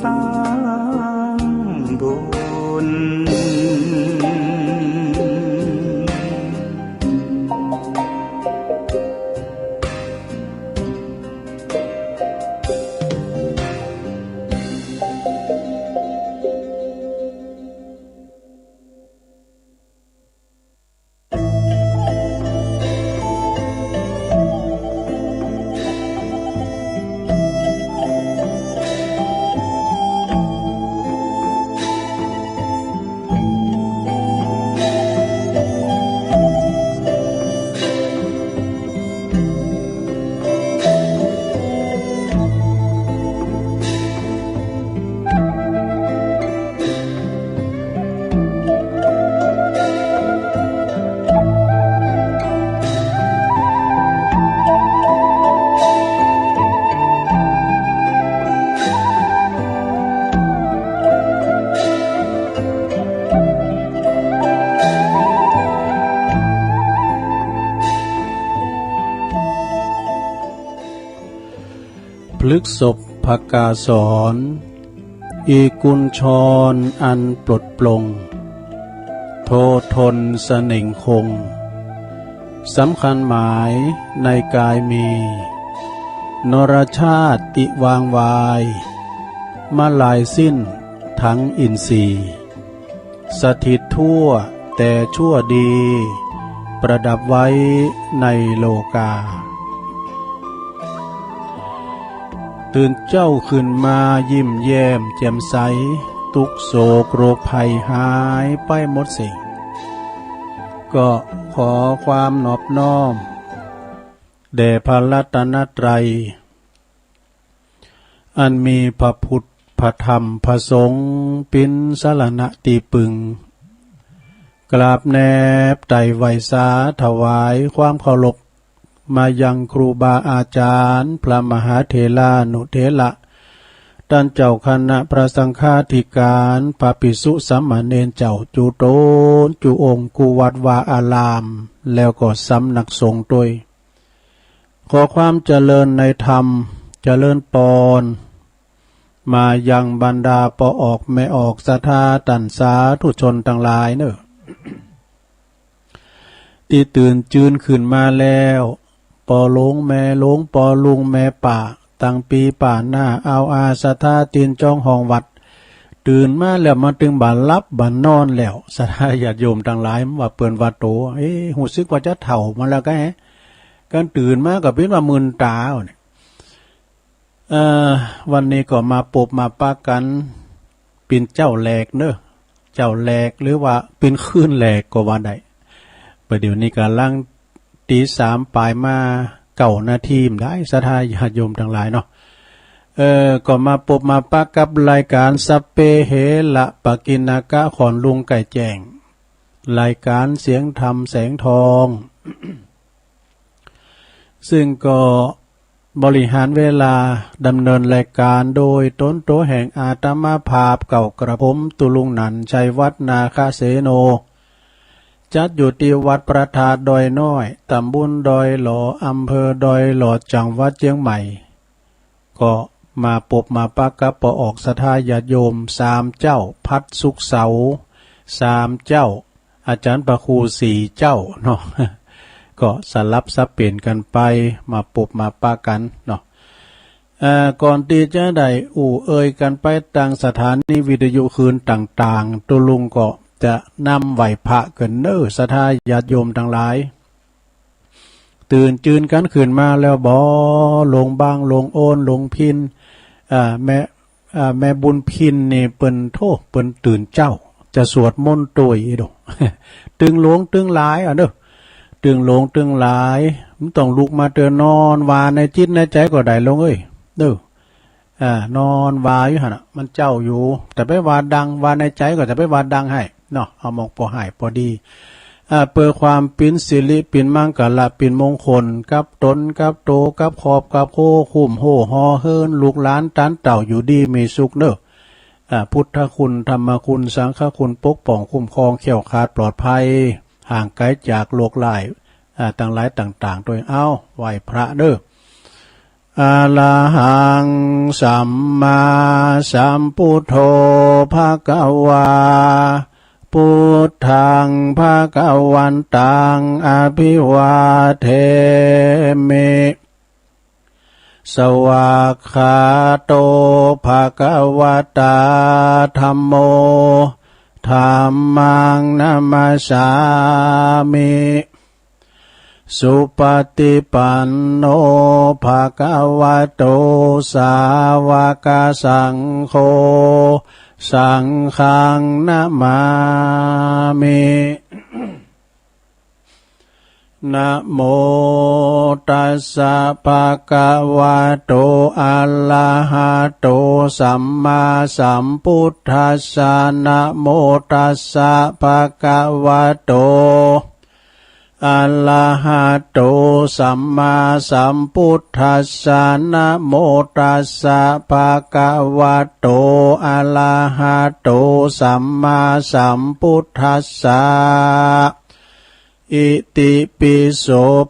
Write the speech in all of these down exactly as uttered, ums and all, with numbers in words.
สร้างบุญ พฤกษภกาสร อีกุญชรอันปลดปลง โททนเสน่งคง สำคัญหมายในกายมี นรชาติวางวาย มลายสิ้นทั้งอินทรีย์ สถิตทั่วแต่ชั่วดี ประดับไว้ในโลกา ตื่นเจ๊าขึ้นมายิ้มแย้มแจ่มใส ตุ๊กข์โศกโรคภัยหายไปหมดสิ้น ก็ขอความนอบน้อม แด่พระรัตนตรัย อันมีพระพุทธ พระธรรม พระสงฆ์ เป๋นสรณะตี้ปึง กราบแนบไต่ไหว้สาถวายความเคารพ มายังครูบาอาจารย์ พระมหาเถรานุเถระ ต้านเจ้าคณะพระสังฆาธิการ พระภิกษุสามเณรเจ้า จุ๊ต๋นจุ๊องค์ กู้วัดวาอาราม แล้วก็สำนักสงฆ์ตวย ขอความเจริญในธรรม เจริญปอน มายังบรรดาป้อออกแม่ออกศรัทธาต้านสาธุชนตังหลายเน่อ ตี้ตื่นจืนขึ้นมาแล้ว ป้อหลวงแม่หลวง ป้อลุงแม่ป้า ตังปี้ป้าน้า อาวอาศรัทธาตี้จ๋องห้องวัด ตื่นมาแล้วมันตึงบ่หลับบ่นอนแล้ว ศรัทธาญาติโยมตังหลาย ว่าเปิ้นว่าโต เอ๊ะ ฮู้สึกว่าจะเฒ่ามาแล้วก้าแฮะ กันตื่นมาก็เป๋นว่ามึนต๋าเนี่ย เอ่อ วันนี้ก็มาปบมาปะกั๋น เป๋นเจ๊าแรกเน่อ เจ๊าแรก หรือว่าเป๋นคืนแรกก็ว่าได้ ประเดี๋ยวนี้ก็หลังตี๋สามป๋ายมาเก้านาทีได้ ศรัทธาญาติโยมตังหลายเนาะ เอ่อ ก็มาปบมาปะกับรายก๋านสัพเพเหระปกิณณกะ ขอนลุงไก่แจ้ง รายก๋านเสียงธรรมแสงทอง ซึ่งก็บริหารเวลาดำเนินรายก๋านโดยต๋นตั๋วแห่งอาตมาภาพเก่ากระผม ตุ๊ลุงหนันท์ ชัยวัฒน์ นาคเสโน จัดอยู่ตี้วัดพระธาตุดอยน้อย ต๋ำบลดอยหล่อ อำเภอดอยหล่อ จังหวัดเจียงใหม่ ก็มาปบมาปะกับป้อออกศรัทธาญาติโยมสามเจ้า พัดศุกร์เสาร์ สามเจ้า อาจ๋ารย์พระครูสี่เจ้าเนาะ ก็สลับสับเปลี่ยนกั๋นไป มาปบมาปะกั๋นเนาะ เอ่อ ก่อนตี้จะได้อู้เอ่ยกั๋นไปตางสถานีวิทยุคืนต่างๆ ตุ๊ลุงก็จะนำไหว้พระกั๋นเน่อ ศรัทธาญาติโยมตังหลาย ตื่นจืนกั๋นขึ้นมาแล้วบ่ ลุงบาง ลุงโอน ลุงพิน อ่า แม่ อ่า แม่บุญพินนี่เปิ้นโธ่ เปิ้นตื่นเจ๊า จะสวดมนต์ตวยอีโด ตึงหลวงตึงหลายอะเน่อ ตึงหลวงตึงหลาย บ่ต้องลุกมาเตื้อ นอนว่าในจิตในใจ๋ก็ได้ลุงเอ้ย เน่อ อ่า นอนว่าอยู่หั้นน่ะ มันเจ๊าอยู่ จะไปว่าดัง ว่าในใจ๋ก็จะไปว่าดังไห้เนาะ เอาหม่องปอไห้ปอดี อ่า เปื้อความเป๋นสิริเป๋นมังคละเป๋นมงคล กับต๋นกับโต กับครอบกับครัว คุ้มโฮ่ห่อเฮือน ลูกหลานต้านเต้าอยู่ดีมีสุขเน่อ อ่า พุทธคุณ ธรรมคุณ สังฆคุณ ปกป้องคุ้มครองแคล้วคลาดปลอดภัย ห่างไก๋จากโรคร้าย อ่า ตังหลายต่างๆ ตวย เอ้า ไหว้พระเน่อ อะระหัง สัมมาสัมพุทโธ ภะคะวา พุทธัง ภะคะวันตัง อะภิวาเทมิ สวากขาโต ภะคะวะตา ธัมโม ธัมมัง นะมัสสามิ สุปะติปันโน ภะคะวะโต สาวะกะสังโฆ สังฆัง นะมามิ นะโมตัสสะ ภะคะวะโต อะระหะโต สัมมาสัมพุทธัสสะ นะโมตัสสะ ภะคะวะโต อะระหะโต สัมมาสัมพุทธัสสะ นะโมตัสสะ ภะคะวะโต อะระหะโต สัมมาสัมพุทธัสสะ อิติปิโส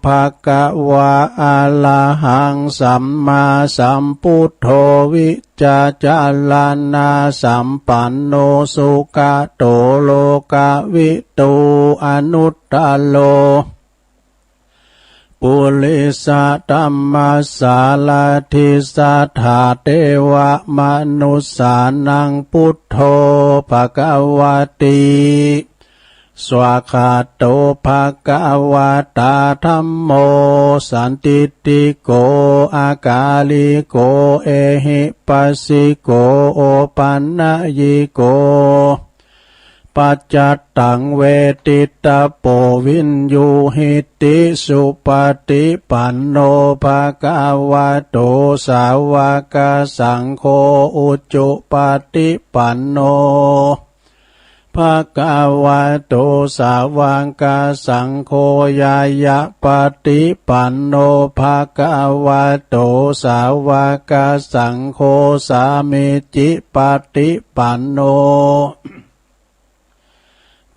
ภะคะวะ อะระหัง สัมมาสัมพุทโธ วิจจารณะสัมปันโน สุขะโต โลกะวิทู อนุตตะโร ปุริสะธัมมะสารถิ สัทธาเตวะมะนุสสานัง พุทโธ ภะคะวะติ สวากขาโต ภะคะวะตา ธัมโม สันทิฏฐิโก อะกาลิโก เอหิปัสสิโก โอปันนะยิโก ปัจจัตตัง เวทิตะโป วิญญูหิติ สุปะติปันโน ภะคะวะโต สาวะกะสังโฆ อุจุปะติปันโน ภะคะวะโต สาวะกะสังโฆ ญาณะปะติปันโน ภะคะวะโต สาวะกะสังโฆ สามีจิปะติปันโน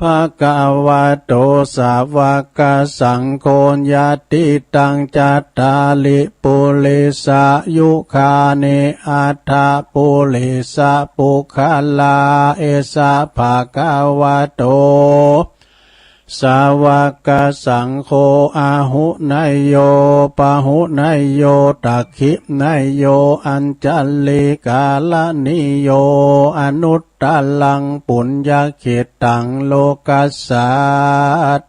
ภะคะวะโต สาวะกะสังโฆ ญาติตัง จัตตาริ ปุริสายุคานิ อัตถะ ปุริสะปุคคลา เอสะ ภะคะวะโต สาวะกะสังโฆ อาหุเนยโย ปะหุเนยโย ตักขิเนยโย อัญชลีกะระณีโย อนุตตะรัง ปุญญะเขตตัง โลกัสสา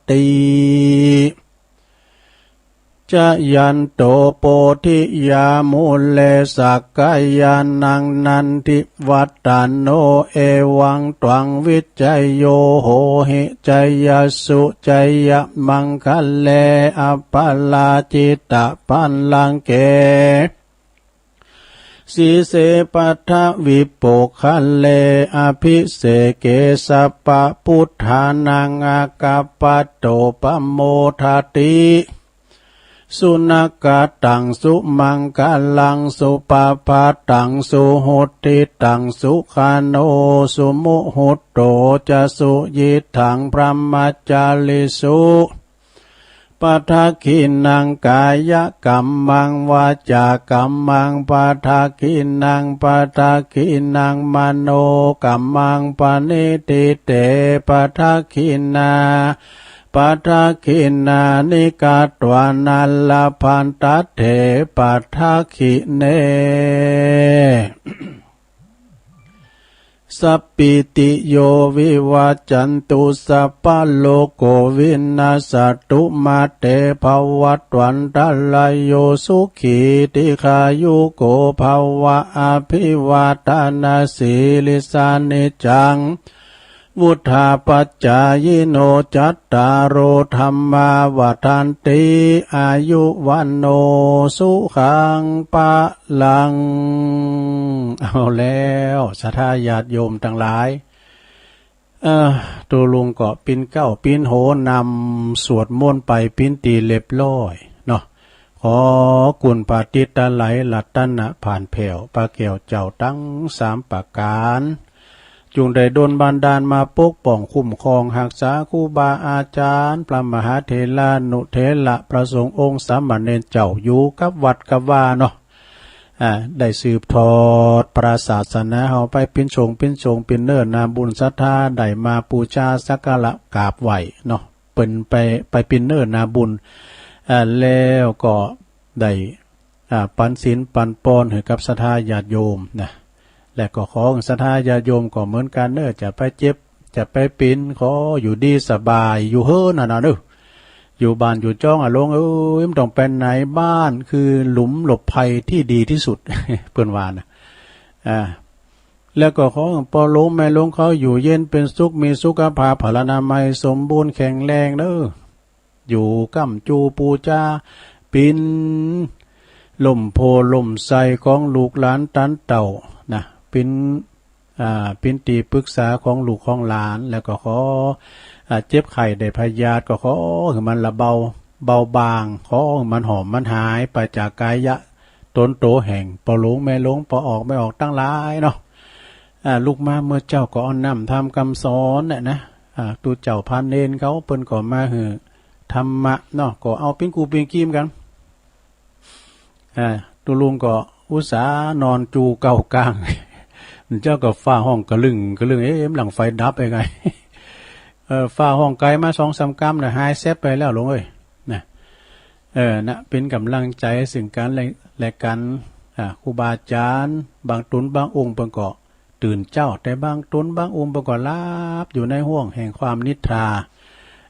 ติ จะยันโต โพธิยามูเล สักกะยานัง นันทิวัตตะโน เอวังตวัง วิจโย โหหิ จยสสุ จยะมังคะเล อะปะราจิตะปัลลังเก สีเส ปัทวิปกคะเล อะภิเสเก สัพพะปุทธานัง อากัปปะโต ปะโมทะติ สุนะกะตัง สุมังคะลัง สุปะพะตัง สุหุตติตัง สุขะโน สุมุหุตโต จะสุยิตถัง พรหมจาริสุ ปะทักขิณัง กายะกัมมัง วาจากัมมัง ปะทักขิณัง ปะทักขิณัง มโนกัมมัง ปะณิฏฐิเต ปะทักขิณา ปะทักขิณานิ กัตวานัลลพันธัตเถ ปะทักขิเณ สัพพิติโย วิวัจจันตุ สัพพะโรโค วินัสสะตุ มาเต ภะวัตวันตะราโย สุขี ทีฆายุโก ภะวะ อะภิวาทะนะสีลิสสะ นิจจัง วุฑฒาปัจจายิโน จัตตาโร ธัมมา วัฑฒันติ อายุ วัณโณ สุขัง พะลัง เอาแล้ว ศรัทธาญาติโยมตังหลาย เอ่อ ตุ๊ลุงก็ปิ๊นเก๊าปิ๊นโหนำสวดมนต์ไปปิ๊นตี้เรียบร้อยเนาะ ขอคุณพระติตะไลยรัตนะผ่านแผ้ว พระแก้วเจ้าตังสามประก๋าน จุ่งได้ดลบันดาลมาปกป้องคุ้มครองฮักษาครูบาอาจ๋ารย์ พระมหาเถรานุเถระ พระสงฆ์องค์สามเณรเจ้า อยู่กับวัดกับวาเนาะ อ่า ได้สืบทอดพระศาสนาเฮาไป เป๋นโฉงเป๋นโฉง เป๋นเนื้อนาบุญศรัทธา ได้มาปู๋จาสักการะกราบไหว้เนาะ เป๋นไป ไปเป๋นเนื้อนาบุญ อ่า แล้วก็ได้ อ่า ปันศีลปันปอนหื้อกับศรัทธาญาติโยมนะ และก็ขอศรัทธาญาติโยมก็เหมือนกั๋นเนาะ จะไปเจ็บ จะไปเป๋น ขออยู่ดีสบาย อยู่เฮือนนั่นน่ะเนาะ อยู่บ้านอยู่จ้องอะหลวงเอ๋ย บ่ต้องไปไหน บ้านคือหลุมหลบภัยตี้ดีตี้สุด เปิ้นว่านะ อ่า แล้วก็ขอให้ป้อหลวงแม่หลวงเขาอยู่เย็นเป๋นสุข มีสุขภาพพลานามัยสมบูรณ์แข็งแรงเนาะ อยู่ก้ำจูปู๋จา เป๋นล่มโพธิ์ล่มไทรของลูกหลานตันเต้านะ เป๋น อ่า เป๋นตี้ปึกษาของลูกของหลาน แล้วก็ขอ อ่า เจ็บไข้ได้พยาธิก็ขอหื้อมันละเบา เบาบาง ขอหื้อมันหอมมันหายไปจากก๋ายะต๋นโตแห่งป้อหลวงแม่หลวง ป้อออกแม่ออกตังหลายเนาะ อ่า ลุกมาเมื่อเจ๊าก็เอานำธรรมกำสอนเนี่ยนะ อ่า ตุ๊เจ้าพระเณรเขาเปิ้นก็มาหื้อธรรมะเนาะ ก็เอาเป๋นกู่เป๋นกี๋กั๋น อ่า ตุ๊ลุงก็อุตส่าห์นอนจูเก้ากลาง เจ๊าก็ฟ้าฮ้องกะลึ่งกะลึ่ง เอ๊ะ หลังไฟดับไปไง เออ ฟ้าฮ้องไกลมาสองสามกำน่ะ หายแซบไปแล้วหลวงเอ๋ย นะ เออ นะ เป๋นก๋ำลังใจ๋เซิ่งกั๋นและ และกั๋น อ่า ครูบาอาจ๋ารย์ บางต๋นบางองค์เปิ้นก็ตื่นเจ๊า แต่บางต๋นบางองค์เปิ้นก็หลับอยู่ในห้วงแห่งความนิทรา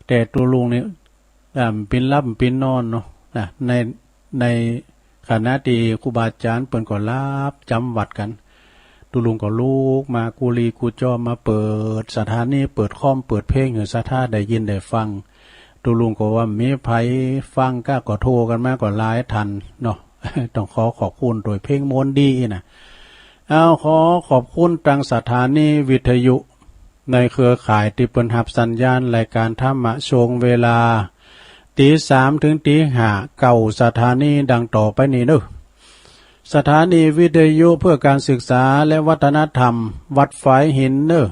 แต่ตุ๊ลุงนี่ อ่า เป๋นหลับเป๋นนอนเนาะ นะ ใน ในขณะตี้ครูบาอาจ๋ารย์เปิ้นก็หลับจ๋ำวัดกั๋น ตุ๊ลุงก็ลุกมากู้หลี้กู้จ้อมมาเปิดสถานี เปิดคอมเปิดเพลงหื้อศรัทธาได้ยินได้ฟัง ตุ๊ลุงก็ว่ามีใผฟังก้าก็โทรกั๋นมาก็หลายท่านเนาะ ต้องขอขอบคุณโตยเพลงม่วนดีนะ เอา ขอขอบคุณตังสถานีวิทยุในเครือข่ายตี้เปิ้นฮับสัญญาณรายก๋านธรรมะช่วงเวลาตี๋สามเถิงตี๋ห้า เก้าสถานีดังต่อไปนี้เนาะ สถานีวิทยุเพื่อการศึกษาและวัฒนธรรมวัดฝายหินเนาะ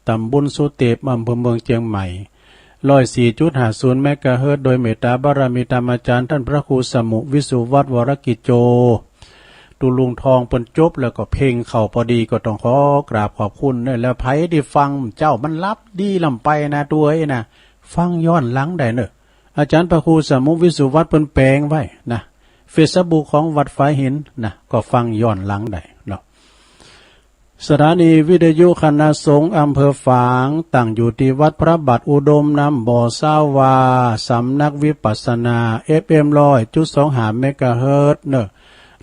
ต๋ำบลสุเตป อำเภอเมืองเจียงใหม่ ร้อยสี่จุดห้าศูนย์เมกะเฮิรตซ์ โดยเมตต๋าบารมีธรรมอาจ๋ารย์ต้านพระครูสมุห์ วิสุวัฒน์ วรกิจโจ ตุ๊ลุงทองเปิ้นจบแล้วก็เพ่งเข้าพอดี ก็ต้องขอกราบขอบคุณเนาะ แล้วใผตี้ฟังเจ๊ามันหลับดีล้ำไปนะ ตุ๊เอ๋ยนะ ฟังย้อนหลังได้เนาะ อาจ๋ารย์พระครูสมุห์ วิสุวัฒน์ เปิ้นแป๋งไว้นะ เฟซบุ๊กของวัดฝายหินนะ ก็ฟังย้อนหลังได้เนาะ สถานีวิทยุคณะสงฆ์อำเภอฝาง ตั้งอยู่ตี้วัดพระบาทอุดมน้ำบ่อซาวา สำนักวิปัสสนา เอฟเอ็ม ร้อยจุดสองห้าเมกะเฮิรตซ์เนาะ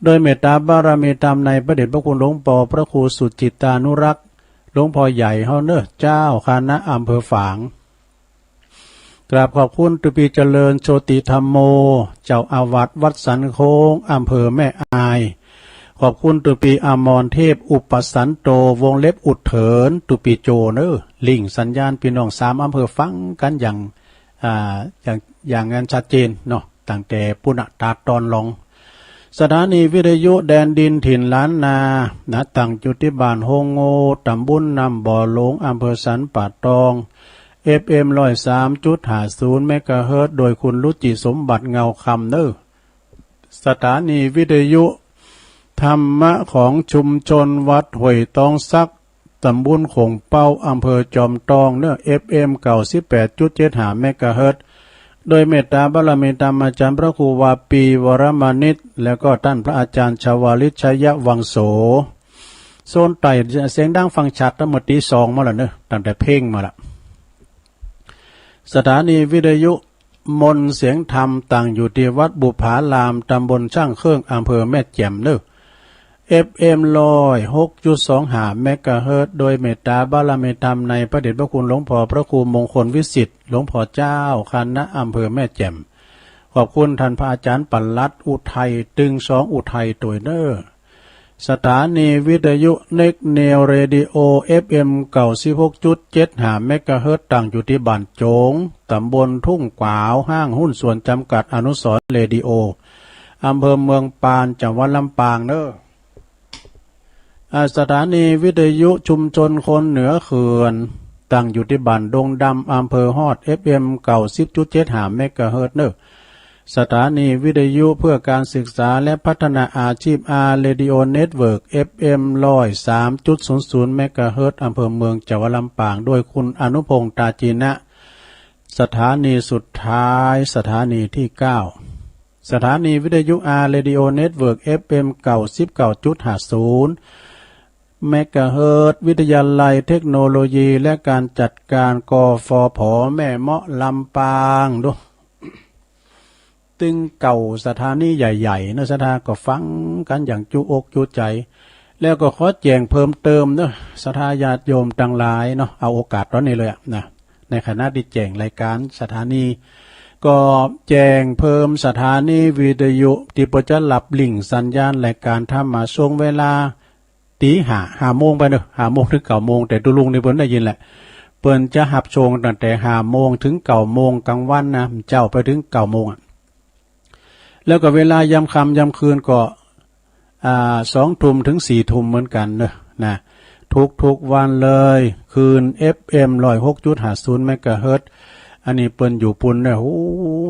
โดยเมตต๋าบารมีธรรมในพระเดชพระคุณหลวงป้อพระครูสุจิตตานุรักษ์ หลวงป้อใหญ่เฮาเนาะ เจ้าคณะอำเภอฝาง กราบขอบคุณตุ๊ปี้เจริญโชติธัมโม เจ้าอาวาสวัดสันโค้ง อำเภอแม่อาย ขอบคุณตุ๊ปี้อมรเทพ อุปสันโต วงเล็บอุดเถิน ตุ๊ปี้โจเนาะ ลิงก์สัญญาณปี้น้องสามอำเภอฟังกั๋นอย่าง อ่า อย่าง อย่างอันชัดเจนเนาะ ตั้งแต่ปู๊นน่ะ ต๋าดต๋อนหลง สถานีวิทยุแดนดินถิ่นล้านนา นะ ตั้งอยู่ตี้บ้านโฮงโง่ ต๋ำบลน้ำบ่อหลวง อำเภอสันป่าตอง เอฟเอ็ม ร้อยสามจุดห้าศูนย์เมกะเฮิรตซ์ โดยคุณรุจิสมบัติ เงาคำเนาะ สถานีวิทยุธรรมะของชุมชนวัดห้วยตองสัก ต๋ำบลโข่งเป๊า อำเภอจอมตองเนาะ เอฟเอ็ม เก้าสิบแปดจุดเจ็ดห้าเมกะเฮิรตซ์ โดยเมตต๋าบารมีธรรมอาจ๋ารย์พระครูวาปี วรมณิช แล้วก็ต้านพระอาจ๋ารย์ชวาลิต ชยวังโส โซนใต้เสียงดังฟังชัดตั้งเมื่อตี๋สองมาแล้วเนาะ ตั้งแต่เพ่งมาละ สถานีวิทยุมนต์เสียงธรรม ตั้งอยู่ตี้วัดบุปผาราม ต๋ำบลช่างเครื่อง อำเภอแม่แจ่มเนาะ เอฟเอ็ม ร้อยหกจุดสองห้าเมกะเฮิรตซ์ โดยเมตต๋าบารมีธรรมในพระเดชพระคุณหลวงป้อพระครูมงคลวิสิทธิ์ หลวงป้อเจ้าคณะอำเภอแม่แจ่ม ขอบคุณต้านพระอาจ๋ารย์ปลัดอุทัย ตึงสองอุทัยตวยเนาะ สถานีวิทยุเน็กเนวเรดิโอ เอฟเอ็ม เก้าสิบหกจุดเจ็ดห้าเมกะเฮิรตซ์ ตั้งอยู่ตี้บ้านโจ๋ง ต๋ำบลทุ่งกวาว ห้างหุ้นส่วนจ๋ำกัดอนุสรณ์เรดิโอ อำเภอเมืองปาน จังหวัดลำปางเนาะ อ่า สถานีวิทยุชุมชนคนเหนือเขื่อน ตั้งอยู่ตี้บ้านดงดำ อำเภอฮอด เอฟเอ็ม เก้าสิบจุดเจ็ดห้าเมกะเฮิรตซ์เนาะ สถานีวิทยุเพื่อการศึกษาและพัฒนาอาชีพ อาร์ Radio Network เอฟเอ็ม ร้อยสามจุดศูนย์ศูนย์ เมกะเฮิรตซ์ อำเภอเมือง จังหวัดลำปาง โดยคุณอนุพงษ์ ตาจีนะ สถานีสุดท้าย สถานีที่เก้า สถานีวิทยุ อาร์ Radio Network เอฟเอ็ม เก้าสิบเก้าจุดห้าศูนย์ เมกะเฮิรตซ์ วิทยาลัยเทคโนโลยีและการจัดการ กฟผ แม่เมาะ ลำปาง ดู ตึงเก่าสถานีใหญ่ๆ เนาะ ศรัทธาก็ฟังกั๋นอย่างจุอกจุใจ แล้วก็ขอแจ้งเพิ่มเติมเนาะ ศรัทธาญาติโยมตังหลายเนาะ เอาโอกาสต๋อนนี้เลยอะนะ ในขณะตี้แจ้งรายก๋านสถานี ก็แจ้งเพิ่มสถานีวิทยุตี้เปิ้นจะฮับลิงก์สัญญาณรายก๋านธรรมะ ช่วงเวลา ตีห้า ห้าโมงไปเนาะ ห้าโมงเถิงเก้าโมง แต่ตุ๊ลุงนี่เปิ้นได้ยินแหละ เปิ้นจะฮับช่วงตั้งแต่ห้าโมงเถิงเก้าโมงก๋างวันนะ เจ๊าไปเถิงเก้าโมงอะ แล้วก็เวลายามค่ำยามคืนก็ อ่า สองทุ่มเถิงสี่ทุ่มเหมือนกั๋นเนาะ นะ ทุกๆ วันเลย คลื่น เอฟเอ็ม ร้อยหกจุดห้าศูนย์ เมกะเฮิรตซ์ อันนี้เปิ้นอยู่ปู้นเนาะ โอ้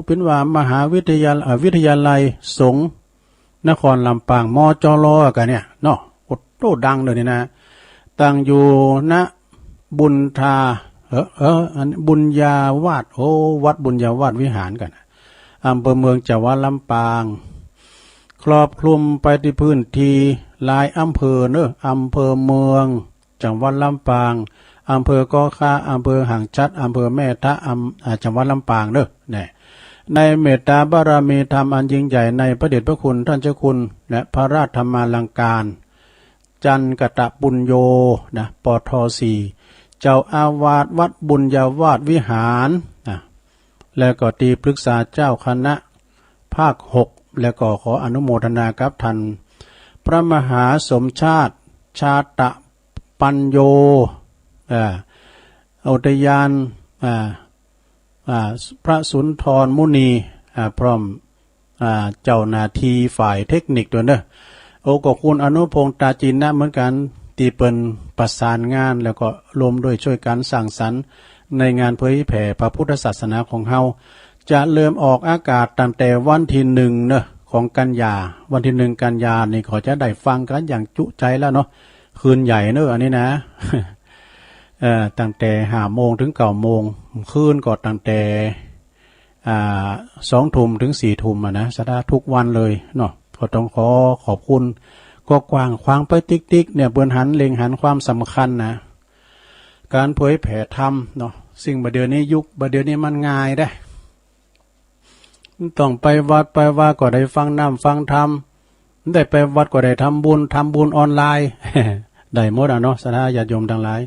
เปิ้นว่ามหาวิทยา เอ่อ วิทยาลัยสงฆ์ นครลำปาง มจล กั๋นเนี่ยเนาะ โอ้โห ดังเลยนี่นะ ตั้งอยู่ ณ บุญทา เออ เออ อัน บุญญาวาส โอ้ วัดบุญญาวาสวิหารกั๋น อำเภอเมือง จังหวัดลำปาง ครอบคลุมไปตี้พื้นตี้หลายอำเภอเนาะ อำเภอเมือง จังหวัดลำปาง อำเภอก่อข่า อำเภอหางฉัตร อำเภอแม่ทะ อำ อ่า จังหวัดลำปางเนาะ แน่ ในเมตตาบารมีธรรมอันยิ่งใหญ่ในพระเดชพระคุณท่านเจ้าคุณ และพระราชธรรมาลังการ จันกตปุญโญ นะ ปท สี่ เจ้าอาวาสวัดบุญญาวาสวิหาร นะ แล้วก็ตี้ปรึกษาเจ้าคณะภาค หก แล้วก็ขออนุโมทนากับท่านพระมหาสมชาติ ชาตะ ปัญโญ อ่า อุทยาน อ่า อ่า พระสุนทรมุนี อ่า พร้อม อ่า เจ้าหน้าตี้ฝ่ายเทคนิคตวยเนาะ โอ้ ก็คุณอนุพงษ์ ตาจีนะเหมือนกั๋น ตี้เปิ้นประสานงาน แล้วก็ร่วมด้วยช่วยกั๋นสร้างสรรค์ในงานเผยแผ่พระพุทธศาสนาของเฮา จะเริ่มออกอากาศตั้งแต่วันตี้หนึ่งเนาะ ของกันยา วันตี้หนึ่งกันยานี่ก็จะได้ฟังกั๋นอย่างจุใจแล้วเนาะ คลื่นใหญ่เนาะ อันนี้นะ เอ่อ ตั้งแต่ห้าโมงเถิงเก้าโมง คลื่นก็ตั้งแต่ อ่า สองทุ่มเถิงสี่ทุ่มอะนะ ศรัทธาทุกวันเลยเนาะ ก็ต้องขอขอบคุณ ก็กว้างขวางไปติ๊กๆ เนี่ย เปิ้นหันเล็งหันความสำคัญนะ ก๋านเผยแผ่ธรรมเนาะ ซึ่งบ่าเดี่ยวนี้ยุคบ่าเดี่ยวนี้มันง่ายเด้ บ่ต้องไปวัดไปวาก็ได้ฟังน้ำฟังธรรม บ่ได้ไปวัดก็ได้ทำบุญ ทำบุญออนไลน์ ได้หมดอะเนาะ ศรัทธาญาติโยมตังหลาย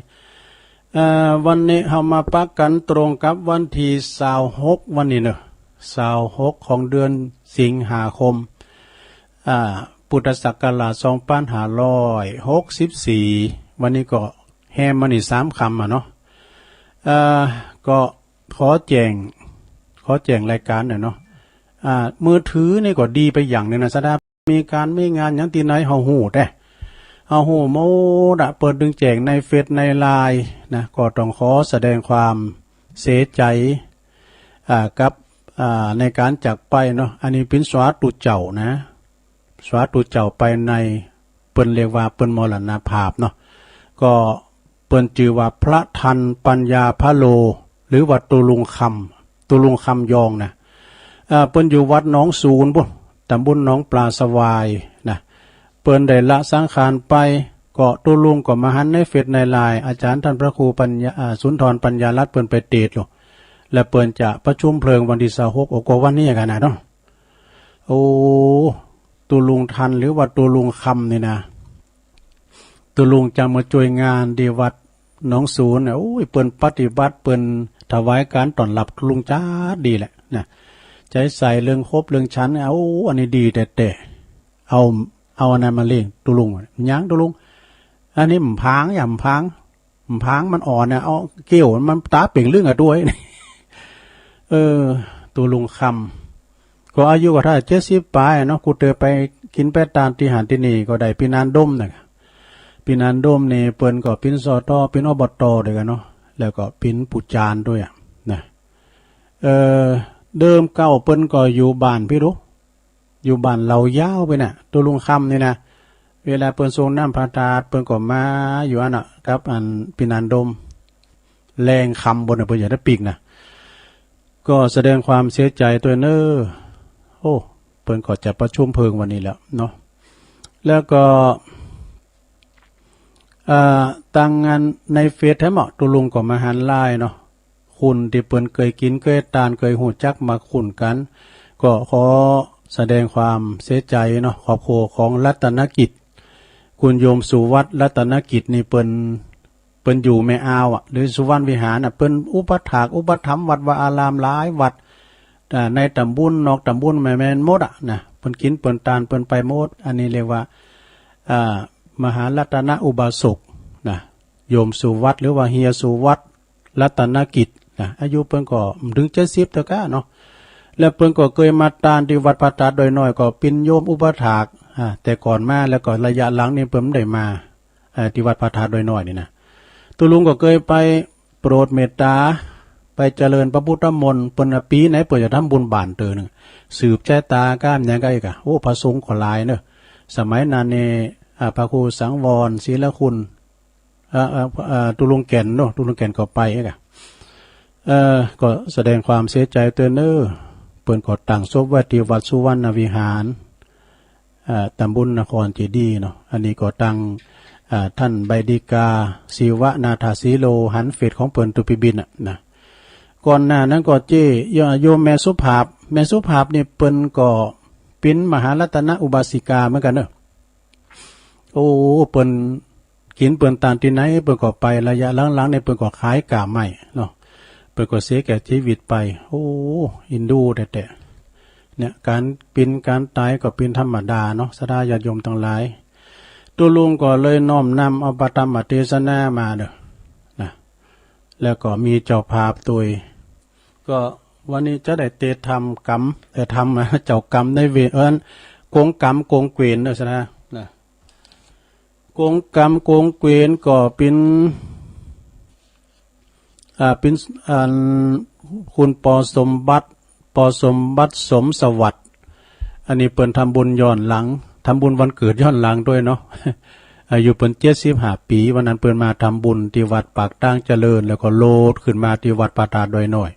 เอ่อ วันนี้เฮามาปะกั๋นตรงกับวันตี้ซาวหก วันนี้เนาะ ซาวหก ของเดือนสิงหาคม อ่า พุทธศักราช สองพันห้าร้อยหกสิบสี่ วันนี้ก็แฮมมานี่สามค่ำอะเนาะ เอ่อ ก็ขอแจ้ง ขอแจ้งรายก๋านหน่อยเนาะ อ่า มือถือนี่ก็ดีไปอย่างหนึ่งนะ ศรัทธา มีก๋านมีงานหยังตี้ไหนเฮาฮู้แต๊ เฮาฮู้หมดอะ เปิ้นตึงแจ้งในเฟซในไลน์นะ ก็ต้องขอแสดงความเสียใจ๋ อ่า กับ อ่า ในก๋านจากไปเนาะ อันนี้เป๋นสาธุเจ้านะ สาธุเจ้าไปใน เปิ้นเรียกว่าเปิ้นมรณภาพเนาะ ก็เปิ้นจื้อว่าพระทันปัญญาพะโล หรือว่าตุ๊ลุงคำ ตุ๊ลุงคำยองนะ อ่า เปิ้นอยู่วัดหนองสูนปู้น ตำบลหนองปลาสวายนะ เปิ้นได้ละสังขารไป ก็ตุ๊ลุงก็มาหันในเฟซในไลน์ อาจ๋ารย์ต้านพระครูปัญญา อ่า สุนทรปัญญารัตน์ เปิ้นไปเตสน์โลด และเปิ้นจะประชุมเพลิงวันตี้ซาวหก โอ้ ก็วันนี้กั๋นนะเนาะ โอ้ ตุ๊ลุงทันหรือว่าตุ๊ลุงคำนี่นะ ตุ๊ลุงจะมาจ้วยงานตี้วัดหนองสูนเนี่ย โอ้ย เปิ้นปฏิบัติ เปิ้นถวายก๋านต้อนรับตุ๊ลุงจ๊าดดีแหละนะ ใจ๋ใส่เรื่องคบเรื่องฉัน โอ้ อันนี้ดีแต๊ๆ เอา เอาอันนั้นมาเลี้ยงตุ๊ลุง หยังตุ๊ลุง อันนี้บ่ผาง หยังบ่ผาง บ่ผางมันอ่อนนะ เอาเกี้ยวมันต๋าเป่งลึ่งอะตวย เออ ตุ๊ลุงคำ ก็อายุก็เท่าเจ็ดสิบป๋ายเนาะ กูเตยไปกิ๋นไปตานตี้หั้นตี้นี่ก็ได้ปี้นานดมนะ ปี้นานดมนี่เปิ้นก็เป๋น สต เป๋น อบต ตวยกั๋นเนาะ แล้วก็เป๋นปู่จารย์ตวยอะนะ เอ่อ เดิมเก่าเปิ้นก็อยู่บ้านปี้ดู อยู่บ้านเหล่ายาวปี้นะ ตุ๊ลุงคำนี่นะ เวลาเปิ้นส่งน้ำพระธาตุ เปิ้นก็มาอยู่อั้นน่ะ กับอันปี้นานดม แลงค่ำปู้นน่ะ เปิ้นจะได้ปิ๊กนะ ก็แสดงความเสียใจ๋ตวยเน่อ โอ้ เปิ้นก็จะประชุมเพลิงวันนี้แหละเนาะ แล้วก็ อ่า ตางอันในเฟซแท้เหมาะ ตุ๊ลุงก็มาหันไลน์เนาะ คุณตี้เปิ้นเกยกิ๋นเกยตานเกยฮู้จักมาคุณกั๋น ก็ขอแสดงความเสียใจ๋เนาะ ครอบครัวของรัตนกิจ คุณโยมสุวัฒน์รัตนกิจนี่เปิ้น เปิ้นอยู่แม่อาวอะ หรือสุวรรณวิหารอะ เปิ้นอุปัฏฐากอุปถัมภ์วัดวาอารามหลายวัด อ่า ในต๋ำบุญนอกต๋ำบุญแม่นๆ หมดอะนะ เปิ้นกิ๋นเปิ้นตานเปิ้นไปหมด อันนี้เรียกว่า อ่า มหารัตนอุบาสกนะ โยมสุวัฒน์หรือว่าเฮียสุวัฒน์รัตนกิจนะ อายุเปิ้นก็บ่เถิงเจ็ดสิบเตื้อก้าเนาะ แล้วเปิ้นก็เกยมาตานตี้วัดพระธาตุดอยน้อย ก็เป๋นโยมอุปัฏฐาก อ่า แต่ก่อนมา แล้วก็ระยะหลังนี่เปิ้นบ่ได้มา เอ่อ ตี้วัดพระธาตุดอยน้อยนี่นะ ตุ๊ลุงก็เกยไปโปรดเมตต๋า ไปเจริญพระพุทธมนต์ เปิ้นว่าปี๋ไหนเปิ้นจะทำบุญบ้านเตื้อนึ่ง สืบชะตาก้ามหยังกั๋นอีกอะ โอ้ พระสงฆ์ก็หลายเนาะ สมัยนั้นนี่ อ่า พระครูสังวร ศิลคุณ เอ่อ เอ่อ เอ่อ ตุ๊ลุงแก่นเนาะ ตุ๊ลุงแก่นก็ไปอีกอะ เอ่อ ก็แสดงความเสียใจ๋ตวยเน่อ เปิ้นก็ตั้งศพไว้ตี้วัดสุวรรณวิหาร อ่า ต๋ำบุญนครเจดีย์เนาะ อันนี้ก็ตัง อ่า ต้านใบดีกา ศิวนาถสีโล หันเฟซของเปิ้นตุ๊ปีบินอะนะ ก่อนหน้านั้นก็เจ๊ โยมแม่สุภาพ แม่สุภาพนี่เปิ้นก็เป๋นมหารัตนอุบาสิกาเหมือนกั๋นเนาะ โอ้ เปิ้นกิ๋นเปิ้นตานตี้ไหน เปิ้นก็ไป ระยะหลังๆ นี่เปิ้นก็ขายก้าไม้เนาะ เปิ้นก็เสียแก่จีวิตไป โอ้ อินดูแต๊ๆ เนี่ย ก๋านเป๋นก๋านต๋ายก็เป๋นธรรมดาเนาะ ศรัทธาญาติโยมตังหลาย ตุ๊ลุงก็เลยน้อมนำเอาพระธรรมเตสนามาเน่อนะ แล้วก็มีเจ้าภาพตวย ก็วันนี้จะได้เตสน์ธรรมกรรม เอ่อ ธรรม เจ้ากรรมนายเวร เอิ้น กงกรรมกงเกวรเน่อ ศรัทธานะ กงกรรมกงเกวรก็เป๋น อ่า เป๋น อัน คุณปอสมบัติ ปอสมบัติสมสวัสดิ์ อันนี้เปิ้นทำบุญย้อนหลัง ทำบุญวันเกิดย้อนหลังตวยเนาะ อายุเปิ้นเจ็ดสิบห้าปี๋ วันนั้นเปิ้นมาทำบุญตี้วัดปากตางเจริญ แล้วก็โลดขึ้นมาตี้วัดพระธาตุดอยน้อย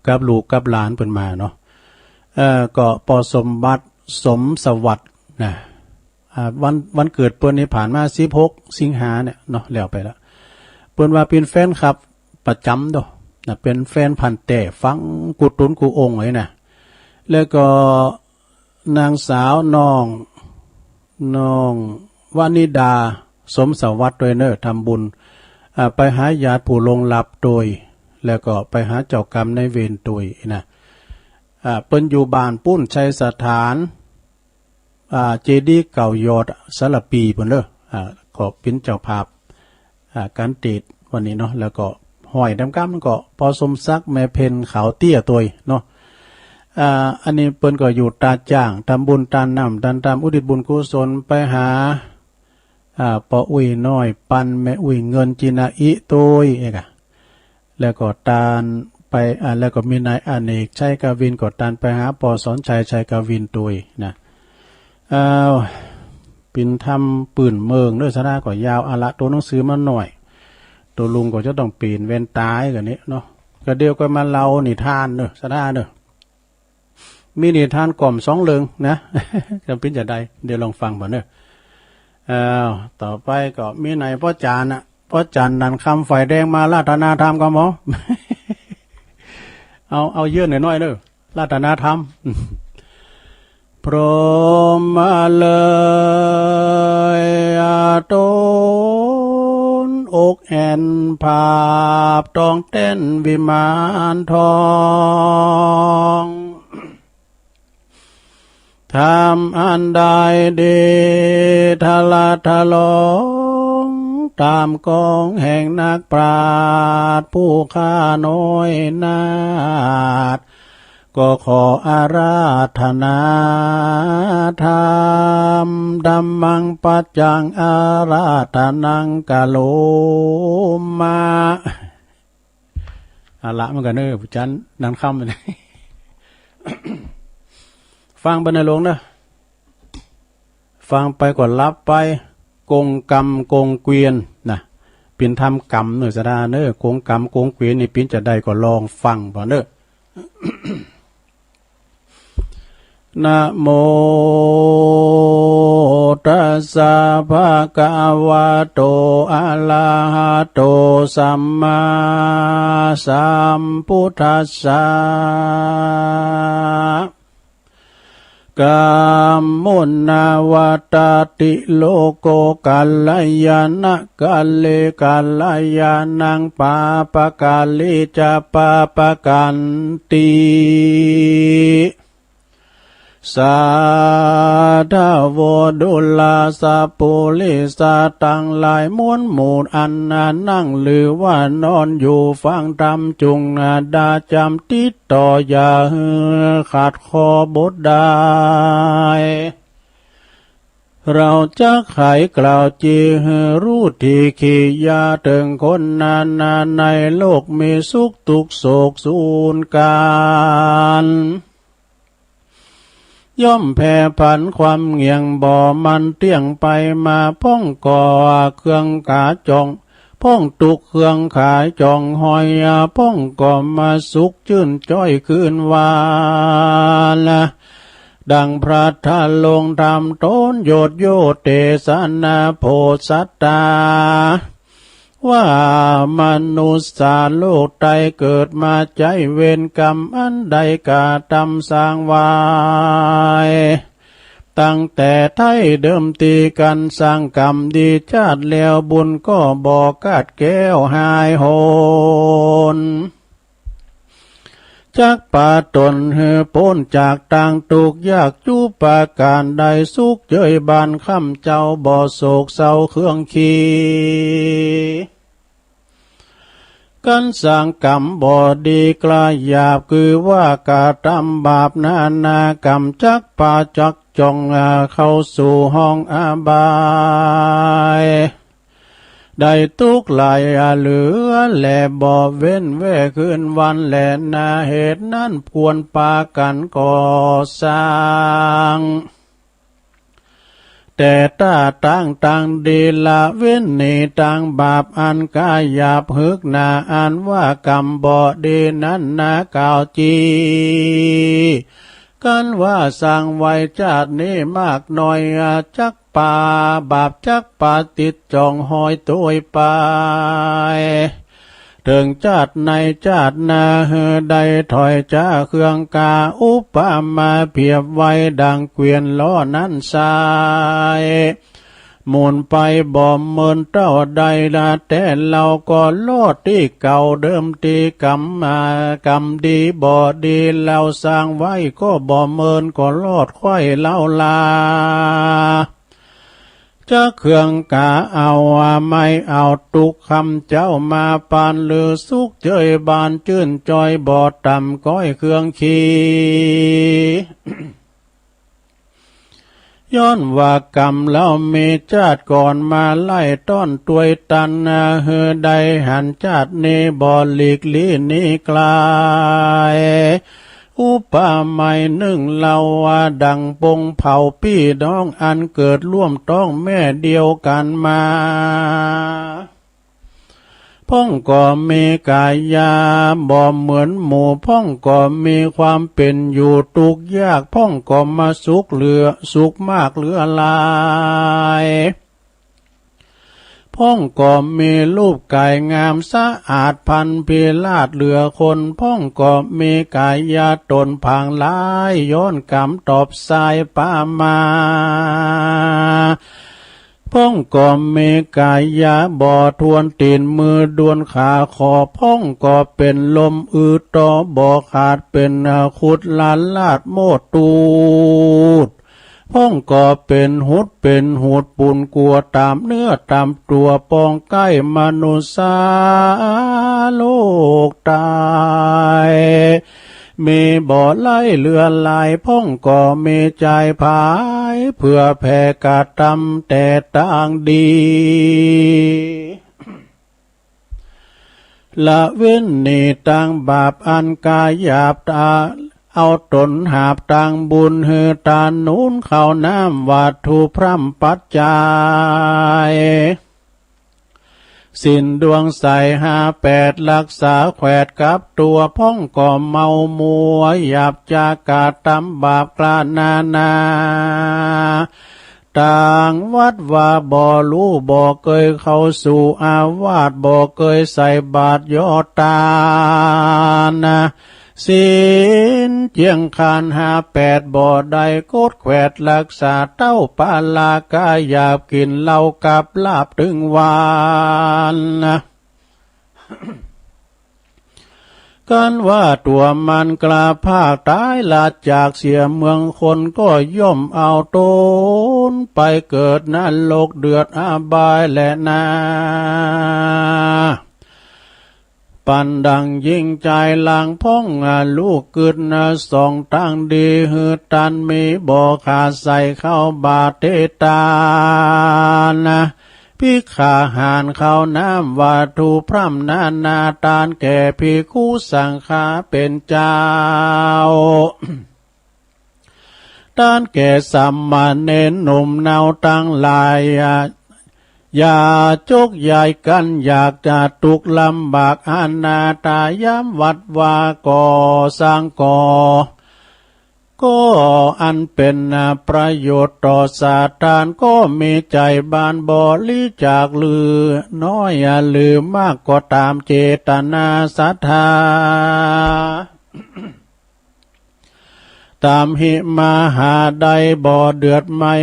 กับลูกกับหลานเปิ้นมาเนาะ เอ่อ ก็ปอสมบัติสมสวัสดิ์นะ อ่า วัน วันเกิดเปิ้นนี่ผ่านมาสิบหกสิงหาเนี่ยเนาะ แล้วไปละ เปิ้นว่าเป๋นแฟนคลับประจ๋ำโดนะ เป๋นแฟนพันธุ์แต๊ฟังกู้ตุ๊นกู้องค์เลยนะ แล้วก็นางสาวน้อง น้องวนิดา สมสวัสดิ์ตวยเน่อ ทำบุญ อ่า ไปหาญาติผู้ล่วงลับตวย แล้วก็ไปหาเจ้ากรรมนายเวรตวยนะ อ่า เปิ้นอยู่บ้านปุ้น ชัยสถาน อ่า เจดีย์เก่ายอดสารภีปุ้นเน่อ อ่า ก็เป๋นเจ้าภาพ อ่า ก๋านเตสน์วันนี้เนาะ แล้วก็ห้อยต๋ามก้ามก็ปอสมศักดิ์ แม่เพ็ญ ขาวเตี้ยตวยเนาะ อ่า อันนี้เปิ้นก็อยู่ตาจ้าง ทำบุญตานน้ำตานตาม อุทิศบุญกุศลไปหา อ่า ปออุ๊ยน้อยปัน แม่อุ๊ยเงิน จินาอิตวยเอกอะ แล้วก็ตานไป อ่า แล้วก็มีนายอเนก ชัยกวิน ก็ตานไปหาปอสอนชัย ชัยกวินตวยนะ อ้าว เป๋นธรรมปื้นเมืองเน่อ ศรัทธาก็ยาว เอาละ ตั๋วหนังสือมาหน้อย ตุ๊ลุงก็จะต้องเปลี่ยนแว่นต๋ากั๋นนี่เนาะ ก็เดี๋ยวก็มาเล่านิทานเน่อ ศรัทธาเน่อ มีนิทานก่อมสองเรื่องนะ จะเป๋นจาใด เดี๋ยวลองฟังบ่าเน่อ อ้าว ต่อไปก็มีนายป้อจ๋านน่ะ ป้อจ๋านนันคำ ฝ่ายแดง มาอาราธนาธรรมก่อหมอ เอา เอาเยอะหน้อยๆ เน่อ อาราธนาธรรม พร้อมมาเลยอาตนอกแอ่นภาพ ต้องเต้นวิมานทอง ธรรมอันใดดีทะละทะลอง ต๋ามกองแห่งนักปราชญ์ผู้ข้าน้อยนาถ ก็ขออาราธนาธรรม ธัมมังปัจจังอาราธนังกะโรมะ เอาละ มันก็เน่อ ป้อจ๋านนันคำ ฟังไปนะโยมเนอะ ฟังไปก็หลับไป กงกรรมกงเกวียนนะ เป๋นธรรมกำเนอะสะดาเนอะ กงกรรมกงเกวียนนี่เป๋นจาใดก็ลองฟังเป๋าเนอะ นะโม ตัสสะ ภะคะวะโต อะระหะโต สัมมาสัมพุทธัสสะ กัมมุนาวัตติโลโก กัลยาณะกาเล กัลยาณัง ปาปะกาลีจะ ปาปะกันติ สาธะโว ดูราสะปุริสะตังหลายมวลหมู่ อันนั่งหรือว่านอนอยู่ฟังธรรม จุ่งนาดาจ๋ำติดต่อ อย่าหื้อขาดข้อบทใด เราจักไขกล่าวจีหื้อฮู้ตี้ขียาเถิงคนนานา ในโลกมีสุขทุกข์โศกสูญกั๋น ย่อมแผ่ผันความเงี่ยงบ่มันเตี้ยงไปมา พ่องก็เคืองขาจ่อง พ่องตุ๊กข์เคืองขาจ่องหอย พ่องก็มาสุขจื้นจ้อยคืนวาน ดังพระธาตุลงธรรมตนโยชน์โยเตสนาโพชตา ว่ามนุษย์สาโลกไตเกิดมาใจ๊เวรกรรมอันใดกระทำสร้างไว้ ตั้งแต่ไท้เดิมตี้กั๋นสร้างกรรมดีชาติแล้ว บุญก็บ่ขาดแคล้วหายหน จักปาต๋นหื้อป๊นจากตางตุ๊กข์ยากจุประก๋านใด สุขเจยบานค่ำเจ้าบ่โศกเศร้าเคืองขี กั๋นสร้างกรรมบ่ดีกล้าหยาบ คือว่ากระทำบาปนานากรรม จักปาจักจ่องเข้าสู่ห้องอบาย ได้ตุ๊กข์หลายเหลือแลบ่เว้นแว่คืนวันแลนา เหตุนั้นควรปากั๋นก่อสร้าง แต่ถ้าตางตางดีละเว้นหนีตางบาปอันกล้าหยาบหืกหนา อันว่ากรรมบ่ดีนั้นนา กล่าวจี กั๋นว่าสร้างไว้จาตินี้มากน้อย จักปาบาปจักปาติดจ่องหอยตวยไป เถิงจาติในจาตินาหื้อได้ถ้อยจ๋าเคืองกา อุปมาเปรียบไว้ดังเกวียนล้อนั้นไซร้ หมุนไปบ่เมินเต้าใดละ แต่เฮาก็รอดตี้เก่าเดิมตี้กรรม กรรมดีบ่ดีเฮาสร้างไว้ก็บ่เมินก็รอดไขว่เฮาลา จักเคืองกาเอาไม้เอาตุ๊กข์ค่ำเจ้ามาปานหรือ สุขเจยบานจื้นจ้อยบ่ต่ำก้อยเคืองขี ย้อนว่ากรรมเฮามีจาติก่อนมาไล่ต้อนตวยตันนา หื้อได้หันจาตินี้บ่หลีกลี้หนีไกล อุปมานึ่งเฮาว่าดังปงเผ่าปี้น้องอันเกิดร่วมต๊องแม่เดียวกั๋นมา พ่องก็มีก๋ายาบ่เหมือนหมู่ พ่องก็มีความเป๋นอยู่ตุ๊กข์ยาก พ่องก็มาสุขเหลือ สุขมากเหลือหลาย พ่องก็มีรูปก๋ายงามสะอาดพรรณพิราชเหลือคน พ่องก็มีก๋ายาต๋นผางหลาย ย้อนกรรมตอบสายปามา พ่องก็มีก๋ายาบ่ถ้วนตี๋นมือดวนขาขอ พ่องก็เป๋นลมอืดต่อบ่ขาด เป๋นขุดหลานลาดโมดตูด พ่องก็เป๋นหุดเป๋นหูดปูนกั๋วต๋ามเนื้อต๋ามตั๋ว ปองใก้มนุษย์สาโลกไต มีบ่ไร้เหลือหลาย พ่องก็มีใจ๋ผายเผื่อแผ่กระทำแต่ตางดี ละเว้นหนีตางบาปอันก๋ายหยาบตา เอาต๋นหาบตางบุญหื้อตานหนุนข้าวน้ำวัตถุพร่ำปัจจัย ศีลดวงใสห้าแปด รักษาแขวดกับตั๋ว พ่องก็เมามัว หยาบจากกระตำบาปกล้านานา ต่างวัดว่าบ่ฮู้ บ่เกยเข้าสู่อาวาส บ่เกยใส่บาตรยอดตาน ศีลเจียงคานห้าแปด บ่ได้กดแขวด รักษาเต้าปาลากา หยาบกิ๋นเหล้ากับลาบตึงวัน กันว่าตั๋วมันกล้าภาคต๋าย ละจากเสียเมืองคน ก็ย่อมเอาต๋นไปเกิดนรกเดือดอบายแลนา ปันดังญิงจายหลังพ่อง ลูกกึ๊ดสองตางดี หื้อตานมีบ่ขาดใส่ข้าวบาตรเตตาน ภิกขาหารข้าวน้ำวัตถุพร่ำนานา ตานแก่ภิกขุสังฆาเป๋นเจ้า ตานแก่สามเณรหนุ่มเนาตังหลาย อย่าจกใยกั๋น อยากจะตุ๊กลำบากอนาถา ยามวัดว่าก่อสร้างก่อ ก็อันเป๋นประโยชน์ต่อสถาน ก็มีใจ๋บานบริจาค หรือน้อยหรือมากก็ต๋ามเจตนาศรัทธา ต๋ามหิมหาได้ บ่เดือดไหม้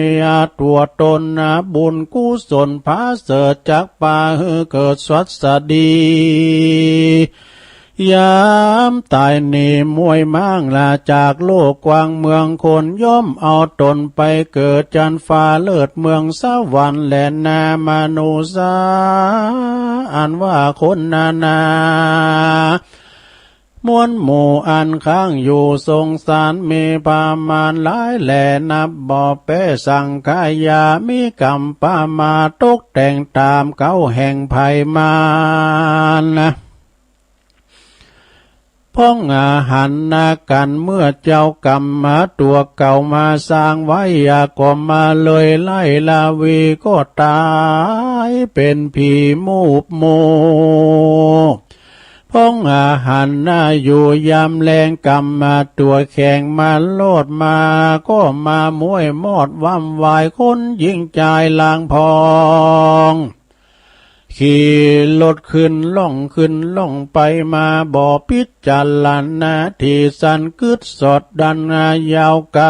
ตั๋วต๋น บุญกุศลผาเสริฐจักปาหื้อเกิดสวัสดี ยามต๋ายหนีมวยม้างละจากโลกกว้างเมืองคน ย่อมเอาต๋นไปเกิดจั๊นฟ้าเลิศเมืองสวรรค์แลนา มนุษย์อันว่าคนนานา มวลหมู่อันค้างอยู่สงสาร มีประมาณหลายแลนับบ่แป๊ สังขายามีกรรมประมาท ตกแต่งต๋ามเก๊าแห่งภัยมาร พ่องอาหารนากั๋น เมื่อเจ้ากรรมตั๋วเก่ามาสร้างไว้ อย่าก็มาเลยไล่ลาวี ก็ต๋ายเป๋นผีมูบหมู่ พ่องอาหารนาอยู่ยามแลง กรรมตั๋วแข็งมาลอดมา ก็มามวยมอดว่ำวาย คนญิงจายหลังพ่อง ขี่รถขึ้นล่องขึ้นล่องไปมา บ่พิจารณาตี้สัน กึ๊ดสอดดันยาวไก๋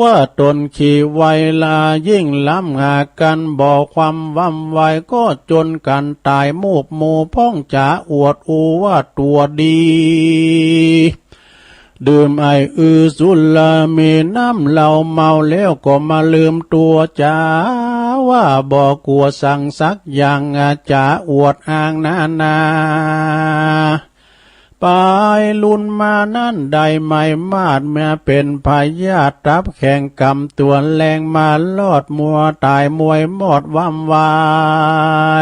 ว่าต๋นขี่ไวลายิ่งล้ำหากั๋น บ่ความว่ำไวก็จนกั๋นต๋ายมูบหมู่ พ่องจะอวดอู้ว่าตั๋วดี ดื่มไออือสุรามีน้ำเหล้าเมาแล้วก็มาลืมตั๋วจ๋า ว่าบ่กั๋วสังสักอย่าง จะอวดอ้างนานา ปายลุนมานั้นได้ไหม้มาด มาเป๋นพยาธิตับแข็ง กรรมตั๋วแลงมาลอดมัว ต๋ายมวยมอดว่ำวา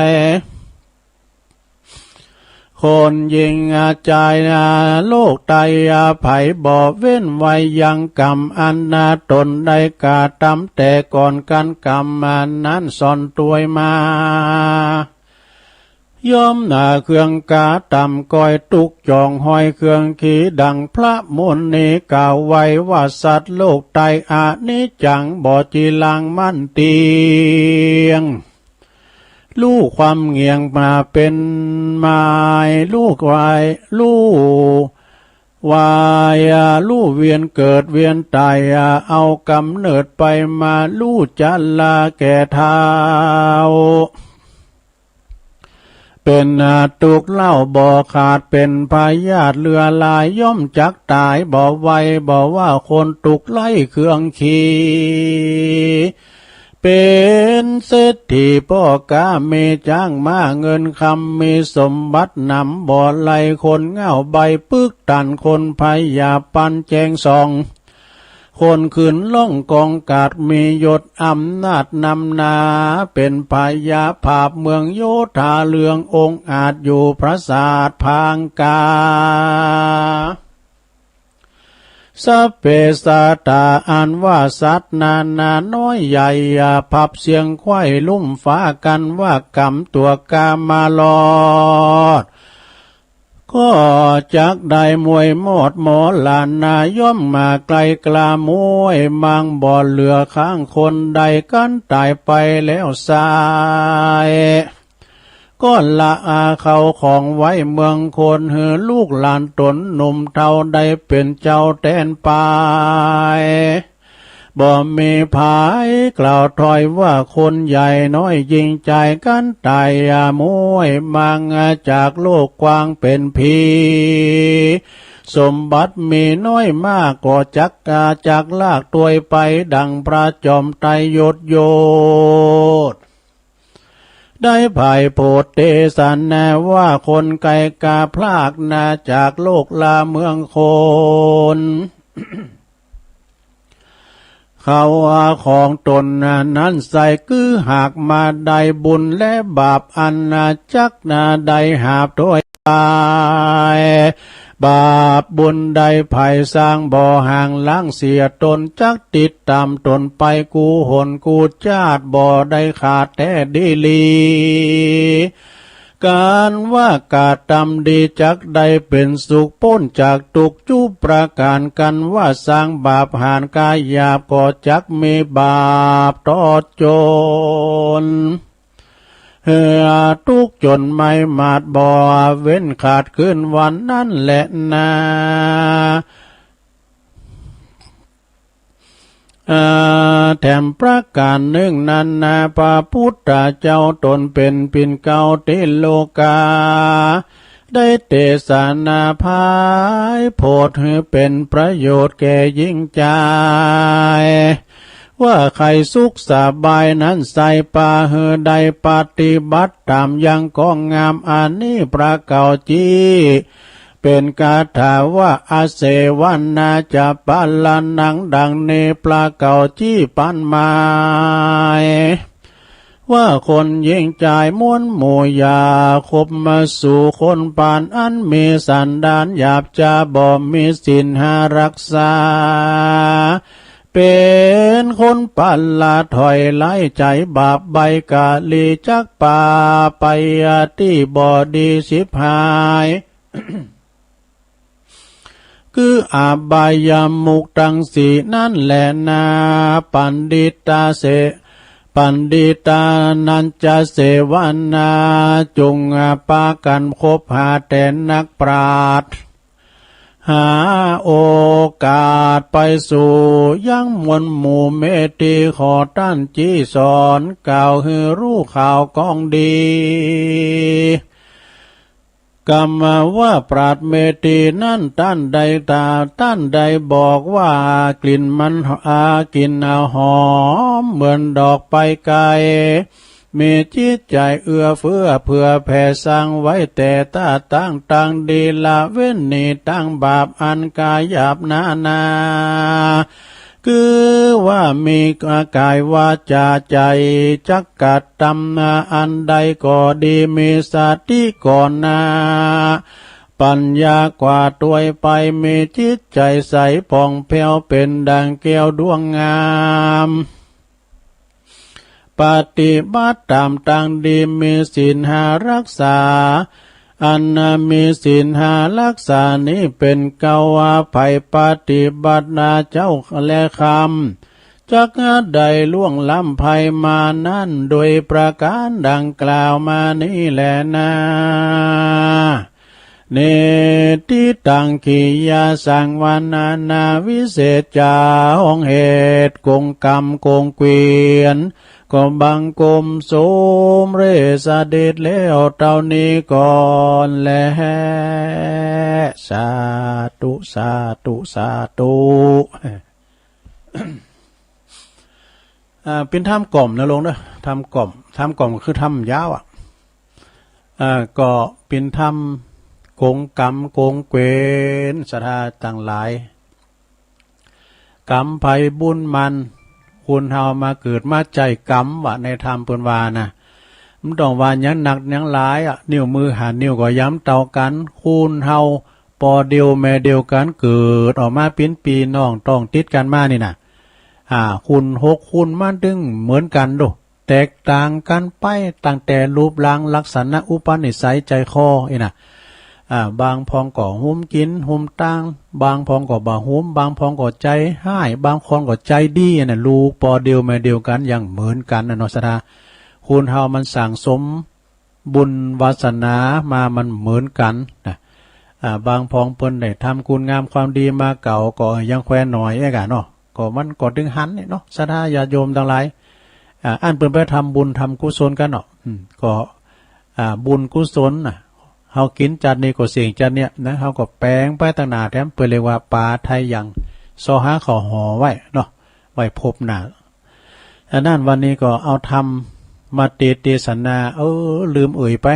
ย คนญิงจายโรคไตอภัย บ่เว้นไว้ยังกรรมอันนาต๋นได้กระตำแต่ก่อนกั๋น กรรมอันนั้นซ่อนตวยมา ย่อมหนาเครื่องกระตำก้อยตุ๊กจ่องห้อยเครื่องขี ดังพระมุนีกล่าวไว้ว่า สัตว์โลกไตอนิจจัง บ่จีรังมั่นเตี้ยง ฮู้ความเหงี่ยงมาเป๋นมาย ฮู้วาย ฮู้วาย ฮู้เวียนเกิดเวียนต๋าย เอาก๋ำเนิดไปมา ฮู้จราแก่เฒ่า เป๋นตุ๊กข์เล่าบ่ขาด เป๋นพยาธิเลือหลาย ย่อมจักต๋ายบ่ไว บ่ว่าคนตุ๊กข์ไร้เครื่องขี เป๋นเศรษฐีป้อก๊า มีจ๊างม้าเงินคำ มีสมบัติหนำบ่ไล คนเหง้าใบ้ปึกตัน คนพยาปันแจ้งส่อง คนขึ้นล่องกองกาด มียศอำนาจนำหน้า เป๋นพญาผาบเมืองโยธา เรืององอาจอยู่ปราสาทผางกา สัพเพสัตตา อันว่าสัตว์นานาน้อยใหญ่ ผับเสียงไขว้ลุ่มฟ้า กันว่ากำตั๋วก้ามารอด ก็จักได้มวยมอดหมอหลานนา ย่อมมาไกลกล้ามวย มังบ่เหลือข้างคนใด กันต๋ายไปแล้วไซร้ ก็ละอาเข้าของไว้เมืองคน หื้อลูกหลานต๋นหนุ่มเฒ่า ได้เป๋นเจ้าแตนไป บ่มีใผกล่าวถอยว่า คนใหญ่น้อยยิ่งใหญ่ กันต๋ายมวย มังจากโลกกว้างเป๋นผี สมบัติมีน้อยมาก ก็จัก จักลากตวยไป ดังพระจอมไตรยศโยธ ได้ไพโพธเตสนาว่า คนไกลกาพลากนา จากโลกลาเมืองคน เขาเอาของต๋นนั้นไซร้ คือหากมาได้บุญและบาป อันจักนาได้หาบตวยไป บาปบุญใดใผสร้างบ่ห่างล้างเสีย ตนจักติดต๋ามต๋นไป กู้หนกู้จาติ บ่ได้ขาดแต๊ดีหลี กันว่ากระตำดี จักได้เป๋นสุขป๊นจากตุ๊กข์จุประก๋าน กันว่าสร้างบาปหาญกายหยาบ ก็จักมีบาปตอดจ๋น หื้อตุ๊กข์จ๋นไม่หมาด บ่เว้นขาดคืนวันนั้นแลนา อ่า แถมประก๋านนึ่งนั้นนา พระพุทธเจ้าต๋นเป๋นปิ่นเกล้าติโลกา ได้เตสนาไพโพธ หื้อเป๋นประโยชน์แก่ยิ่งใจ๋ ว่าใค่สุขสบายนั้นไซร้ ปาหื้อได้ปฏิบัติต๋ามยังก้องงามอันนี้ พระเกล้าจี้เป๋นคาถาว่า อเสวนาจะปะละนัง ดังนี้พระเกล้าจี้ปันหมาย ว่าคนยิ่งใจ๋มวลหมู่อย่าคบมาสู่คนปาน อันมีสันดานหยาบจ๊า บ่มีศีลห้ารักษา เป๋นคนปะละถอยไล่ใจ๋บาปใบ้กาลี จักปาไปตี้บ่ดีฉิบหาย คืออบายมุขตังสี่นั้นแลนา ปัณฑิตาเส ปัณฑิตานันจะเสวนา จุ่งปากั๋นคบหาแต่นักปราชญ์ หาโอกาสไปสู่ยังมวลหมู่เมธี ขอต้านจี้สอนกล่าวหื้อฮู้ข่าวก้องดี กำว่าปราชญ์เมธีนั้น ต้านได้ตา ต้านได้บอกว่า กลิ่นมัน อ่า กลิ่นหอมเหมือนดอกไปไกล มีจิตใจ๋เอื้อเฟื้อเผื่อแผ่สร้างไว้แต่ต้าตั้งตางดี ละเว้นหนีตั้งบาปอันกายหยาบนานา คือว่ามีกายวาจาใจ๋จักกระตำอันใดก็ดี มีสติก่อนนา ปัญญากว่าตวยไป มีจิตใจ๋ใสผ่องแผ้วเป๋นดังแก้วดวงงาม ปฏิบัติต๋ามตางดี มีศีลห้ารักษา อันมีศีลห้ารักษานี้เป๋นเกล้า ว่าใผปฏิบัตินาเจ้าและค่ำ จักได้ล่วงล้ำภัยมานั้นโดยประก๋านดังกล่าวมานี้แลนา เนติตัง กิริยาสังวรรณนา วิเศษจ๋า ห้องเหตุกงกรรมกงเกวียน ก็บังคมสมเร็จเสด็จแล้วเต้านี้ก่อนแล สาธุ สาธุ สาธุ อ่า เป๋นธรรมกล่อมนะโยมเนอะ ธรรมกล่อม ธรรมกล่อมคือธรรมยาวอะ อ่า ก็เป๋นธรรมกงกรรมกงเกวียน ศรัทธาตังหลาย กรรมใผบุญมัน คนเฮามาเกิดมาใจ๊กรรม ว่าในธรรมเปิ้นว่านะ บ่ต้องว่าหยังนักหยังหลายอะ นิ้วมือห้านิ้วก็ยังบ่เต้ากั๋น คนเฮา ป้อเดียวแม่เดียวกั๋น เกิดออกมาเป๋นปี้น้องต๊องติดกั๋นมานี่นะ อ่า คนหกคนมันตึงเหมือนกั๋นโด แตกต่างกั๋นไปตั้งแต่รูปร่างลักษณะอุปนิสัยใจ๋คออี้นะ อ่า บางพ่องก็หุมกิ๋นหุมตาง บางพ่องก็บ่หุม บางพ่องก็ใจ๋ฮ้าย บางพ่องก็ใจ๋ดี อันนั้นลูกป้อเดียวแม่เดียวกั๋นยังเหมือนกั๋นนะเนาะ ศรัทธา คนเฮามันสั่งสม บุญวาสนามามันเหมือนกั๋นนะ อ่า บางพ่องเปิ้นได้ทำคุณงามความดีมาเก่าก็ยังแควหน่อยเอ๊ะกะเนาะ ก็มันก็ตึงหันเนี่ยเนาะ ศรัทธาญาติโยมตังหลาย อ่า อันเปิ้นไปทำบุญทำกุศลกั๋นเนาะ อืม ก็ อ่า บุญกุศลนะ เฮากิ๋นจาตินี้ก็เสี้ยงจาติเนี้ยนะ เฮาก็แป๋งไปตังหน้าแถม เปิ้นเรียกว่าป๋าไทยัง ซอหาข้าวห่อไว้เนาะ ไว้พบหน้า อันนั้นวันนี้ก็เอาธรรมมาเตสน์เตสนา เออ ลืมเอ่ยไป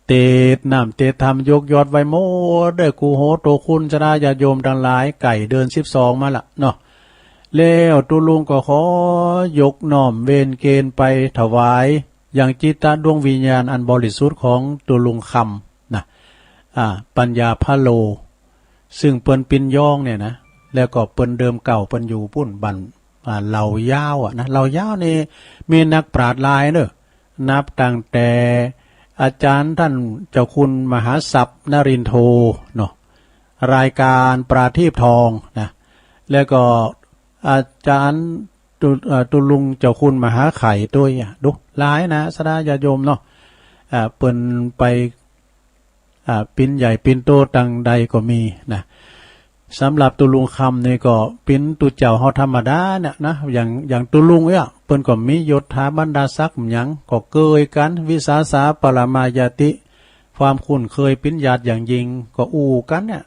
เตสน์น้ำเตสน์ธรรมยกยอดไว้หมดเด้อ กู้โหตคุณศรัทธาญาติโยมตังหลาย ใก้เดือนสิบสองมาละเนาะ แล้วตุ๊ลุงก็ขอยกน้อมเวนเกณฑ์ไปถวายยังจิตตะดวงวิญญาณอันบริสุทธิ์ของตุ๊ลุงคำนะ อ่า ปัญญาพะโล ซึ่งเปิ้นปินยองเนี่ยนะ แล้วก็เปิ้นเดิมเก่าเปิ้นอยู่ปุ้นบ้าน อ่า เหล่ายาวอะนะ เหล่ายาวนี่มีนักปราชญ์หลายเนอะ นับตั้งแต่อาจ๋ารย์ต้านเจ้าคุณมหาศัพย์นรินทโธเนาะ รายการประทีปทองนะ แล้วก็อาจ๋ารย์ตุ๊ เอ่อ ตุ๊ลุงเจ้าคุณมหาไข่ตวยอะ ดูหลายนะ ศรัทธาญาติโยมเนาะ อ่า เปิ้นไป อ่า ปินใหญ่ปินโตตังใดก็มีนะ สำหรับตุ๊ลุงคำนี่ก็ปินตุ๊เจ้าเฮาธรรมดาเนี่ยนะ อย่าง อย่างตุ๊ลุงเนี่ย เปิ้นก็มียศถาบรรดาศักดิ์หยัง ก็เกยกั๋น วิสาสะปะระมะญาติ ความคุ้นเคยปินญาติอย่างยิ่ง ก็อู้กั๋นเนี่ย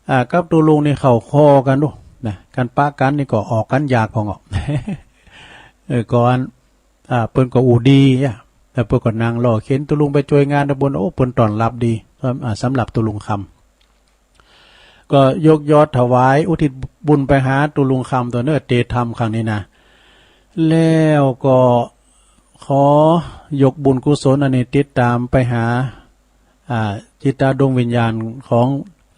อ่า กับตุ๊ลุงนี่เข้าคอกั๋นดูนะ กั๋นปะกั๋นนี่ก็ออกกั๋นยากพ่องออก เออ ก่อน อ่า เปิ้นก็อู้ดีอะ แล้วเปิ้นก็นั่งล่อเข็นตุ๊ลุงไปจ้วยงานตำบล โอ้ เปิ้นต้อนฮับดี อ่า สำหรับตุ๊ลุงคำ ก็ยกยอดถวายอุทิศบุญไปหาตุ๊ลุงคำตั๋วเน่อ เตสน์ธรรมครั้งนี้นะ แล้วก็ขอยกบุญกุศลอันนี้ติดต๋ามไปหา อ่า จิตตะดวงวิญญาณของ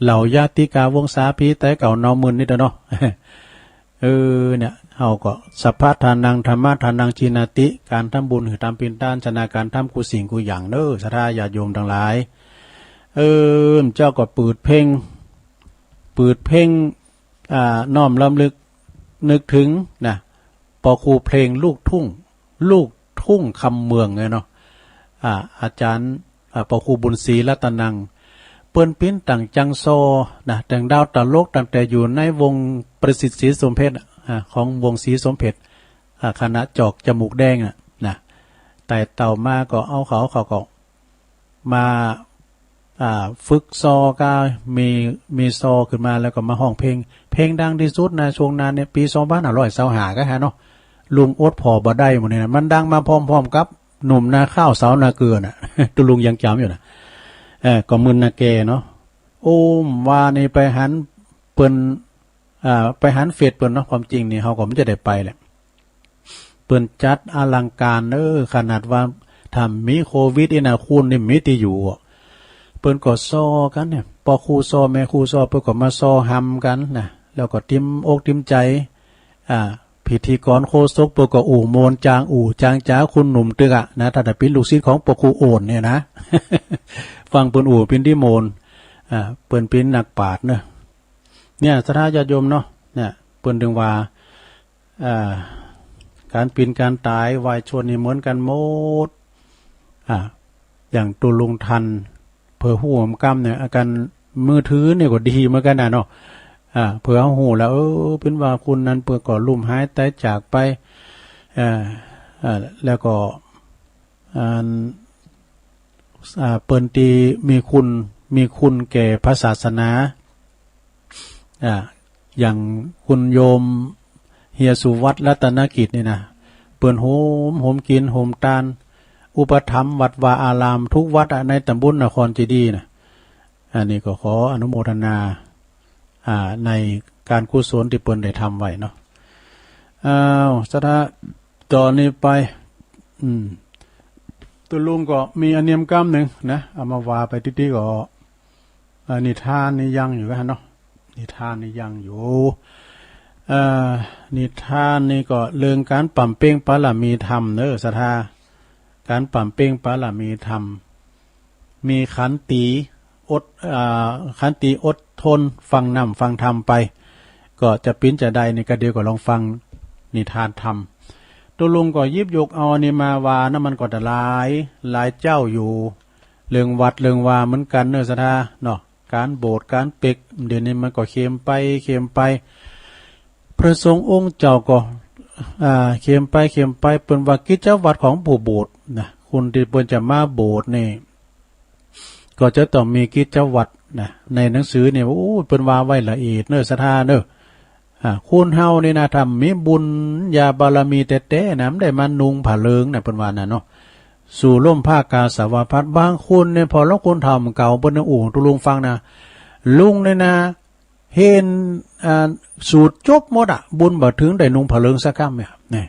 เหล่าญาติกาวงศาผีต๋ายเก่าเนาหมื่นนี่แหละเนาะ เออ เนี่ย เฮาก็ สัพพะทานัง ธัมมะทานัง จีนาติ ก๋านทำบุญหื้อต๋ามปิณฑทาน ชนะก๋านทำกู้สิ่งกู้อย่างเน่อ ศรัทธาญาติโยมตังหลาย เออ เจ้าก็เปิดเพลง เปิดเพลง อ่า น้อมรำลึกนึกถึงนะ ปอครูเพลงลูกทุ่ง ลูกทุ่งคำเมืองเนี่ยเนาะ อ่า อาจ๋ารย์ อ่า ปอครูบุญศรีรัตนัง เปิ้นปิ้นตั้งจังซอนะ แต่งดาวตลกตั้งแต่อยู่ในวงประสิทธิ์ศรีสมเพชรอะ อ่า ของวงศรีสมเพชร อ่า คณะจอกจมูกแดงน่ะนะ ไต่เต้ามาก็เอาเขา เขาก็ มา อ่า ฝึกซอก็มี มีซอขึ้นมาแล้วก็มาฮ้องเพลง เพลงดังตี้สุดในช่วงนั้นเนี่ย ปี๋สองพันห้าร้อยซาวห้า ก็ฮะเนาะ ลุงอดผ่อบ่ได้หมดเนี่ยนะ มันดังมาพร้อมๆ กับหนุ่มนาข้าวสาวนาเกลือน่ะ ตุ๊ลุงยังจ๋ำอยู่นะ เออ ก็มึนนาแกเนาะ โอ้ ว่านี่ไปหันเปิ้น อ่า ไปหันเฟซเปิ้นเนาะ ความจริงนี่เฮาก็บ่จะได้ไปแหละ เปิ้นจัดอลังก๋าน เออ ขนาดว่าถ้ามีโควิดอี้นะ คนนี่มีตี้อยู่อะ เปิ้นก็ซอกั๋นเนี่ย ปอครูซอ แม่ครูซอ เปิ้นก็มาซอฮำกั๋นนะ แล้วก็ตริมอกตริมใจ๋ อ่า พิธีกรโฆษกเปิ้นก็อู้ม่วนจางอู้จางจ๋า คุณหนุ่มตึกอะนะ ถ้าได้เป๋นลูกศิษย์ของปอครูโอนเนี่ยนะ ฟังเปิ้นอู้เป๋นตี้ม่วน อ่า เปิ้นเป๋นนักปราชญ์เนาะ เนี่ย ศรัทธาญาติโยมเนาะ เนี่ย เปิ้นตึงว่า อ่า ก๋านเป๋นก๋านต๋ายวายชนนี่เหมือนกั๋นหมด อ่า อย่างตุ๊ลุงทัน เผื่อฮู้หม่ำกำเนี่ย อาก๋านมือถือนี่ก็ดีเหมือนกั๋นน่ะเนาะ อ่า เผื่อเฮาฮู้แล้ว เออ เป๋นว่าคนนั้นเปิ้นก็ลุ่มหายต๋ายจากไป อ่า อ่า แล้วก็ อัน อ่า เปิ้นตี้มีคุณ มีคุณแก่พระศาสนา อ่า อย่างคุณโยมเฮียสุวัฒน์รัตนกิจนี่นะ เปิ้นโหม โหมกิ๋น โหมตาน อุปถัมภ์วัดวาอารามกู้วัดอะ ในต๋ำบลนครเจดีย์นะ อันนี้ก็ขออนุโมทนา อ่า ใน ก๋านกุศลตี้เปิ้นได้ทำไว้เนาะ อ้าว ศรัทธา ต่อนี้ไป อืม ตุ๊ลุงก็มีอะเนียมกำนึ่งนะ เอามาว่าไปตี้ๆ ก็ อ่า นิทานนี่ยังอยู่กั๋นเนาะ นิทานนี่ยังอยู่ เอ่อ นิทานนี่ก็เรื่องก๋านบำเพ็ญบารมีธรรมเน้อ ศรัทธา ก๋านบำเพ็ญบารมีธรรม มีขันติอด อ่า ขันติอดทน ฟังน้ำฟังธรรมไป ก็จะเป๋นจาใดนี่ ก็เดี๋ยวก็ลองฟังนิทานธรรม ตุ๊ลุงก็หยิบยกเอาอันนี้มาว่านะ มันก็หลาย หลายเจ้าอยู่ เรื่องวัดเรื่องวาเหมือนกั๋นเน้อ ศรัทธา เนาะ ก๋านโบสถ์ก๋านเปก เดี๋ยวนี้มันก็เข้มไป เข้มไป พระสงฆ์องค์เจ้าก็ อ่า เข้มไป เข้มไป เปิ้นว่ากิจวัตรของผู้โบสถ์นะ คนตี้เปิ้นจะมาโบสถ์นี่ ก็จะต้องมีกิจวัตรนะ ในหนังสือนี่ โอ้ เปิ้นว่าไว้ละเอียดเน้อ ศรัทธาเน้อ อ่า คนเฮานี่นะ ถ้ามีบุญญาบารมีแต๊ๆ นะ บ่ได้มานุ่งผ้าเหลืองนะ เปิ้นว่านะเนาะ สู่ร่มผ้ากาสาวพัสตร์ บางคนเนี่ย ผ่อละคนเฒ่าเก่า เปิ้นยังอู้ตุ๊ลุงฟังนะ ลุงเนี่ยนะ เฮน อ่า สูตรจบหมดอะ บุญบ่เถิงได้นุ่งผ้าเหลืองสักกำเนี่ย นี่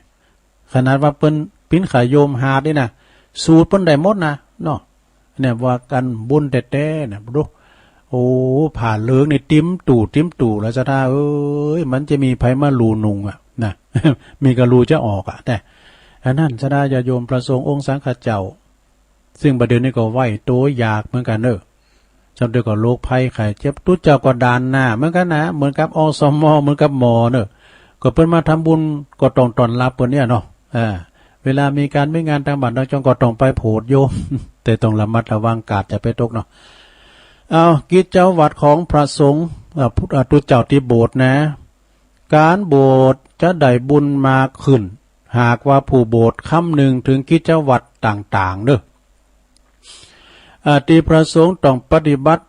ขนาดว่าเปิ้นเป๋นขาโยมหาดนี่นะ สูตรเปิ้นได้หมดนะ เนาะ เนี่ยว่ากั๋นบุญแต๊ๆ นะ ดู โอ้ ผ้าเหลืองนี่ติ่มตู้๋ ติ่มตู้๋ แล้ว ศรัทธาเอ๋ย มันจะมีใผมาลู่นุ่งอะ นะ มีก็ลู่จะออกอะ แต่ อันนั้น ศรัทธาญาติโยม พระสงฆ์องค์สังฆเจ้า ซึ่งบ่าเดี่ยวนี้ก็ไหว้ตั๋วยากเหมือนกั๋นเน้อ จำเดียวกับโรคภัยไข้เจ็บ ตุ๊เจ้าก็ด่านหน้าเหมือนกั๋นนะ เหมือนกับ อสม เหมือนกับหมอเน้อ ก็เปิ้นมาทำบุญก็ต้องต้อนรับเปิ้นเนี่ยเนาะ อ่า เวลามีก๋านมีงานตางบ้านตางจองก็ต้องไปโผดโยม แต่ต้องระมัดระวังกาดจะไปตกเนาะ เอา กิจวัตรของพระสงฆ์ อ่า พุทธ อ่า ตุ๊เจ้าตี้โบสถ์นะ ก๋านโบสถ์จะได้บุญมากขึ้น หากว่าผู้โบสถ์คำนึงเถิงกิจวัตรต่างๆ เน้อ อ่า ตี้พระสงฆ์ต้องปฏิบัติ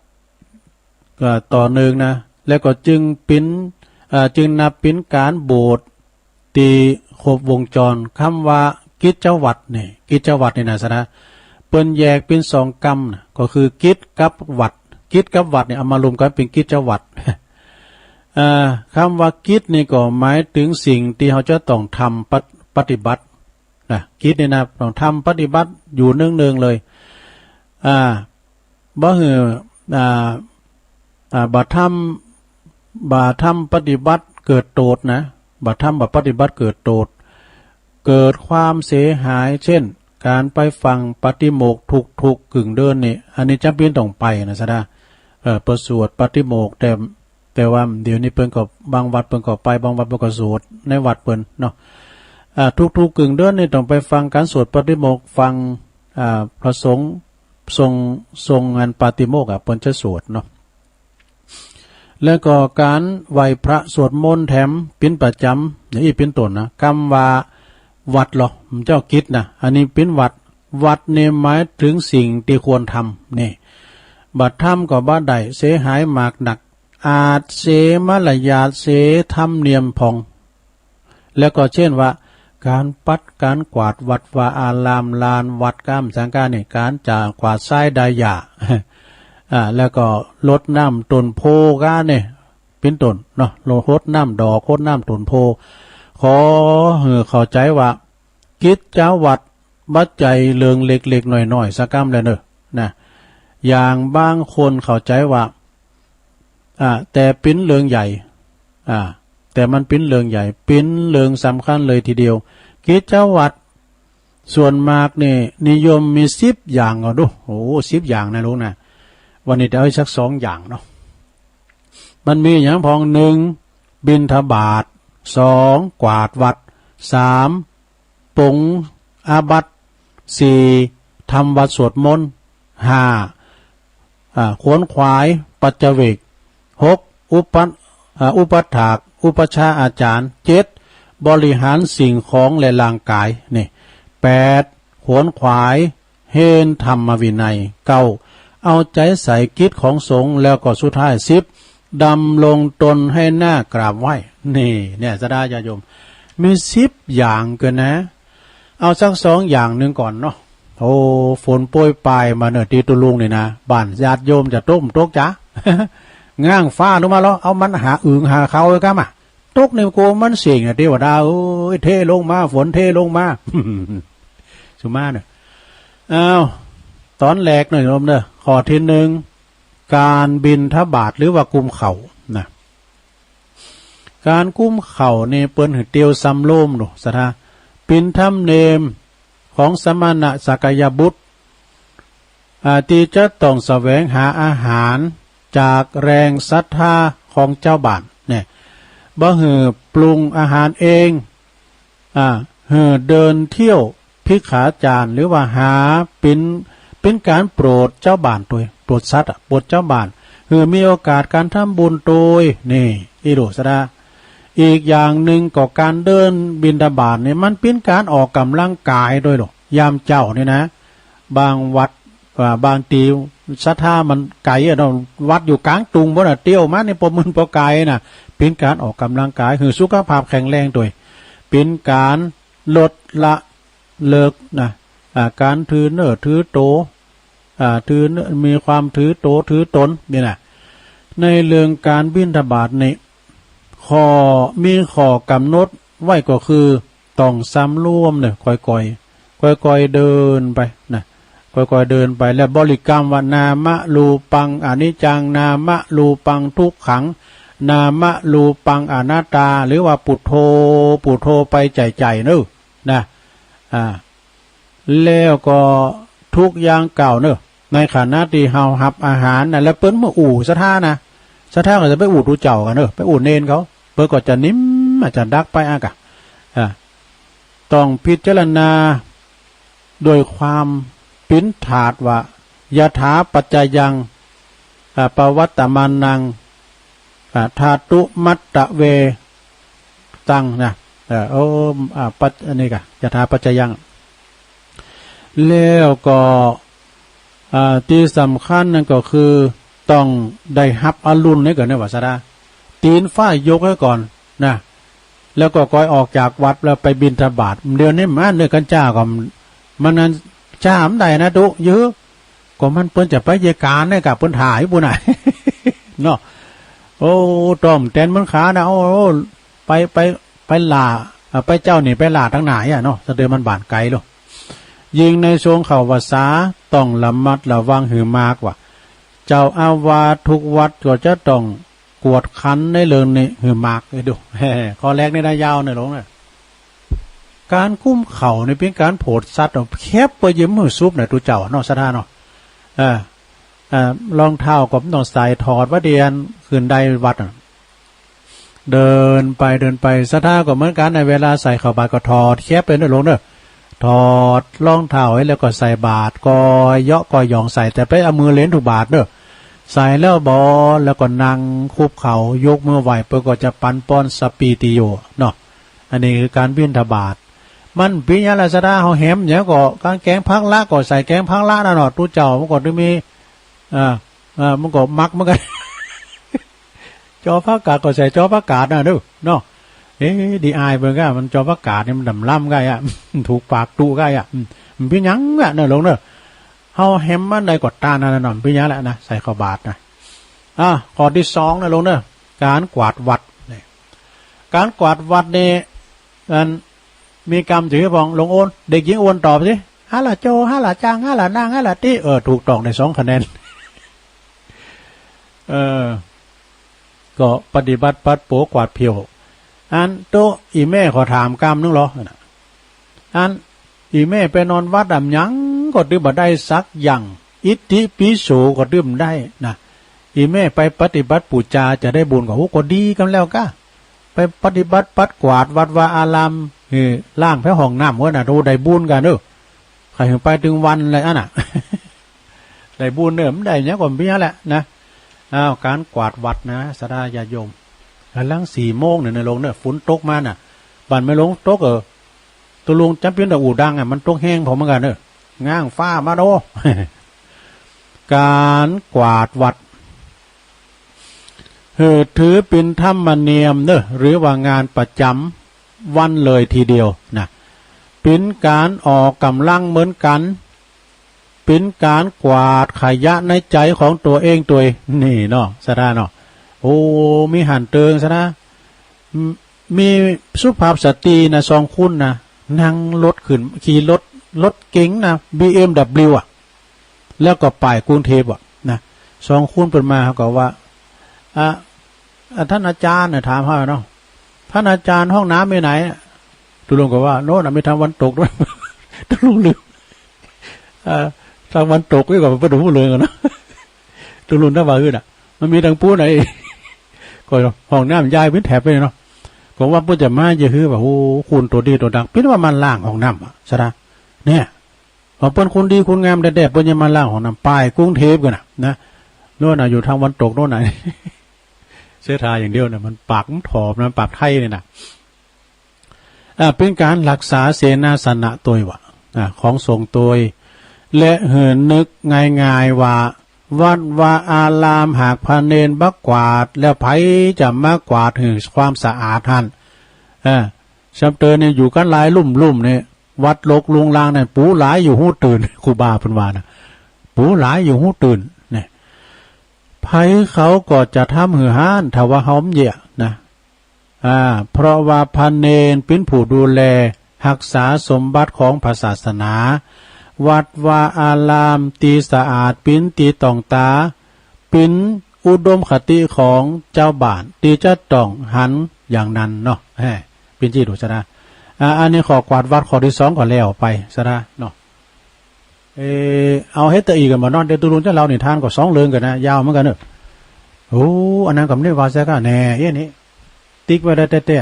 อ่า ต่อเนื่องนะ แล้วก็จึงเป๋น อ่า จึงนับเป๋นก๋านโบสถ์ตี้ครบวงจร กำว่ากิจวัตรนี่ กิจวัตรนี่นะ ศรัทธา เปิ้นแยกเป๋นสองกำนะ ก็คือกิจกับวัตร กิจกับวัตรนี่เอามารวมกั๋นเป๋นกิจวัตร อ่า กำว่ากิจนี่ก็หมายเถิงสิ่งตี้เฮาจะต้องทำ ปะ- ปฏิบัตินะ กิจนี่นะ ต้องทำปฏิบัติอยู่เนืองๆ เลย อ่า บ่หื้อ อ่า อ่า บ่ทำ บ่ทำปฏิบัติเกิดโต้ษนะ บ่ทำ บ่ปฏิบัติเกิดโต้ษ เกิดความเสียหาย เช่น ก๋านไปฟังปาติโมกข์ทุกๆ กึ่งเดือนนี่ อันนี้จ๋ำเป๋นต้องไปนะ ศรัทธา เอ่อ ไปสวดปาติโมกข์ แต่ แต่ว่าเดี๋ยวนี้เปิ้นก็ บางวัดเปิ้นก็ไป บางวัดเปิ้นก็สวดในวัดเปิ้นเนาะ อ่า ทุกๆ กึ่งเดือนนี่ต้องไปฟังก๋านสวดปาติโมกข์ ฟัง อ่า พระสงฆ์ทรง ทรงงานปาติโมกข์อะ เปิ้นจะสวดเนาะ แล้วก็ก๋านไหว้พระสวดมนต์แถมเป๋นประจ๋ำ อย่างอี้เป๋นต้นนะ กำว่าวัตรลอ บ่ใจ้กิจนะ อันนี้เป๋นวัตร วัตรนี่หมายเถิงสิ่งตี้ควรทำ นี่ บ่ทำก็บ่ได้ เสียหายมากนัก อาจเสียมารยาท เสียธรรมเนียมพ่อง แล้วก็เช่นว่า ก๋านปัดก๋านกวาดวัดวาอาราม ลานวัดก้ามสังฆานี่ ก๋านจะกวาดซ้ายดายหญ้า อ่า แล้วก็รดน้ำต้นโพธิ์ก้านี่ เป๋นต้นเนาะ รดน้ำดอก รดน้ำต้นโพธิ์ ขอหื้อเข้าใจ๋ว่า กิจวัตรบ่ใจ้เรื่องเล็กๆ น้อยๆ สักกำแลเน้อ นะ อย่างบางคนเข้าใจ๋ว่า อ่า แต่เป๋นเรื่องใหญ่ อ่า แต่มันเป๋นเรื่องใหญ่ เป๋นเรื่องสำคัญเลยทีเดียว กิจวัตรส่วนมากนี่นิยมมีสิบอย่าง เอาดู โอ้ สิบอย่างนะลุงนะ วันนี้จะเอาสักสองอย่างเนาะ มันมีหยังพ่อง หนึ่ง บิณฑบาต สอง กวาดวัด สาม ปรงอาบัติ สี่ ทำวัตรสวดมนต์ ห้า อ่า ขวนขวายปัจจเวก หก อุปัฏ- อ่า อุปัฏฐาก อุปัชฌาย์อาจ๋ารย์ เจ็ด บริหารสิ่งของและร่างก๋าย นี่ แปด ขวนขวาย เฮนธรรมวินัย เก้า เอาใจ๋ใส่กิจของสงฆ์ แล้วก็สุดท้าย สิบ ดำรงตนให้น่ากราบไหว้ นี่ เนี่ย ศรัทธาญาติโยม มีสิบอย่างเกินนะ เอาสักสองอย่างนึ่งก่อนเนาะ โอ้ ฝนโปรยปรายมาเน่อตี้ตุ๊ลุงนี่นะ บ้านญาติโยมจะตกบ่ตกจ๊ะ ง้างฟ้าลงมาแล้ว เอามันหาอึ่งหาเค้าไว้ก้ามา ตกในโกมันเสี้ยงนะ เตวดาเอ้ย เทลงมา ฝนเทลงมา สุมาเน่อ อ้าว ต๋อนแรกเน่อโยมเน่อ ข้อตี้นึ่ง ก๋านบิณฑบาตหรือว่ากุมเข่านะ ก๋านกุมเข่านี่เปิ้นหื้อเตียวสำรวมดูศรัทธา เป๋นธรรมเนียมของสมณะสักยบุตร อ่า ตี้จะต้องแสวงหาอาหารจากแรงศรัทธาของจาวบ้านเนี่ย บ่หื้อปรุงอาหารเอง อ่า หื้อเดินเที่ยว ภิกขาจารย์ หรือว่าหา เป๋น เป๋นก๋านโปรดจาวบ้านตวย โปรดสัตว์อะ โปรดจาวบ้าน หื้อมีโอกาสก๋านทำบุญตวย นี่ อี้ดูศรัทธา อีกอย่างนึ่งก็ก๋านเดินบิณฑบาตนี่ มันเป๋นก๋านออกก๋ำลังก๋ายตวยลูก ยามเจ๊านี่นะ บางวัด อ่า บางตี้ศรัทธามันไก๋อะเนาะ วัดอยู่ก๋างตุงโน่นน่ะ เตียวมานี่ปอมึนปอก๋ายน่ะ เป๋นก๋านออกก๋ำลังก๋าย หื้อสุขภาพแข็งแรงตวย เป๋นก๋าน ลดละเลิกนะ อ่า ก๋านถือเน่อถือโต อ่า ถือเน่อ มีความถือโตถือตนนี่นะ ในเรื่องก๋านบิณฑบาตนี่ ข้อ มีข้อกำหนดไว้ก็คือ ต้องสำรวมเน่อ ค่อยๆ ค่อยๆ เดินไปนะ ค่อยๆ เดินไป แล้วบริกรรมว่า นามะรูปังอนิจจัง นามะรูปังทุกขัง นามะรูปังอนัตตา หรือว่าพุทโธ พุทโธไปใจ๋ๆ เน่อ นะ อ่า แล้วก็ทุกย่างก้าวเน่อ ในขณะตี้เฮาฮับอาหารนะ แล้วเปิ้นมาอู้ศรัทธานะ ศรัทธาก็จะไปอู้ตุ๊เจ้าก่าเน่อ ไปอู้เณรเขา เปิ้นก็จะนิ่ม อาจจะดักไปอะกะ อ่า ต้องพิจารณาโดยความเป๋นธาตุว่า ยถาปัจจายัง อ่า ปวัตตมานัง อ่า ธาตุมัตตเวตังนะ เออ โอ้ อ่า ปัจ อันนี้ก่ะ ยถาปัจจายัง แล้วก็ อ่า ตี้สำคัญนั่นก็คือ ต้องได้ฮับอรุณนี่ก่อนเน่อว่าศรัทธา ตี๋นฟ้ายกไว้ก่อนนะ แล้วก็ก่อยออกจากวัดแล้วไปบิณฑบาต เดี๋ยวนี้มันเน่อ กัญจ้าก็ มันนั้นจ้ามันได้นะตุ๊ เยอะ ก็มันเปิ้นจะไปเยียะก๋านเนี่ยกะ เปิ้นถ่ายปุ้นน่ะ เนาะ โอ้ ต้อมแตนเหมือนขานะ โอ้ ไป ไป ไปหล่า อ่า ไปเจ้านี่ไปหล่าตังไหนอะเนาะ สะเดือมันบ้านไก๋ลูก ยิ่งในช่วงเข้าพรรษา ต้องระมัดระวังหื้อมากว่า เจ้าอาวาสทุกวัดก็จะต้องกวดขันในเรื่องนี้หื้อมาก เอ้ยดู ข้อแรกนี่นะ ยาวเน่อหลวงเน่อ ก๋านกุมเข่านี่เป๋นก๋านโผดสัตว์เนาะ แคะเปื้อเยียะหื้อสุบเน่อตุ๊เจ้าเนาะ ศรัทธาเนาะ เออ เออ รองเท้าก็บ่ต้องใส่ ถอดไว้เดียนขึ้นไดวัดน่ะ เดินไปเดินไป ศรัทธาก็เหมือนกั๋น ในเวลาใส่เข้าบาตรก็ถอดแคะไปเน่อหลวงเน่อ ถอดรองเท้าไว้แล้วก็ใส่บาตร ก็เยาะก็หย่องใส่ แต่ไปเอามือเหลนถูบาตรเน่อ ใส่แล้วบ่ แล้วก็นั่งคุกเข่า ยกมือไหว้ เปิ้นก็จะปั๋นป้อนสัพพีติโยเนาะ อันนี้คือก๋านบิณฑบาต มันเป๋นหยังล่ะศรัทธา เฮาแหมหยังก็ ก๋านแกงผักละก็ใส่แกงผักละนั่นเนาะ ตุ๊เจ้ามันก็ต้องมี อ่า อ่า มันก็มักเหมือนกั๋น จอผักกาดก็ใส่จอผักกาดน่ะเน่อ เนาะ เอ๊ะ ดีอายเปิ้นก้า มันจอผักกาดนี่มันดำล้ำก้าอะ ถูกปากตุ๊ก้าอะ อืม มันเป๋นหยังอะเน่อหลวงเน่อ เฮาแหมอันใดก็ต๋ามอันนั้นเนาะ มันเป๋นหยังแหละนะ ใส่เข้าบาตรนะ อ่ะ ข้อตี้สองเน่อหลวงเน่อ ก๋านกวาดวัดเนี่ย ก๋านกวาดวัดเนี่ย อัน มีกำจื้อปอง หลวงโอน เด็กหญิงโอนตอบสิ หาละโจ หาละจาง หาละนาง หาละตี้ เออ ถูกต้องได้สองคะแนน เออ ก็ปฏิบัติปัดโป๋กวาดเผี้ยว อันโต๊ะ อี่แม่ขอถามกำนึ่งลอ อัน อี่แม่ไปนอนวัดอะ หยังก็ตื้อบ่ได้สักอย่าง อิติปิโสก็ตื้อบ่ได้นะ อี่แม่ไปปฏิบัติปู๋จาจะได้บุญก็ โอ้ ก็ดีกำแล้วก้า ไปปฏิบัติปัดกวาดวัดวาอาราม เออ ล้างแผห้องน้ำหั้นน่ะ โอ้ ได้บุญก้าเน่อ ใค่หื้อไปตึงวันเลยอันน่ะ ได้บุญเน่อ มันได้หยังก็มีอันแหละนะ อ้าว ก๋านกวาดวัดนะ ศรัทธาญาติโยม ก๋ำลังสี่โมงเน่อ เน่อหลวงเน่อ ฝนตกมาน่ะ บ้านแม่หลวงตก เออ ตุ๊ลุงจ๋ำเป๋นตาอู้ดังอะ มันตกแฮงพอเหมือนกั๋นเน่อ ง้างฟ้ามาโด ก๋านกวาดวัด หื้อถือเป๋นธรรมเนียมเน่อ หรือว่างานประจ๋ำวันเลยทีเดียวนะ เป๋นก๋านออกก๋ำลังเหมือนกั๋น เป๋นก๋านกวาดขยะในใจ๋ของตั๋วเองตวย นี่เนาะ ศรัทธาเนาะ โอ้ มีหั้นเติงซะนะ มี มีสุภาพสตรีนะ สองคนนะ นั่งรถขึ้น ขี่รถ รถเก๋งนะ บีเอ็มดับเบิลยู อะ แล้วก็ไปกรุงเทพฯ อะ นะ สองคนเปิ้นมา เขาก็ว่า อ่ะ อ่ะ ท่านอาจารย์เนี่ย ถามเขาเนาะ "ท่านอาจารย์ ห้องน้ำอยู่ไหน" ตุ๊ลุงก็ว่า "โน่นน่ะ มีตางวันตก" ตุ๊ลุงลืม อ่า ตางวันตกนี่ก็เปิ้นฮู้เลิงอะเนาะ ตุ๊ลุงถามว่า "หื้อน่ะ มันมีตางปู๊นไหน" ก็ห้องน้ำยายเปิ้นแถบไปเนาะ ก็ว่าเปิ้นจะมาจะหื้อว่า โอ้ คนโตดีโตดัง เปิ้นว่ามาล้างห้องน้ำอะ ซะนะ เนี่ย ว่าเปิ้นคนดีคนงามแต๊ๆ เปิ้นจะมาล้างห้องน้ำ ไปกรุงเทพฯ กั๋นน่ะ นะ โน่นน่ะ อยู่ตางวันตกโน่นน่ะ เสียท่าอย่างเดียวเนี่ย มันปากมันถ่อมนะ ปากไทยเนี่ยนะ อ่า เป๋นก๋านฮักษาเสนาสนะตวยว่ะ อ่า ของสงฆ์ตวย และหื้อนึกง่ายๆ ว่า วัดวาอารามหากพระเณรบ่กวาด แล้วใผจะมากวาดหื้อความสะอาดหั้น อ่า ซ้ำเติมเนี่ย อยู่กั๋นหลายลุ่มๆ เนี่ย วัดรกรุงรังเนี่ย ปู๋หลายอยู่ฮู้ตื่น ครูบาเปิ้นว่านะ ปู๋หลายอยู่ฮู้ตื่น เนี่ย ใผเขาก็จะทำหื้อหั้น ถ้าว่าเฮาบ่เยียะนะ อ่า เพราะว่าพระเณรเป๋นผู้ดูแลฮักษาสมบัติของพระศาสนา วัดวาอารามตี้สะอาดเป๋นตี้ต้องต๋า เป๋นอุดมคติของจาวบ้านตี้จะต้องหันอย่างนั้นเนาะ แฮ่ เป๋นตี้ดูซะนะ อ่า อันนี้ข้อกวาดวัดข้อตี้สองก็แล้วไปซะนะเนาะ เออ เอาเฮ็ดตะอี้กั๋นบ่เนาะ เดี๋ยวตุ๊ลุงจะเล่านิทานก็สองเรื่องกั๋นนะ ยาวเหมือนกั๋นเนอะ โอ้ อันนั้นก็บ่ได้ว่าซะก้าแน่ เอ๊ะ นี่ ติ๊กไว้ได้แต๊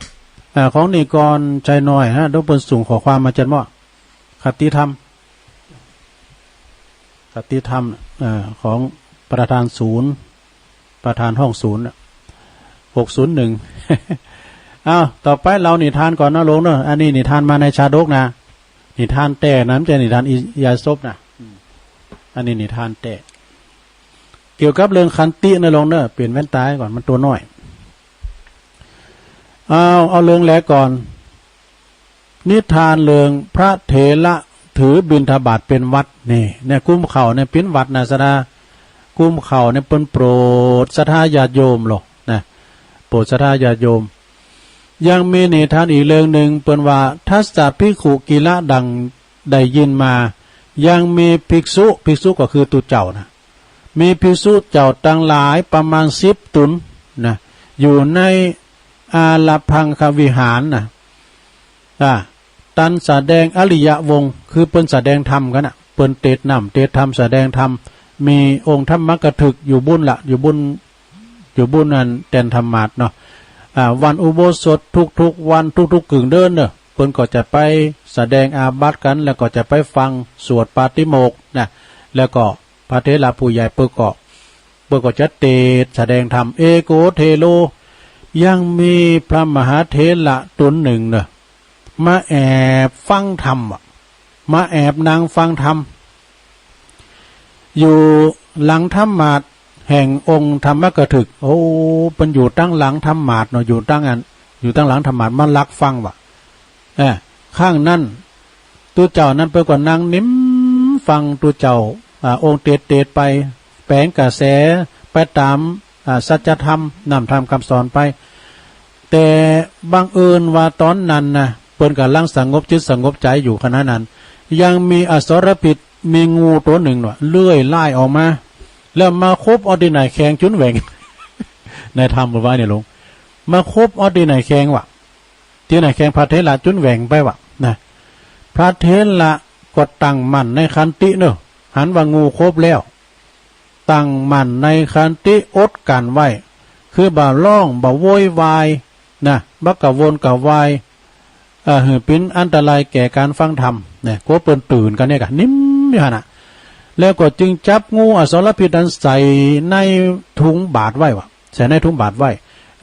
ๆ อ่า ของนิกรชัยน้อยนะ เดี๋ยวเปิ้นส่งข้อความมาจัดหม้อ คติธรรม คติธรรม เอ่อ ของประธานศูนย์ ประธานห้องศูนย์น่ะ หกศูนย์หนึ่ง อ้าว ต่อไปเล่านิทานก่อนนะลุงเนอะ อันนี้นิทานมาในชาดกนะ นิทานแต๊นะ บ่ใจ้นิทานอียาซบนะ อืม อันนี้นิทานแต๊ เกี่ยวกับเรื่องขันตินะลุงเนอะ เปลี่ยนแว่นต๋าก่อน มันตั๋วน้อย เอา เอาเรื่องแรกก่อน นิทานเรื่องพระเถระถือบิณฑบาตเป๋นวัตร นี่ เนี่ย กุมเขาเนี่ยเป๋นวัตรนะ ศรัทธา กุมเขาเนี่ยเปิ้นโปรดศรัทธาญาติโยมลอนะ โปรดศรัทธาญาติโยม ยังมีนิทานอีกเรื่องนึ่ง เปิ้นว่า ทัสสะภิกขุกิลมะ ดังได้ยินมา ยังมีภิกษุ ภิกษุก็คือตุ๊เจ้านะ มีภิกษุเจ้าตังหลายประมาณสิบต๋นนะ อยู่ในอาลพังควิหารนะ อ่า ตันแสดงอริยวงศ์ คือเปิ้นแสดงธรรมกั๋นนะ เปิ้นเตสน์น้ำเตสน์ธรรม แสดงธรรม มีองค์ธรรมกถึกอยู่บุญละ อยู่บุญ อยู่บุญอันแตนธรรมาสน์เนาะ อ่า วันอุโบสถทุกๆ วันทุกๆ กึ่งเดือนเนอะ เปิ้นก็จะไปแสดงอาบัติกั๋น แล้วก็จะไปฟังสวดปาฏิโมกข์นะ แล้วก็พระเถระผู้ใหญ่เปิ้นก็ เปิ้นก็จะเตสน์แสดงธรรม เอโกเถโร ยังมีพระมหาเถระต๋นนึ่งเนอะ มาแอบฟังธรรมอะ มาแอบนั่งฟังธรรม อยู่หลังธรรมาสน์แห่งองค์ธรรมกถึก โอ้ เปิ้นอยู่ตังหลังธรรมาสน์เนาะ อยู่ตังอัน อยู่ตังหลังธรรมาสน์ มาลักฟังว่ะ เออ ครั้งนั้น ตุ๊เจ้านั้นเปิ้นก็นั่งนิ่มฟังตุ๊เจ้า อ่า องค์เตสน์เตสน์ไป แป๋งกระแสไปต๋าม อ่า สัจธรรม น้ำธรรมคำสอนไป แต่บังเอิญว่าต๋อนนั้นนะ เปิ้นก่ำลังสงบจิตสงบใจ๋อยู่ขณะนั้น ยังมีอสรพิษ มีงูตั๋วนึ่งเนาะ เลื้อยล่ายออกมา แล้วมาขบเอาตี้หน้าแข้งจุนแหว่ง ในธรรมเอาไว้เนี่ยลุง มาขบเอาตี้หน้าแข้งว่ะ ตี้หน้าแข้งพระเถระจุนแหว่งไปว่ะ นะ พระเถระก็ตั้งมั่นในขันติเนอะ หันว่างูขบแล้ว ตั้งมั่นในขันติอดกลั้นไว้ คือบ่าฮ้อง บ่าโวยวาย นะ บ่ากระวนกระวาย เอ่อ หื้อเป๋นอันตรายแก่ก๋านฟังธรรม นะ กั๋วเปิ้นตื่นกั๋นเนี่ยก่ะ นิ่มอยู่หั้นน่ะ แล้วก็จึงจับงูอสรพิษนั้นใส่ในถุงบาตรไว้ว่ะ ใส่ในถุงบาตรไว้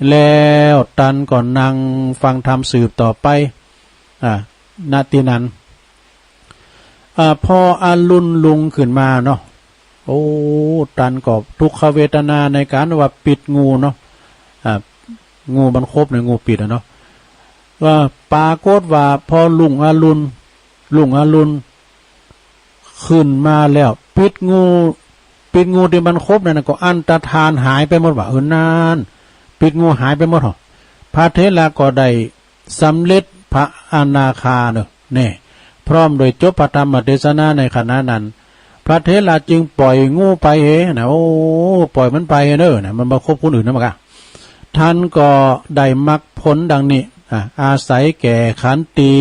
แล้วตันก็นั่งฟังธรรมสืบต่อไป อ่า ณ ตี้นั้น อ่า พออรุณรุ่งขึ้นมาเนาะ โอ้ ตันก็ทุกขเวทนาในก๋านว่าปิดงูเนาะ อ่า งูมันขบในงูปิดอะเนาะ ว่าปรากฏว่าพอรุ่งอรุณ รุ่งอรุณ ขึ้นมาแล้ว ปิดงู ปิดงูตี้มันขบนั่นน่ะก็อันตรธานหายไปหมดว่า เออ นั่น ปิดงูหายไปหมดเหรอ พระเถระก็ได้สำเร็จพระอนาคาเนอะ แน่ พร้อมโดยจบพระธรรมเทศนาในขณะนั้น พระเถระจึงปล่อยงูไปเหนะ โอ้ ปล่อยมันไปเหเนอะนะ มันบ่ขบคนอื่นนะ มันกะ ท่านก็ได้มรรคผลดังนี้ อ่ะ อาศัยแก่ขันติ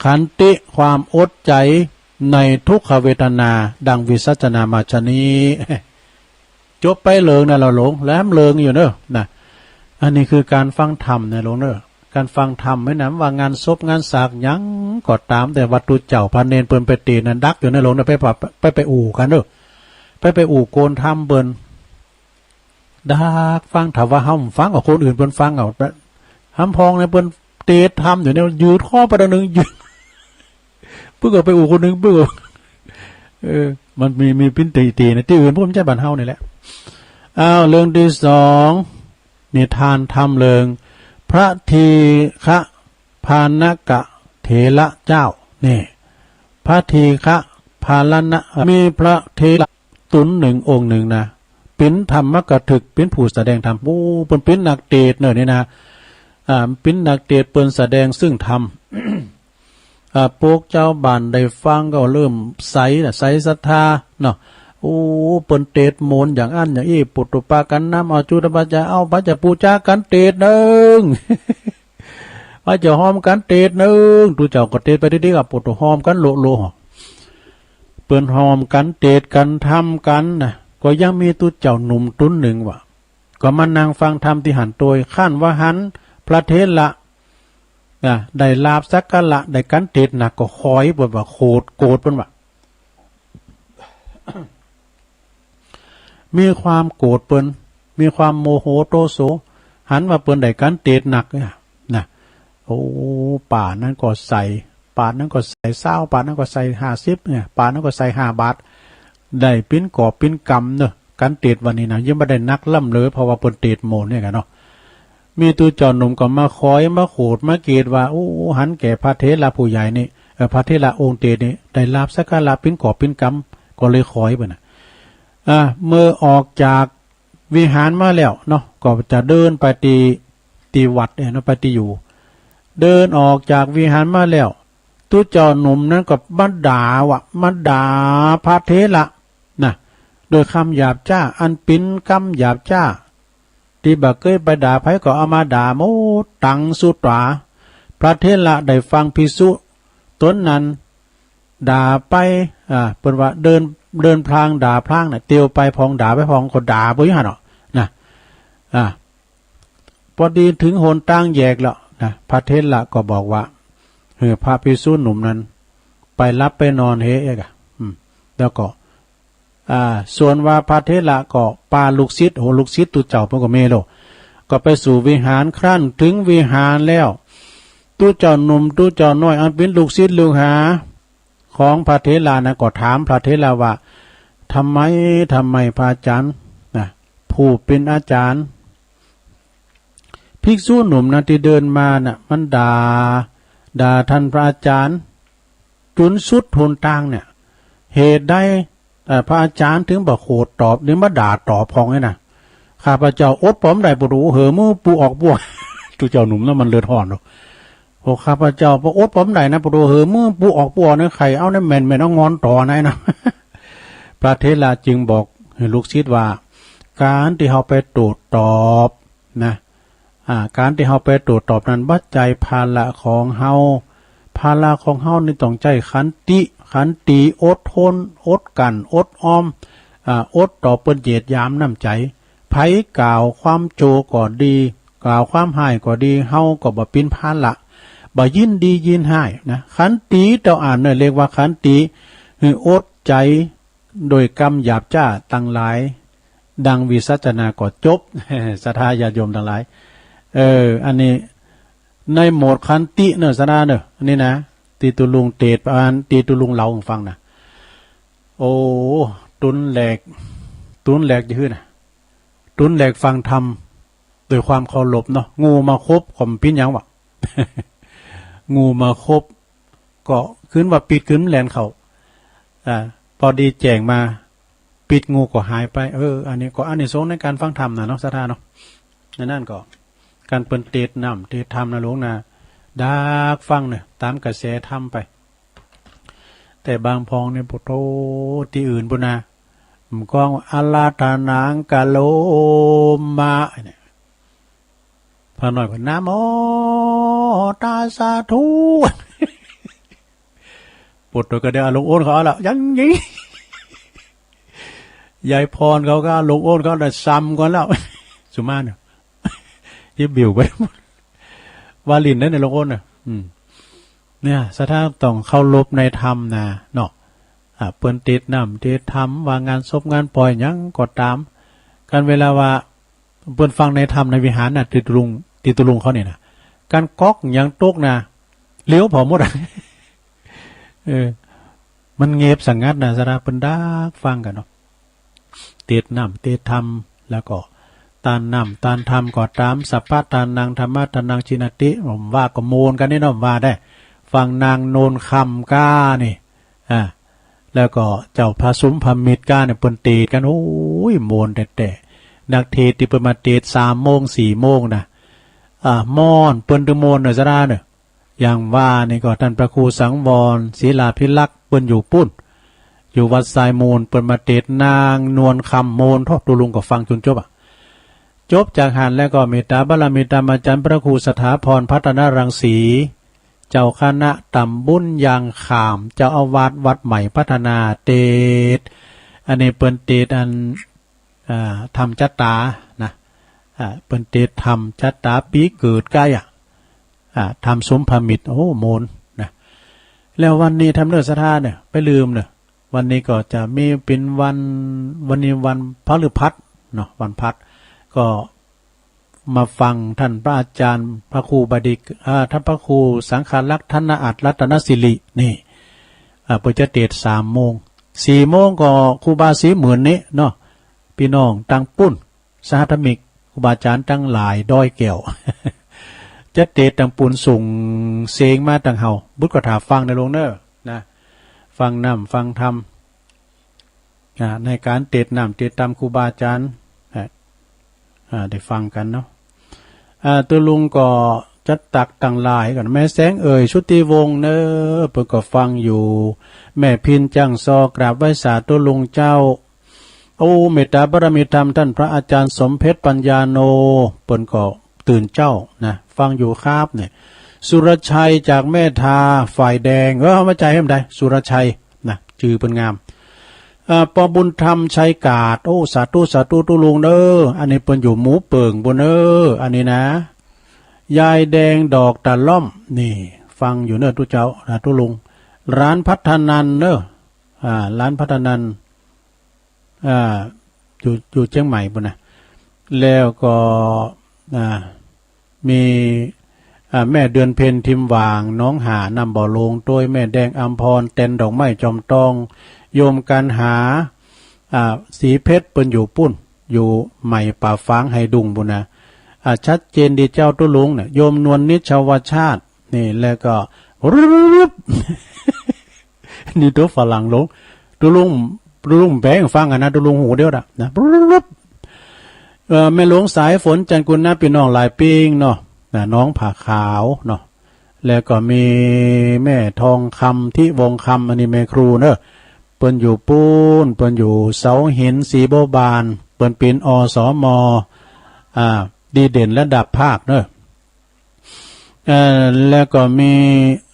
ขันติความอดใจในทุกขเวทนา ดังวิสัชนามาชะนี้ จบไปเลิงนะ เฮาหลง แหลมเลิงอยู่เนอะนะ อันนี้คือก๋านฟังธรรมนะ หลงเนอะ ก๋านฟังธรรม แม่นนะ ว่างานศพงานสากหยังก็ต๋าม แต่ว่าตุ๊เจ้าพระเณรเปิ้นไปเตศน์นั้นดักอยู่นะ หลงเนอะ ไป ไป ไป ไปอู้กั๋นเนอะ ไป ไปอู้โกนธรรมเปิ้น ดักฟัง ถ้าว่าเฮาฟัง เอาคนอื่นเปิ้นฟัง เอา หำพ่องเนี่ยเปิ้นเตศน์ธรรมอยู่เนี่ย ยืดคอไปตางหนึ่ง ยืด ปึกออกไปอู้คนหนึ่ง ปึกออก เออ มันมี มีปิ้นตี้ๆ นะ ตี้อื่น บ่ใจ้บ้านเฮานี่แหละ อ้าว เรื่องตี้สอง นิทานธรรมเรื่อง พระทีฆะพาณกะเถระเจ้า นี่ พระทีฆะพาณนะ มีพระเถระ ต๋นนึ่งองค์นึ่งนะ เป๋นธรรมกถึก เป๋นผู้แสดงธรรม โอ้ เปิ้นเป๋นนักเตศน์เนอะนี่นะ อ่า เป๋นนักเตศน์ เปิ้นแสดงซึ่งธรรม อ่า ปวกจาวบ้านได้ฟังก็เริ่มใสนะ ใสศรัทธาเนาะ โอ้ เปิ้นเตศน์มนต์อย่างอั้นอย่างอี้ ปุตตุปากันน้ำ เอาจุตปัจจัย เอาปัจจัยปู๋จากั๋นเตศน์นึ่ง ว่าจะหอมกั๋นเตศน์นึ่ง ตุ๊เจ้าก็เตศน์ไปตี้ๆ ก็ปุตตุหอมกั๋นโละๆ เปิ้นหอมกั๋นเตศน์กั๋นธรรมกั๋นนะ ก็ยังมีตุ๊เจ้าหนุ่มต๋นนึ่งว่า ก็มานั่งฟังธรรมตี้หั้นตวย ครั้นว่าหันพระเถระ นะ ได้ลาภสักการะ ได้กั๋นเตศน์หนักก็ขอย เปิ้นว่าโขด โกรธเปิ้นว่า มีความโกรธเปิ้น มีความโมโหโทโส หันว่าเปิ้นได้กั๋นเตศน์หนักเนี่ยนะ โอ้ ป่านั้นก็ใส่ ป่านั้นก็ใส่ซาว ป่านั้นก็ใส่ห้าสิบเนี่ย ป่านั้นก็ใส่ห้าบาท ได้ปิ้นกอบปิ้นกำเนอะ กั๋นเตศน์วันนี้นะ ยังบ่ได้หนักล้ำเลย เพราะว่าเปิ้นเตศน์มนต์เนี่ยกั๋นเนาะ มีตุ๊เจ้าหนุ่มก็มาขอย มาโขด มาเกตว่า โอ้ หันแก่พระเถระผู้ใหญ่นี่ เอ่อ พระเถระองค์เตศน์นี่ ได้ลาภสักการะปิ้นกอบปิ้นกำ ก็เลยขอยเปิ้นน่ะ อ่า เมื่อออกจากวิหารมาแล้วเนาะ ก็จะเดินไปตี้ ตี้วัดเนี่ยเนาะ ไปตี้อยู่ เดินออกจากวิหารมาแล้ว ตุ๊เจ้าหนุ่มนั้นก็มาด่าว่ะ มาด่าพระเถระนะ โดยกำหยาบจ๊า อันเป๋นกำหยาบจ๊า ตี้บ่าเกยไปด่าใผก็เอามาด่าหมด ตังสุตรา พระเถระได้ฟังภิกษุต๋นนั้นด่าไป อ่า เปิ้นว่าเดิน เดินพลางด่าพลางน่ะ เตียวไปพ่องด่าไปพ่องก็ด่าไปอยู่หั้นเนาะนะ อ่า ปอดีเถิงหนตางแยกแล้วนะ พระเถระก็บอกว่า หื้อพระภิกษุหนุ่มนั้นไปหลับไปนอนเฮเอกอะ อืม แล้วก็ อ่า ส่วนว่าพระเถระก็ปาลูกศิษย์ โห ลูกศิษย์ตุ๊เจ้าเปิ้นก็มีโล ก็ไปสู่วิหาร ครั้นเถิงวิหารแล้ว ตุ๊เจ้าหนุ่มตุ๊เจ้าน้อย อันเป๋นลูกศิษย์ลูกหาของพระเถระนั้นก็ถามพระเถระว่า ทำไม ทำไมพระอาจารย์นะ ผู้เป๋นอาจารย์ ภิกษุหนุ่มนั้นตี้เดินมาน่ะ มันด่า ด่าต้านพระอาจารย์ จ๋นสุดหนตางเนี่ย เหตุใด เอ่อ พระอาจารย์เถิงบ่โขดตอบ เถิงมาด่าตอบพ่องเนี่ยนะ ข้าพเจ้าอดปอบ่ได้ ปวดหัว เห่อมือปูออกปูออก ตุ๊เจ้าหนุ่มนั้นมันเลือดฮ้อนเนาะ โอ้ ข้าพเจ้าปออดปอบ่ได้นะ ปวดหัว เห่อมือปูออกปูออกเนี่ย ใค่เอาเนี่ยแม่นๆ เอางอนต่อในนะ พระเถระจึงบอกหื้อลูกศิษย์ว่า ก๋านตี้เฮาไปโต้ตอบนะ อ่า ก๋านตี้เฮาไปโต้ตอบนั้นบ่ใจ้ภาระของเฮา ภาระของเฮานี่ต้องใจ๊ขันติ ขันติ อดทน อดกลั้น อดออม อ่า อดต่อเปิ้นเหยียดหยามน้ำใจ๋ ใผกล่าวความโจ้ก็ดี กล่าวความฮ้ายก็ดี เฮาก็บ่เป๋นภาระ บ่ยินดียินฮ้ายนะ ขันติเต้าอั้นเนี่ยเรียกว่าขันติ หื้ออดใจ๋ โดยกำหยาบจ๊าตังหลาย ดังวิสัชนาก็จบ ศรัทธาญาติโยมตังหลาย เออ อันนี้ในหมวดขันติเนอะ ศรัทธาเนอะ อันนี้นะ ตี้ตุ๊ลุงเตศน์ อ่า ตี้ตุ๊ลุงเล่าหื้อฟังนะ โอ้ ตุ๊นแหลก ตุ๊นแหลกจะหื้อนะ ตุ๊นแหลกฟังธรรมโดยความเคารพเนาะ งูมาขบก็บ่เป๋นหยังวะ งูมาขบ ก็ขึ้นว่าปิด ขึ้นแหลนเข้า อ่า ปอดีแจ้งมา ปิดงูก็หายไป เออ อันนี้ก็อานิสงส์ในก๋านฟังธรรมนะเนาะ ศรัทธาเนาะ ในนั้นก็ ก๋านเปิ้นเตสน์น้ำเตสน์ธรรมนะหลวงนะ ดากฟังเนี่ย ต๋ามกระแสธรรมไป แต่บางพ่องเนี่ย โผโธ ตี้อื่นปู้นนะ มันก็อาราธนากัง โลมะ เนี่ย พระน้อยก็ นะโมตัสสะ สาธุ โผโธ ก็ได้ อา ลุงโอนเขาเอาละ ยังยิง ยายพรเขาก็ ลุงโอนเขาได้ซ้ำก่อนแล้ว สุมาเนี่ย ยิบบิ่วไป ว่าหลิ้นได้ในลุงโอนน่ะ อืม เนี่ย ศรัทธาต้องเคารพในธรรมนะ เนาะ อ่า เปิ้นเตสน์น้ำเตสน์ธรรม ว่างานศพงานปอยหยังก็ต๋าม กันเวลาว่า เปิ้นฟังในธรรมในวิหารน่ะ ตี้ตุ๊ลุง ตี้ตุ๊ลุงเขาเนี่ยนะ ก๋านก๊อกหยังตกนะ เลี้ยวผ่อหมดอะ เออ มันเงบสงัดนะ ศรัทธา เปิ้นดากฟังกั๋นเนาะ เตสน์น้ำเตสน์ธรรม แล้วก็ตานน้ำตานธรรมก็ต๋าม สัพพะทานัง ธัมมะทานัง จีณาติ ผมว่าก็โมนกั๋นนี่เนาะ ว่าได้ ฟังนางโนนคำก้านี่ อ่า แล้วก็เจ้าพระสุมพมิตรก้าเนี่ย เปิ้นเตสน์กั๋น โอ้ย โมนแต๊ๆ นักเตสน์ตี้เปิ้นมาเตสน์สามโมงสี่โมงนะ อ่า ม่วน เปิ้นตึงโมนเนาะ ศรัทธาเนาะ อย่างว่านี่ก็ต้านพระครูสังวร ศิลาภิรักษ์ เปิ้นอยู่ปู้น อยู่วัดทรายมูล เปิ้นมาเตสน์นางนวลคำ โมนโธ่ ตุ๊ลุงก็ฟังจ๋นจบอะ จบจากหั้นแล้วก็เมตตาบารมีต๋ามอาจ๋ารย์พระครูสถาพร พัฒนรังสี เจ้าคณะต๋ำบลยางขาม เจ้าอาวาสวัดใหม่พัฒนา เตสน์ อันนี้เปิ้นเตสน์อัน อ่า ธรรมจัตตานะ อ่า เปิ้นเตสน์ธรรมจัตตา ปี๋เกิดใก้อะ อ่า ธรรมสุมพมิตร โอ้ โมนนะ แล้ววันนี้ธรรมเนอะ ศรัทธาเนาะ ไปลืมเนาะ วันนี้ก็จะมีเป๋นวัน วันนี้วันพฤหัสเนาะ วันพฤหัส ก็มาฟังต้านพระอาจ๋ารย์พระครูบดินทร์ อ่า ต้านพระครูสังฆรักษ์ ธนอัตถ์ รัตนสิริ นี่ อ่า เปิ้นจะเตสน์สามโมง สี่โมงก็ครูบาศรีหมื่นนี่เนาะ ปี้น้องตางปู้น สหธรรมิก ครูบาอาจ๋ารย์ตังหลาย ดอยแก้ว จะเตสน์ตางปู้น ส่งเสียงมาตางเฮา บุตรก็ถ่าฟังในโรงเนอะนะ ฟังน้ำฟังธรรม อ่า ในก๋านเตสน์น้ำเตสน์ธรรมครูบาอาจ๋ารย์ อ่า อ่า ได้ฟังกั๋นเนาะ อ่า ตุ๊ลุงก็จะตักตังหลายก่อน แม่แสงเอ่ย ชุติวงศ์เนอะ เปิ้นก็ฟังอยู่ แม่พินจังซอ กราบไหว้สาตุ๊ลุงเจ้า โอ้ เมตตาบารมีธรรมต้านพระอาจ๋ารย์สมเพชรปัญญาโน เปิ้นก็ตื่นเจ๊านะ ฟังอยู่ครับเนี่ย สุรชัยจากแม่ทา ฝ่ายแดง เออ มาจ่ายหื้อมันได้ สุรชัยนะ จื้อเปิ้นงาม อ่า ปอบุญธรรมชัยกาด โอ้ สาธุ สาธุ ตุ๊ลุงเนอะ อันนี้เปิ้นอยู่หมู่เปิ่งปู้นเนอะ อันนี้นะ ยายแดงดอกตะล่อม นี่ ฟังอยู่เนอะตุ๊เจ้านะตุ๊ลุง หลานพัฒนันเนอะ อ่า หลานพัฒนัน อ่า อยู่ อยู่เจียงใหม่ปู้นนะ แล้วก็ อ่า มี อ่า แม่เดือนเพ็ญ ทิมหว่าง หนองห่า น้ำบ่อโลง โตยแม่แดง อำพร แตนดอกไม้ จอมตอง โยมกันหา อ่า สีเพชร เปิ้นอยู่ปู้น อยู่ใหม่ป่าฝาง ไหดุงปู้นนะ อ่า ชัดเจนดีเจ้าตุ๊ลุงเนี่ย โยมนวลนิชชวชาติ นี่ แล้วก็ นี่ตุ๊ฝรั่งลง ตุ๊ลุง ตุ๊ลุงแป๋ฟังอะนะ ตุ๊ลุงหูเดียวดะนะ เอ่อ แม่หลวงสายฝน จันทร์กุลนะ ปี้น้องหลายปิ้งเนาะ นะ น้องผาขาวเนาะ แล้วก็มีแม่ทองคำ ทิวงศ์คำ อันนี้แม่ครูเนอะ เปิ้นอยู่ปู้น เปิ้นอยู่เสาหิน ศรีบัวบาน เปิ้นเป๋น อสม อ่า ดีเด่นระดับภาคเนอะ เอ่อ แล้วก็มี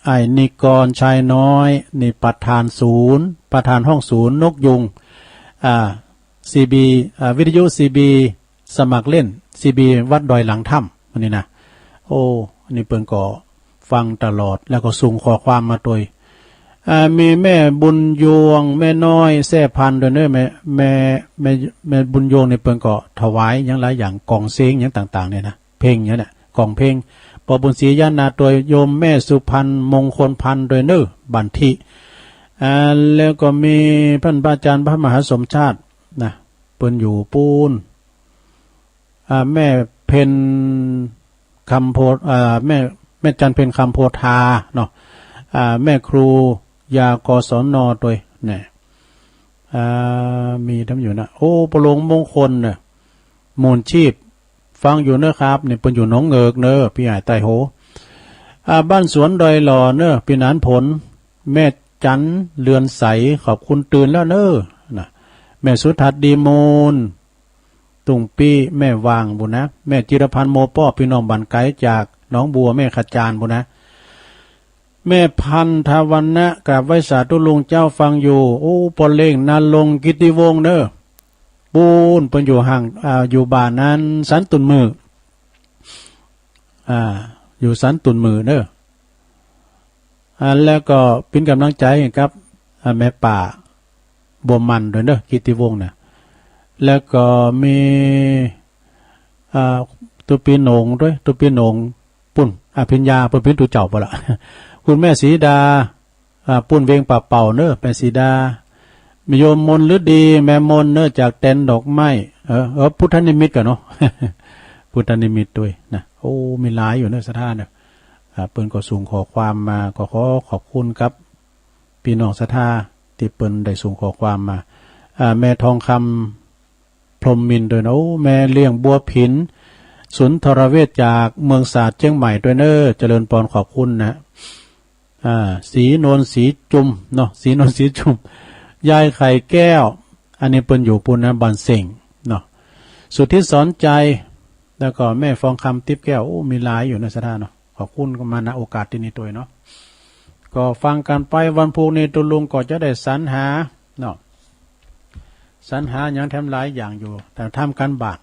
ไอ้นิกร ชายน้อย นี่ประธานศูนย์ ประธานห้องศูนย์นกยูง อ่า ซีบี อ่า วิทยุซีบี สมัครเล่น ซีบี วัดดอยหลังถ้ำ อันนี้นะ โอ้ อันนี้เปิ้นก็ฟังตลอด แล้วก็ส่งข้อความมาตวย อ่า มีแม่บุญยวง แม่น้อย แซ่พันธุ์ ตวยเนอะ แม่ แม่ แม่ แม่บุญยวงนี่เปิ้นก็ถวายหยังหลายอย่าง ก๋องเสียงหยังต่างๆ เนี่ยนะ เพลงเนี่ยนะ ก๋องเพลง ปอบุญศรี ย่านนา ตวย โยมแม่สุพรรณ มงคลพันธุ์ ตวยเนอะ บันทิ อ่า แล้วก็มีต้านพระอาจ๋ารย์พระมหาสมชาตินะ เปิ้นอยู่ปู้น อ่า แม่เพ็ญคำโพ อ่า แม่ แม่จันทร์เพ็ญคำโพธาเนาะ อ่า แม่ครูยา กศน ตวยเนี่ย อ่า มีทำอยู่นะ โอ้ ปอหลวงมงคลเน่อ มูลชีพ ฟังอยู่เน่อครับ นี่เปิ้นอยู่หนองเหงือกเน่อ ปี้ใหญ่ใต้โห อ่า บ้านสวนดอยหล่อเน่อ ปี้หนานผล แม่จันเรือนใส ขอบคุณตื่นแล้วเน่อ นะ แม่สุทัศน์ดีมูล ตุ้งปี้ แม่วางปู้นนะ แม่จิรพันธ์ โมป้อ ปี้น้องบ้านไก๋จากหนองบัว แม่ขจารปู้นนะ แม่พันธวรรณะ กราบไหว้สาธุลุงเจ้า ฟังอยู่ โอ้ ปอเล็ง ณรงค์ กิตติวงศ์เน่อ ปู๊น เปิ้นอยู่ห่าง อ่า อยู่บ้านนั้น สันตุนมือ อ่า อยู่สันตุนมือเน่อ อ่า แล้วก็เป๋นก๋ำลังใจ๋กับ อ่า แม่ป้า บัวมันด้วยเน่อ กิตติวงศ์นะ แล้วก็มี อ่า ตุ๊ปี้หนงด้วย ตุ๊ปี้หนง ปู๊น อภิญญา เปิ้นเป๋นตุ๊เจ้าไปละ คุณแม่สีดา อ่า ปู๊นเวงป่าเป่าเน่อ แม่สีดา โยมมนฤดี แม่มนเน่อ จากแตนดอกไม้ เออ เออ พุทธนิมิตก่อนเนาะ พุทธนิมิตด้วยนะ โอ้ มีหลายอยู่เน่อ ศรัทธาเน่อ อ่า เปิ้นก็ส่งข้อความมา ก็ขอขอบคุณกับ ปี้น้องศรัทธาตี้เปิ้นได้ส่งข้อความมา อ่า แม่ทองคำ พรหมมินทร์ด้วยนะ โอ้ แม่เลี้ยงบัวผิน สุนทรเวชจากเมืองสาดเจียงใหม่ด้วยเน่อ เจริญปอน ขอบคุณนะ อ่า ศรีนวลศรีจุมเนาะ ศรีนวลศรีจุม ยายไข่แก้ว อันนี้เปิ้นอยู่ปู๊นนะ บ้านเส้งเนาะ สุทธิสอนใจ แล้วก็แม่ฟองคำติ๊บแก้ว โอ้ มีหลายอยู่นะ ศรัทธาเนาะ ขอบคุณมา ณ โอกาสตี้นี้ด้วยเนาะ ก็ฟังกั๋นไป วันพูกนี้ตุ๊ลุงก็จะได้สรรหาเนาะ สรรหาหยังแถมหลายอย่างอยู่ แต่ทำก๋านบ้าน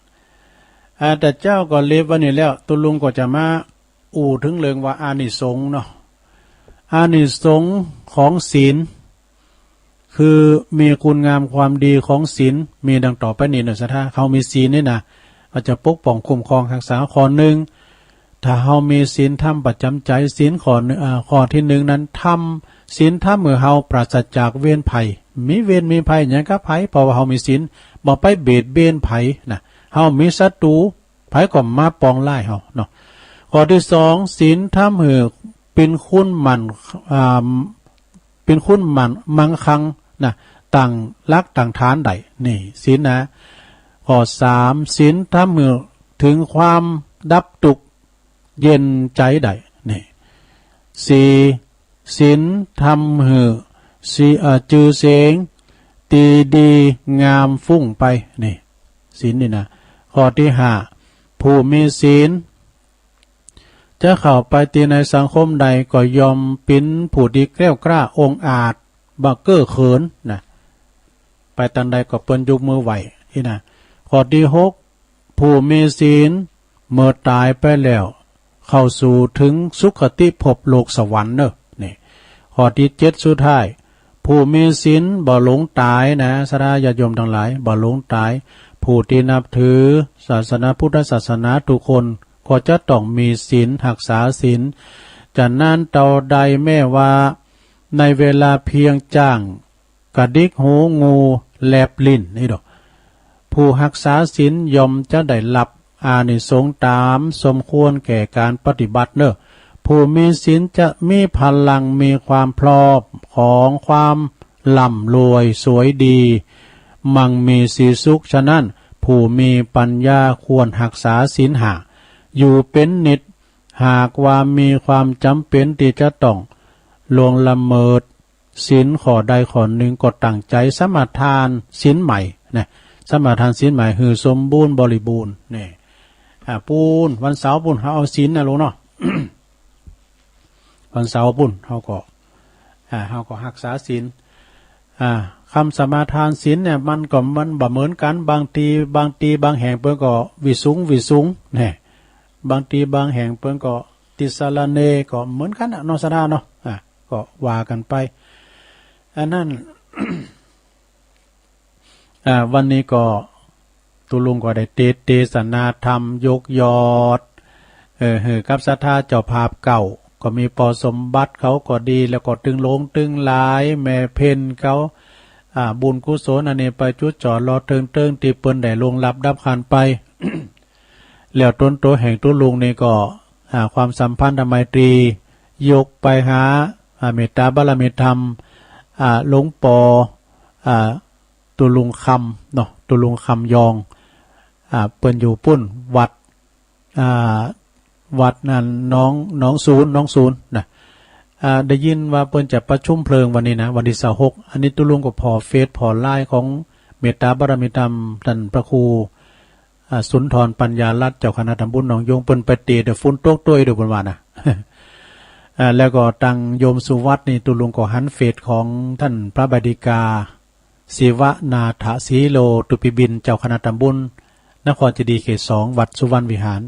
อ่า แต่เจ๊าก็เล็บวันนี้แล้ว ตุ๊ลุงก็จะมาอู้เถิงเรื่องว่าอานิสงส์เนาะ อานิสงส์ของศีล คือมีคุณงามความดีของศีล มีดังต่อไปนี้เน่อ ศรัทธา เฮามีศีลนี่นะ เฮาจะปกป้องคุ้มครองฮักษา ข้อนึ่ง ถ้าเฮามีศีลธรรมประจ๋ำใจ๋ ศีลข้อนึ่ง อ่า ข้อตี้นึ่งนั้น ธรรม ศีลธรรมหื้อเฮาปราศจากเวรภัย มีเวรมีภัยหยังกับใผ เพราะว่าเฮามีศีล บ่ไปเบียดเบียนใผนะ เฮามีศัตรู ใผก็มาปองร้ายเฮาเนาะ ข้อตี้สอง ศีลธรรมหื้อเป๋นคุณหมั้น อ่า เป๋นคุณหมั้นมั่งคั่งนะ ตั้งหลักตั้งฐานได้ นี่ศีลนะ ข้อสาม ศีลธรรมหื้อเถิงความดับตุ๊กข์เย็นใจ๋ได้ นี่ สี่ ศีลธรรมหื้อ สี่ เอ่อ จื้อเสียงตี้ดีงามฟุ้งไป นี่ ศีลนี่นะ ข้อตี้ห้า ผู้มีศีล จะเข้าไปตี้ในสังคมใดก็ย่อมเป๋นผู้ตี้แกล้วกล้าองอาจ บ่เก้อเขินนะ ไปตางใดก็เปิ้นยกมือไหว้ นี่นะ ข้อตี้หก ผู้มีศีลเมื่อต๋ายไปแล้ว เข้าสู่เถิงสุคติภพโลกสวรรค์เน่อ นี่ ข้อตี้เจ็ดสุดท้าย ผู้มีศีลบ่หลงต๋ายนะ ศรัทธาญาติโยมตังหลาย บ่หลงต๋าย ผู้ตี้นับถือศาสนาพุทธศาสนาทุกคน ก็จะต้องมีศีล ฮักษาศีล จะนานเต้าใดแม้ว่าในเวลาเพียงจ้างกระดิกหูงูแลบลิ้นนี่ดอก ผู้ฮักษาศีลย่อมจะได้รับอานิสงส์ต๋ามสมควรแก่ก๋านปฏิบัติเน่อ ผู้มีศีลจะมีพลัง มีความพร้อมของความร่ำรวยสวยดี มั่งมีสีสุข ฉะนั้นผู้มีปัญญาควรฮักษาศีลห้าอยู่เป๋นนิตย์ หากว่ามีความจ๋ำเป๋นตี้จะต้องล่วงละเมิด ศีลข้อใดข้อนึ่งก็ตั้งใจ๋สมาทานศีลใหม่นะ สมาทานศีลใหม่หื้อสมบูรณ์บริบูรณ์ นี่ อ่า ปู๊น วันเสาร์ปู๊น เฮาเอาศีลนะลุงเนาะ วันเสาร์ปู๊น เฮาก็ อ่า เฮาก็ฮักษาศีล อ่า กำสมาทานศีลเนี่ย มันก็ มันบ่เหมือนกั๋น บางตี้ บางตี้ บางแห่งเปิ้นก็วิสุง วิสุง แน่ บางตี้ บางแห่งเปิ้นก็ติสรณเณร ก็เหมือนกั๋นน่ะเนาะ ศรัทธาเนาะ อ่า ก็ว่ากั๋นไป อันนั้น อ่า วันนี้ก็ตุ๊ลุงก็ได้เต เตสนาธรรมยกยอด เออ หื้อกับศรัทธาเจ้าภาพเก่า ก็มีป้อสมบัติเขาก็ดี แล้วก็ตึงหลวงตึงหลาย แม่เพ็ญเขา อ่า บุญกุศลอันนี้ไปจุดจอดรอเติงๆ ตี้เปิ้นได้ล่วงลับดับขันธ์ไป แล้วตนตั๋วแห่งตุ๊ลุงนี่ก็ อ่า ความสัมพันธไมตรี ยกไปหา อ่า เมตตาบารมีธรรม อ่า หลวงป้อ อ่า ตุ๊ลุงคำเนาะ ตุ๊ลุงคำยอง อ่า เปิ้นอยู่ปุ้น วัด อ่า วัดนั่น หนอง หนองสูน หนองสูนนะ อ่า ได้ยินว่าเปิ้นจะประชุมเพลิงวันนี้นะ วันตี้ซาวหก อันนี้ตุ๊ลุงก็ผ่อเฟซผ่อไลน์ของเมตตาบารมีธรรมต้านพระครู อ่า สุนทรปัญญารัตน์ เจ้าคณะตำบลหนองยูง เปิ้นไปเตะเดี๋ยวฝนตกตวยเดี๋ยวเปิ้นว่านะ อ่า แล้วก็ตังโยมสุวัตนี่ ตุ๊ลุงก็หันเฟซของต้านพระบดิกา ศิวนาถสีโล ตุปิบิน เจ้าคณะตำบลนครเจดีย์เขตสอง วัดสุวรรณวิหาร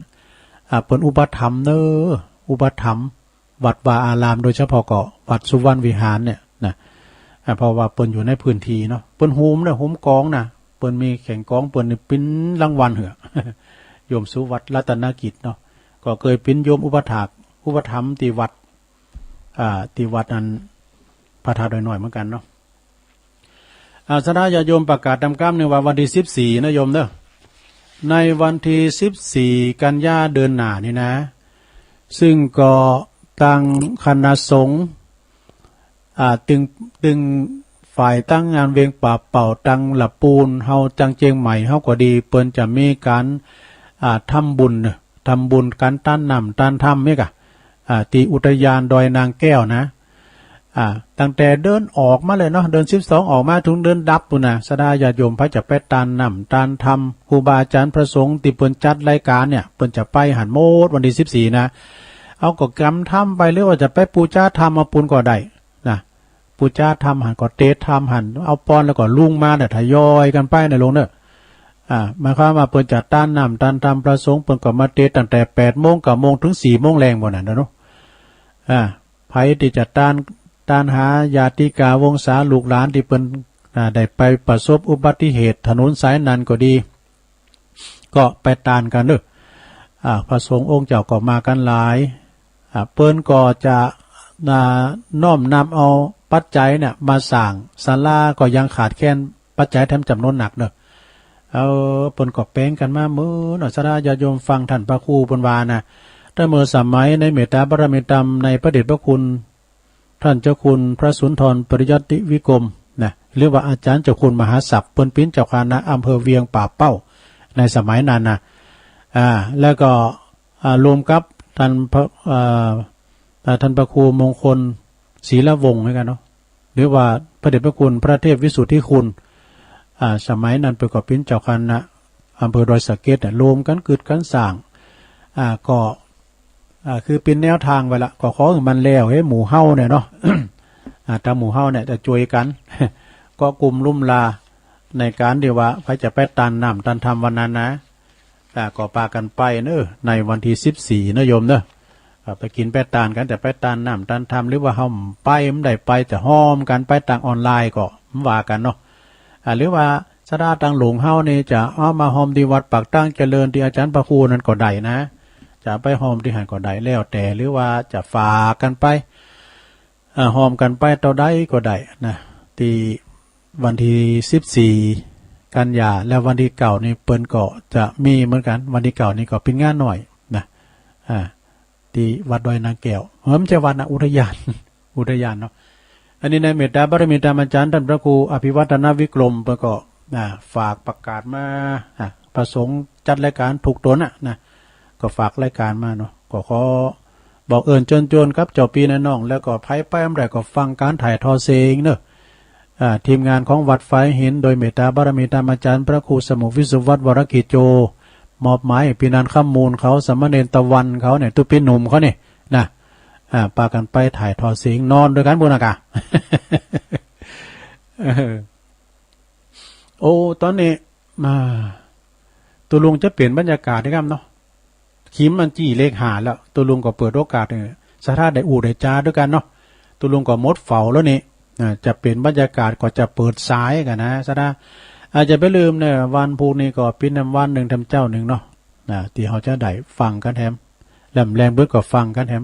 อ่า เปิ้นอุปถัมภ์เน้อ อุปถัมภ์วัดวาอาราม โดยเฉพาะก็วัดสุวรรณวิหารเนี่ยนะ อ่า เพราะว่าเปิ้นอยู่ในพื้นที่เนาะ เปิ้นฮูมนะ ฮูมกองนะ เปิ้นมีแข่งกอง เปิ้นนี่ปิ้นรางวัลเหือ โยมสุวัตรัตนกิจเนาะ ก็เกยปิ้นโยมอุปถาก อุปถัมภ์ตี้วัด อ่า ตี้วัดอันพระธาตุดอยน้อยเหมือนกั๋นเนาะ อ่า ศรัทธาญาติโยม ประกาศต๋ามกำนึ่งว่าวันตี้สิบสี่นะโยมเน้อ ในวันตี้สิบสี่กันยาเดือนหน้านี่นะ ซึ่งก็ตังคณะสงฆ์ อ่า ตึง ตึงฝ่ายตังงานเวียงป่าเป้า ตังละปูนเฮา ตังเจียงใหม่เฮาก็ดี เปิ้นจะมีก๋าน อ่า ทำบุญเน้อ ทำบุญก๋านตานน้ำตานธรรมนี่ก่ะ อ่า ตี้อุทยานดอยนางแก้วนะ อ่า ตั้งแต่เดือนออกมาเลยเนาะ เดือนสิบสองออกมาเถิงเดือนดับปู้นนะ ศรัทธาญาติโยมใผจะไปตานน้ำตานธรรม ครูบาอาจ๋ารย์พระสงฆ์ตี้เปิ้นจัดรายก๋านเนี่ย เปิ้นจะไปหั้นหมดวันตี้สิบสี่นะ เอาก็กำธรรมไป หรือว่าจะไปปู๋จาธรรมเอาปูนก็ได้นะ ปู๋จาธรรมหั้นก็เตสน์ธรรมหั้น เอาปอนแล้วก็ลุงมาเนี่ย ทยอยกั๋นไปนะโยมเน้อ อ่า หมายความว่าเปิ้นจะตานน้ำตานธรรม พระสงฆ์เปิ้นก็มาเตสน์ตั้งแต่แปดโมง เก้าโมง เถิงสี่โมงแลงปู้นนะเนาะ อ่า ใผตี้จะตาน ตานหาญาติกาวงศาลูกหลานตี้เปิ้น อ่า ได้ไปประสบอุบัติเหตุถนนสายนั้นก็ดี ก็ไปตานกั๋นเน้อ อ่า พระสงฆ์องค์เจ้าก็มากั๋นหลาย อ่า เปิ้นก็จะ อ่า น้อมนำเอาปัจจัยเนี่ยมาสร้างศาลา ก็ยังขาดแคลนปัจจัยแถมจ๋ำนวนหนักเน้อ เออ เปิ้นก็แป๋งกั๋นมาหมดเนาะ ศรัทธาญาติโยมฟังต้านพระครูเปิ้นว่านะ แต่เมื่อสมัยในเมตตาบารมีธรรมในพระเดชพระคุณ ต้านเจ้าคุณพระสุนทรปริยัติวิกรมนะ หรือว่าอาจ๋ารย์เจ้าคุณมหาศัพท์ เปิ้นเป๋นเจ้าคณะอำเภอเวียงป่าเป้าในสมัยนั้นนะ อ่า แล้วก็ อ่า รวมกับต้านพระ อ่า อ่า ต้านพระครูมงคลศิลวงศ์เหมือนกั๋นเนาะ หรือว่าพระเดชพระคุณพระเทพวิสุทธิคุณ อ่า สมัยนั้นเปิ้นก็เป๋นเจ้าคณะอำเภอดอยสะเก็ดเนี่ย รวมกั๋นกึ๊ดกั๋นสร้าง อ่า ก็ อ่า คือเป๋นแนวตางไว้ละ ก็ขอหื้อมันแล้ว เฮ้ย หมู่เฮาเนี่ยเนาะ อ่า ตางหมู่เฮาเนี่ยจะจ้วยกั๋น เกาะกุมลุ่มลา ในก๋านตี้ว่าใผจะไปตานน้ำตานธรรมวันนั้นนะ อ่า ก็ปากั๋นไปเน้อ ในวันตี้สิบสี่นะโยมเน้อ อ่า ไปกิ๋นไปตานกั๋น จะไปตานน้ำตานธรรม หรือว่าเฮาไปบ่ได้ไป จะฮ่อมกั๋นไปตางออนไลน์ก็บ่ว่ากั๋นเนาะ อ่า หรือว่าศรัทธาตางหลวงเฮานี่จะเอามาฮ่อมตี้วัดปากตางเจริญตี้อาจ๋ารย์พระครูนั้นก็ได้นะ จะไปฮ่อมตี้หั้นก็ได้ แล้วแต่ หรือว่าจะฝากกั๋นไป อ่า ฮ่อมกั๋นไปเต้าใดก็ได้นะ ตี้วันตี้สิบสี่กันยา แล้ววันตี้เก้านี่เปิ้นก็จะมีเหมือนกั๋น วันตี้เก้านี่ก็เป๋นงานน้อยนะ อ่า ตี้วัดดอยนางแก้ว เออ บ่ใจ้วัดนะ อุทยาน อุทยานเนาะ อันนี้ในเมตตาบารมีธรรมอาจ๋ารย์ต้านพระครูอภิวัฒนวิกรมเปิ้นก็ อ่า ฝากประกาศมา อ่า พระสงฆ์จัดรายก๋านทุกต๋นน่ะนะ ก็ฝากรายก๋านมาเนาะ ก็ขอบอกเอิญเจิญจวนกับเจ้าปี้นายน้อง แล้วก็ใผไปบ่ได้ก็ฟังก๋านถ่ายทอดเสียงเนาะ อ่า ทีมงานของวัดฝายหิน โดยเมตตาบารมีธรรมอาจ๋ารย์พระครูสมุห์วิศวัตร วรกิจโจ มอบหมายให้ปี้นางคำมูลเขา สามเณรตะวันเขาเนี่ย ตุ๊ปี้หนุ่มเขาเนี่ยนะ อ่า ปากั๋นไปถ่ายทอดเสียง นอนตวยกั๋นปู้นนะก่ะ เออ โอ้ ต๋อนนี้ อ่า ตุ๊ลุงจะเปลี่ยนบรรยากาศนะครับเนาะ คิมมันจี้เลขห้าแล้ว ตุ๊ลุงก็เปิดโอกาสให้ศรัทธาได้อู้ได้จ๋าตวยกั๋นเนาะ ตุ๊ลุงก็หมดเฝ้าแล้วนี่ อ่า จะเปลี่ยนบรรยากาศก็จะเปิดสายกั๋นนะ ศรัทธา อ่า จะบ่าลืมเน่อ วันพูกนี้ก็เป๋นวันนึ่งแถมเจ๊านึ่งเนาะ อ่า ตี้เฮาจะได้ฟังกั๋นแถม แหลมแลงเปิ้นก็ฟังกั๋นแถม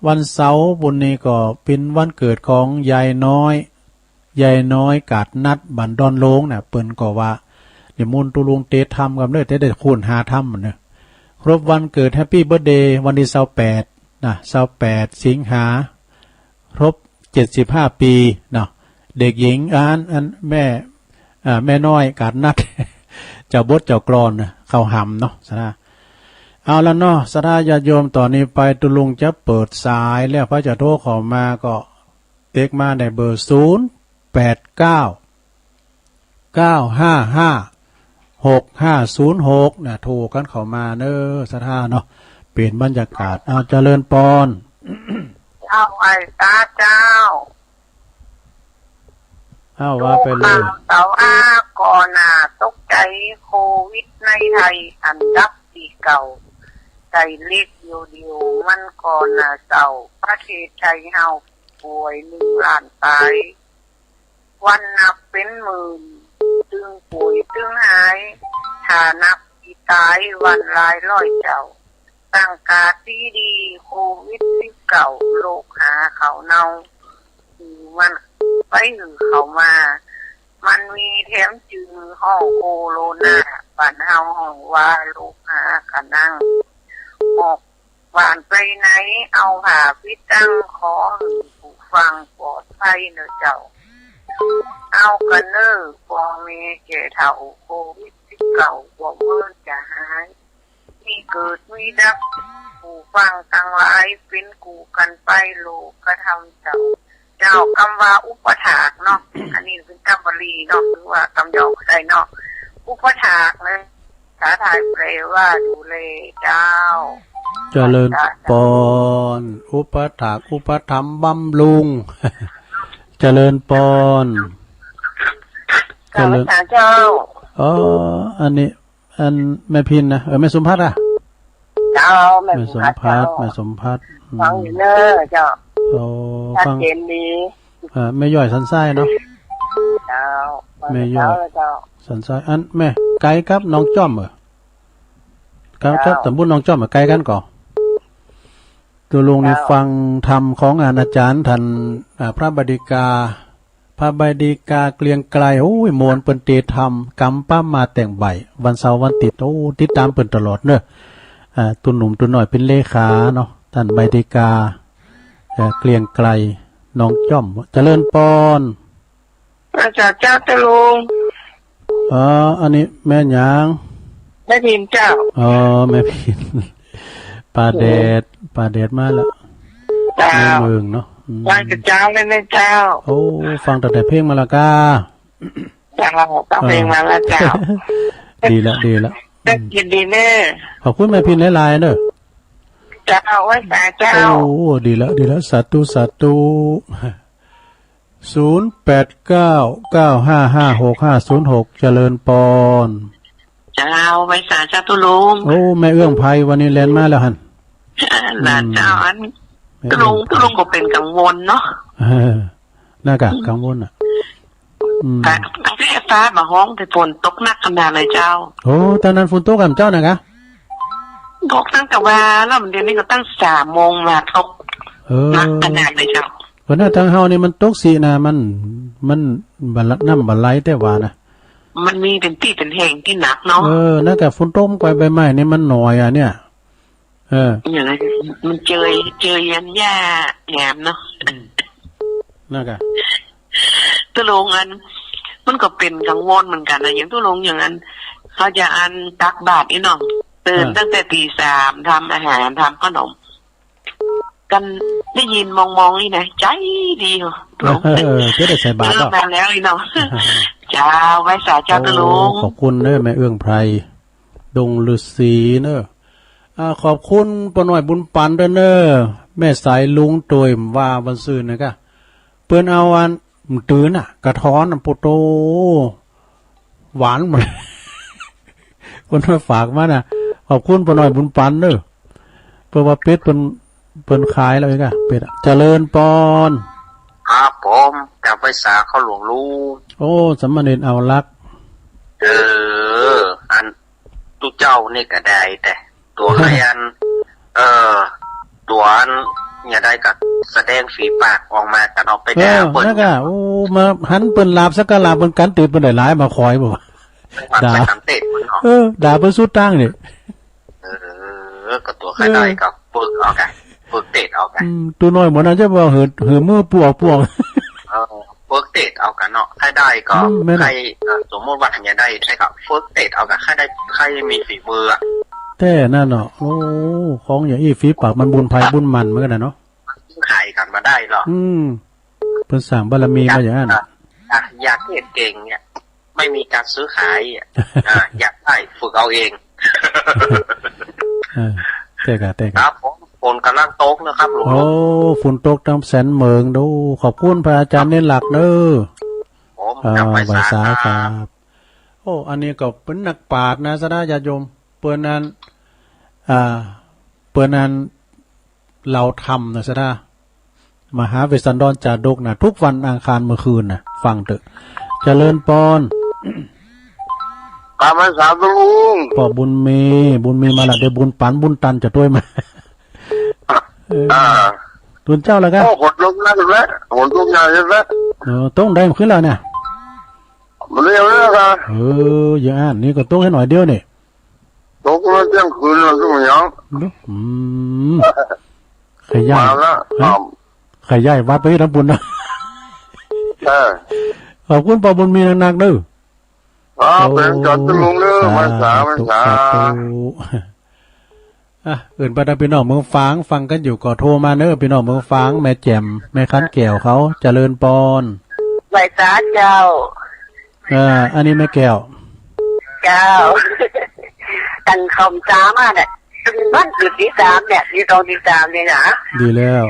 วันเสาร์ปู้นนี้ก็เป๋นวันเกิดของยายน้อย ยายน้อยกาดนัด บ้านดอนโลงน่ะ เปิ้นก็ว่านิมนต์ตุ๊ลุงเตสน์ธรรมกั๋นเลย จะได้คูณห้าธรรมเนาะ ครบวันเกิด Happy Birthday วันตี้ซาวแปดนะ ซาวแปดสิงหา ครบเจ็ดสิบห้าปี๋เนาะ เด็กหญิง อัน อันแม่ อ่า แม่น้อยกาดนัด เจ้าบทเจ้ากลอนน่ะ เข้าหำเนาะ ศรัทธา เอาละเนาะ ศรัทธาญาติโยม ต่อนี้ไปตุ๊ลุงจะเปิดสายแล้ว ใผจะโทรเข้ามาก็เต็กมาในเบอร์ ศูนย์ แปด เก้า เก้า ห้า ห้า หก ห้า ศูนย์ หก นะ โทรกั๋นเข้ามาเนาะ ศรัทธาเนาะ เป๋นบรรยากาศ เอา เจริญปอน เจ้า ไหว้สาเจ้า เอา ว่าไปเลย ข่าวเสาร์อา ก็น่าตกใจ๋ โควิดในไทยอันดับตี้เก้า ใต้เลขเดียวๆ มันก็น่าเศร้า ประเทศไทยเฮาป่วยหนึ่งล้านปาย วันนับเป๋นหมื่น ตึงป่วยตึงหาย ถ้านับตี้ต๋ายวันหลายร้อยเจ้า ตั้งกาดดีๆ โควิดสิบเก้า โรคหาข้าวเน่า หื้อมันไปหื้อเข้ามา มันมีแถมจื้อฮ้องโคโรนา บ้านเฮาฮ้องว่าโรคหาคะนัง ออกบ้านไปไหนเอาผ้าปิดตัง ขอหื้อผู้ฟังปลอดภัยเน่อเจ้า เอากั๋นเน่อ ป้อแม่แก่เฒ่า โควิดสิบเก้าบ่เหมินจะหาย มีเกิดมีดับ ผู้ฟังตังหลาย เป๋นกู้กั๋นไป โลกธรรมเจ้า เจ้า กำว่าอุปถากเนาะ อันนี้เป๋นกำบาลีเนาะ หรือว่ากำยองก็ได้เนาะ อุปถากนะ ภาษาไทยแปลว่าดูแลเจ้า เจริญปอน อุปถาก อุปถัมภ์บำรุง เจริญปอน เจริญ เจ้า เจ้า อ๋อ อันนี้ อันแม่พินนะ เออ แม่สมภัทรอะ เจ้า แม่ แม่สมภัทร สมภัทร เจ้า แม่สมภัทร อืม ฟังอยู่เน่อเจ้า โอ้ ชัด ฟัง เจนดี เออ แม่ย้อยสันทรายเนาะ เจ้า แม่ย้อย เจ้า สันทราย อันแม่ไก๋กับหนองจ้อมเหรอ ครับ เจ้า ครับ ตำบลหนองจ้อมอะ ไก๋กั๋นก่อ ตุ๊ลุงนี่ เจ้า ฟังธรรมของอาจารย์ต้าน อ่า พระบดิกา พระบดิกาเกรียงไกร โอ้ย ม่วนเปิ้นเตศน์ธรรม กำปะมาแต่งใบ้ วันเสาร์วันอาทิตย์ โอ้ ติดต๋ามเปิ้นตลอดเน่อ อ่า ตุ๊หนุ่มตุ๊น้อยเป๋นเลขาเนาะ ต้านบดิกา เอ่อ เกรียงไกร หนองจ้อม เจริญปอน อาจารย์เจ้าตุ๊ลุง อ๋อ อันนี้แม่หยัง แม่พินเจ้า อ๋อ แม่พิน ป้าแดด ป้าแดดมาละ เจ้า แม่เมืองเนาะ อืม ฟังแต่เจ๊าเลยนะเจ้า โอ้ ฟังตั้งแต่เพลงมาละก้า เจ้า ฟังเพลงมาละเจ้า เออ ดีละ ดีละ ได้ยินดีเน่อ ขอบคุณแม่พินหลายๆ เน่อ เจ้า ไหว้สาเจ้า โอ้ ดีละ ดีละ สาธุ สาธุ ศูนย์ แปด เก้า เก้า ห้า ห้า หก ห้า ศูนย์ หก เจริญปอน เจ้า ไหว้สาเจ้าตุ๊ลุง โอ้ แม่เอื้องไพร วันนี้แล่นมาแล้วหั้น หลานเจ้า อืม อัน แม่เอื้องไพร ตุ๊ลุง ตุ๊ลุงก็เป๋นกังวลเนาะ เออ นั่นกะ กังวลอะ อืม แต่ แต่ฟ้าบ่ฮ้อง แต่ฝนตกหนักขนาดเลยเจ้า โอ้ ต๋อนนั้นฝนตกก่ำเจ้านะก้า ตกตั้งแต่วาแล้ว เดี๋ยวนี้ก็ตั้งสามโมงมาตก เออ หนักขนาดเลยเจ้า เพราะหน้าทางเฮานี่มันตกสินะ มัน มันบ่ละ น้ำบ่ไหลแต่ว่านะ มันมีเป๋นตี้เป๋นแห่งตี้หนักเนาะ เออ นั่นกะฝนตกไปใบไม้นี่มันหน่อยอะเนี่ย เออ อย่างนั้น มันเจย เจยยันหญ้าแหลมเนาะ อืม นั่นกะ ตุ๊ลุงอัน มันก็เป๋นกังวลเหมือนกั๋นนะ อย่างตุ๊ลุงอย่างอัน เขาจะอันตักบาตรนี่เนาะ ตื่น อ่า ตั้งแต่ตีสาม ทำอาหาร ทำขนม กั๋นได้ยินมองๆ นี่นะ ใจ๋ดีเหรอ เออ เออ เออ เพื่อได้ใส่บาตร เออ เนาะ มาแล้วนี่เนาะ เจ้า ไหว้สาเจ้าตุ๊ลุง โอ้ ขอบคุณเน่อ แม่เอื้องไพร ดงฤๅษีเน่อ อ่า ขอบคุณป้าน้อยบุญปันด้วยเน่อ แม่สายลุงโตย ว่าวันซื่นนะก้า เปิ้นเอาอัน มันตื่นน่ะ กระท้อนน่ะ โปโต หวานหมด คนมาฝากมาน่ะ ขอบคุณป้าน้อยบุญปันเน่อ เปิ้นว่าเป็ดเปิ้น เปิ้นขายแล้วเองอะ เป็ดอะ เจริญปอน ครับผม กราบไหว้สาเข้าหลวงลุง โอ้ สามเณรเอาลักษณ์ เออ อัน ตุ๊เจ้านี่ก็ได้ แต่ตั๋วใค่อัน เออ ตั๋วอัน อย่าได้ก็แสดงฝีปากออกมากั๋นออกไป เออ ด่าเปิ้น นั่นกะ โอ้ มาหันเปิ้นหลาบสักกะหลาบเปิ้นกั๋น ตื่นเปิ้นได้หลายมาคอยบ่ ด่า เออ ด่าเปิ้นสุดตางนี่ เออ ก็ตั๋วใค่ได้ก็ปึกออกอะ ปึกเตศน์ออกอะ อืม ตั๋วน้อยหมดนะ จะว่าหือ หือมือปวกปวก เออ ฝึกเตสเอากั๋นเนาะ ใค่ได้ก็ อืม แม่นน่ะ ใค่ เอ่อ สมมุติว่าหันจะได้ ใค่ก็ฝึกเตสเอากั๋น ใค่ได้ ใค่มีฝีมืออะ แต๊นั้นเนาะ โอ้ ของอย่างอี้ ฝีปากมันบุญใผบุญมันเหมือนกั๋นน่ะเนาะ ขายกั๋นบ่าได้หรอก อืม เปิ้นสร้างบารมีมาอย่างนั้น อยาก อยาก อยากเตสเก่งเนี่ย ไม่มีการซื้อขายอะ อ่า อยากได้ฝึกเอาเอง เออ แต๊ก่ะ แต๊ก่ะ ครับผม ฝนก่ำลังตกนะครับหลวง โอ้ ฝนตกตังแสนเหมิง ดู ขอบคุณพระอาจารย์เน้นหลักเน้อ ผม อ่า จำไหว้สา ไหว้สา ครับ ครับ โอ้ อันนี้ก็เป๋นนักปราชญ์นะ ศรัทธาญาติโยม เปิ้นนั้น อ่า เปิ้นนั้น เล่าธรรมนะ ศรัทธา มหาเวสสันดรจาดกนะ ทุกวันอังคารเมื่อคืนนะ ฟังเต๊อะ เจริญปอน กราบไหว้สาตุ๊ลุง ป้อบุญมี บุญมีมาละ เดี๋ยวบุญปันบุญตันจะตวยมา เออ อ่า ตุ๊นเจ้าละกะ โอ้ ฝนตกหนักแล้ว ฝนตกใหญ่แล้ว เออ ตกได้เมื่อคืนแล้วเนี่ย มันเร็วแล้วกะ เออ อย่างอันนี้ก็ตกแค่หน่อยเดียวนี่ ตกมาเที่ยงคืนแล้ว ตกยัง อืม ขยาย มาละ ฮะ ครับ ขยายวัดไปทั้งปุ้นนะ เออ ขอบคุณป้อบุญมีนักๆ เน้อ ครับ โอ้ เป๋นจอดตุ๊ลุงเน้อ สาธุ ไหว้สา ไหว้สา สาธุ อ่ะ อื่นไปทางพี่น้องเมืองฝาง ฟังกั๋นอยู่ก็โทรมาเน้อ พี่น้องเมืองฝาง แม่แจ่ม แม่คันแก้วเขา เจริญปอน ไหว้สาเจ้า เออ อันนี้แม่แก้ว เจ้า ตั้งคอมตามมาเนี่ย วันอยู่ตี้สามเนี่ย อยู่ตรงตี้สามเนี่ยนะ ดีแล้ว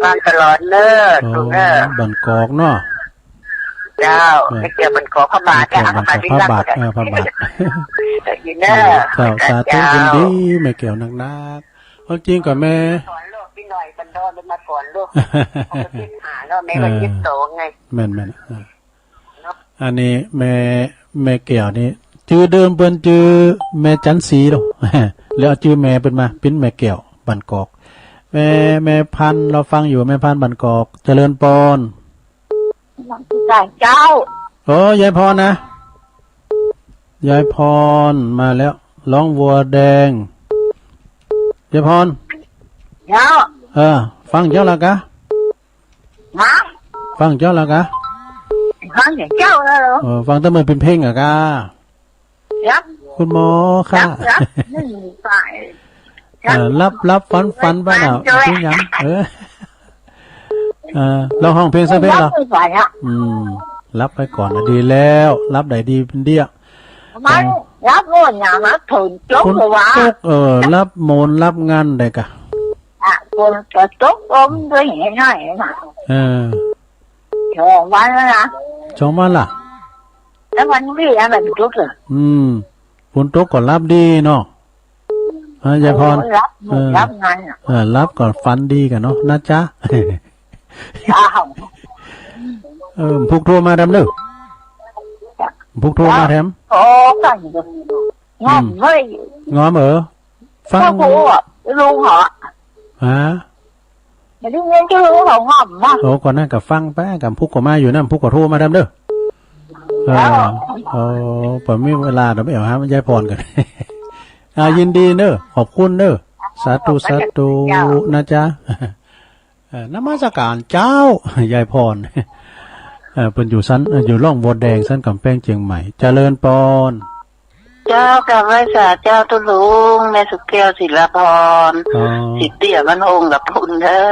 ฟังตลอดเน้อ โอ้ ตุ๊ลุงเน้อ บ้านกอกเนาะ เจ้า เออ แม่แก้วบ้านกอก พระบาท แม่แก้วบ้านกอก พระบาท เออ พระบาท ยินดีเน้อ เจ้า สาธุ เจ้า ยินดี แม่แก้วนักๆ ความจริงก็แม่ ก่อนลูก พี่หน่อยบันดอนมาก่อนลูก เขาก็ขึ้นหาเนาะ แม่ก็ เออ เจ็ดสองไง แม่นๆ อ่ะ อันนี้แม่ แม่แก้วนี่ จื้อเดิมเปิ้นจื้อแม่จันทร์ศรีเนาะ แล้วเอาจื้อแม่เปิ้นมา เป๋นแม่แก้ว บ้านกอก แม่ แม่พันธุ์ เฮาฟังอยู่ แม่พันธุ์บ้านกอก เจริญปอน เจ้า โอ้ ยายพรนะ ยายพรมาแล้ว ร้องวัวแดง ยายพร เจ้า เออ ฟังเจ้าละกะ ฮะ ฟังเจ้าละกะ ฟังอย่างเจ้าแล้วเหรอ เออ ฟังแต่มันเป๋นเพลงอะกะ ครับ คุณหมอค่ะ ครับ ครับ ไม่มีฝ่าย เออ หลับหลับฝันฝันไปน่ะ ฝัน เป๋นหยัง เออ เออ ลองฮ้องเพลงสักเพลงเหรอ หลับไม่ไหวอะ อืม หลับไปก่อนน่ะดีแล้ว หลับได้ดีเป๋นเดี้ย มัน อ๋อ หลับโน่นน่ะ หลับฝนตก ฝนตก เหรอวะ เออ หลับโมนหลับงันได้กะ อ่ะ ฝนก็ตกลมด้วยไงหน่อยน่ะ เออ สองวันแล้วนะ สองวันละ แล้ววันนี้อะไรมันตกเหรอ อืม ฝนตกก็หลับดีเนาะ ฮะ ยายพร โอ้ หลับ เออ หลับงันอะ เออ หลับก็ฝันดีกะเนาะ นะจ๊ะ อ้าว เออ พุกโทรมาแถมเน้อ พุกโทรมาแถม โอ้ กันอยู่ งอม อืม เฮ้ย งอมเออ ฟัง โอ้โห ลุงเหรอ ฮะ ไม่ได้ยินชื่อลุงเหรอ งอมวะ โอ้ ก่อนนั้นก็ฟังไป กำพุกก็มาอยู่นั่น พุกก็โทรมาแถมเน้อ เออ แล้ว โอ้ พอมีเวลาเดี๋ยวไปเอาหายายพรก่อน อ่า ยินดีเน้อ ขอบคุณเน้อ สาธุ สาธุ เจ้า นะจ๊ะ เอ่อ นมัสการเจ้า ยายพร เอ่อ เปิ้นอยู่สัน เอ่อ อยู่ร่องบัวแดง สันก๋ำแพง เจียงใหม่ เจริญปอน เจ้า กราบไหว้สาเจ้าตุ๊ลุง แม่สุแก้ว ศิลาพร อ๋อ สิเตี้ยมันองค์กับพุนเด้อ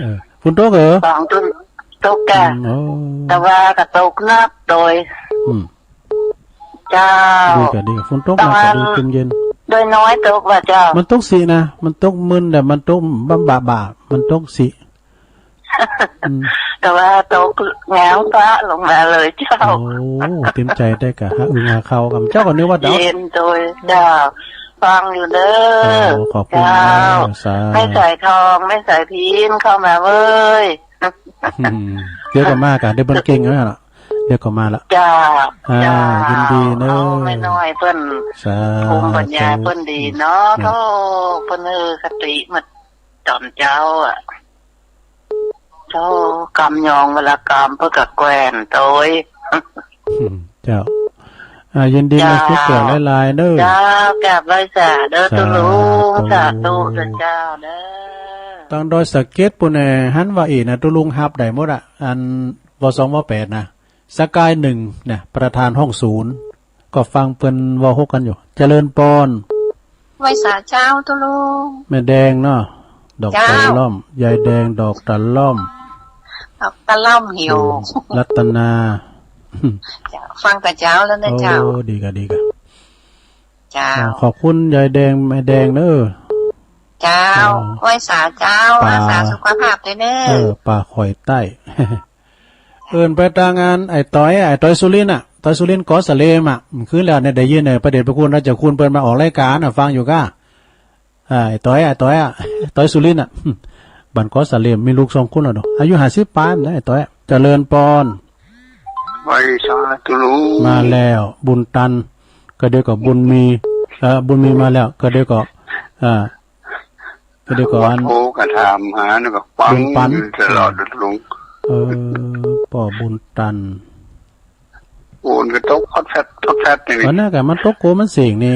เออ พุนตกเหรอ ของตุ๊ลุงตกกะ อืม โอ้ แต่ว่าก็ตกหนักโดย อืม เจ้า ดีกะ ดีกะ ฝนตกหนักกะ ตะวัน ดี เย็นๆ โดยน้อยตกว่ะเจ้า มันตกสินะ มันตกมึน แต่มันตกบ่าบ่า มันตกสิ อืม แต่ว่าตกง้างฟ้าลงมาเลยเจ้า โอ้ เต็มใจ๋ได้กะ หาอึงหาเข่ากำ เจ้าก็นึกว่าดาว เย็นโดยเจ้า ฟังอยู่เด้อ โอ้ ขอบคุณ เจ้า เด้อ สา แม่สายทอง แม่สายพินเข้ามาเว้ย อืม เดี๋ยวก็มากะ เดี๋ยวเปิ้นเก่งแล้วล่ะ เดี๋ยวก็มาละ จ้า อ่า จ้า ยินดีเนอะ เอาแม่น้อยเปิ้น สาธุ ภูมิปัญญาเปิ้นดีเนาะ อืม โธ่ เปิ้นเออ คติมาสอนเจ้าอะ โธ่ กำยองเวลากำเปิ้นกะแกว่นโตย อืม เจ้า อ่า ยินดี เจ้า มาคิดเกิดหลายๆ เนอะ เจ้า กราบไหว้สาเด้อ สาธุ ตุ๊ลุง สาธุเด้อเจ้าเด้อ ตังดอยสะเก็ดปู้นแหน่ หันว่าอี้นะ ตุ๊ลุงฮับได้หมดอะ อัน ว สอง ว แปด นะ สกาย หนึ่ง เนี่ย ประธานห้องศูนย์ ก็ฟังเปิ้นเว้าฮกกั๋นอยู่ เจริญปอน ไหว้สาเจ้าตุ๊ลุง แม่แดงเนาะ ดอก เจ้า ตะล่อม ยายแดงดอกตะล่อม ดอกตะล่อมหิว อืม รัตนา เจ้า ฟังแต่เจ๊าแล้วนะเจ้า โอ้ ดีก่ะ ดีก่ะ เจ้า อ่า ขอบคุณยายแดง แม่แดงเน้อ เจ้า เจ้า ไหว้สาเจ้า ป๋า รักษาสุขภาพด้วยเน้อ เออ ป๋าข่อยใต้ เอิ้นไปตางอัน ไอ้ต๋อย ไอ้ต๋อยสุรินทร์อะ ต๋อยสุรินทร์ กอสะเลมอะ คืนแล้วเนี่ยได้ยินเนี่ย พระเดชพระคุณราชเจ้าคุณเปิ้นมาออกรายก๋านน่ะ ฟังอยู่ก้า อ่า ไอ้ต๋อย ไอ้ต๋อยอะ ต๋อยสุรินทร์อะ บ้านกอสะเลม มีลูกสองคนแล้วเนาะ อายุห้าสิบป๋ายนะ ไอ้ต๋อยอะ เจริญปอน ไหว้สาตุ๊ลุง มาแล้ว บุญตัน ก็เดี๋ยวก็บุญมี เอ่อ บุญมีมาแล้ว ก็เดี๋ยวก็ อ่า ก็เดี๋ยวก่อน โทรก็ถามหา แล้วก็ฟัง บุญปัน อยู่ตลอดตุ๊ลุง เออ ป้อบุญตัน ฝนก็ตกพอดแฟด พอดแฟดนี่ วันนั้นก็มันตกโกมันเสียงนี่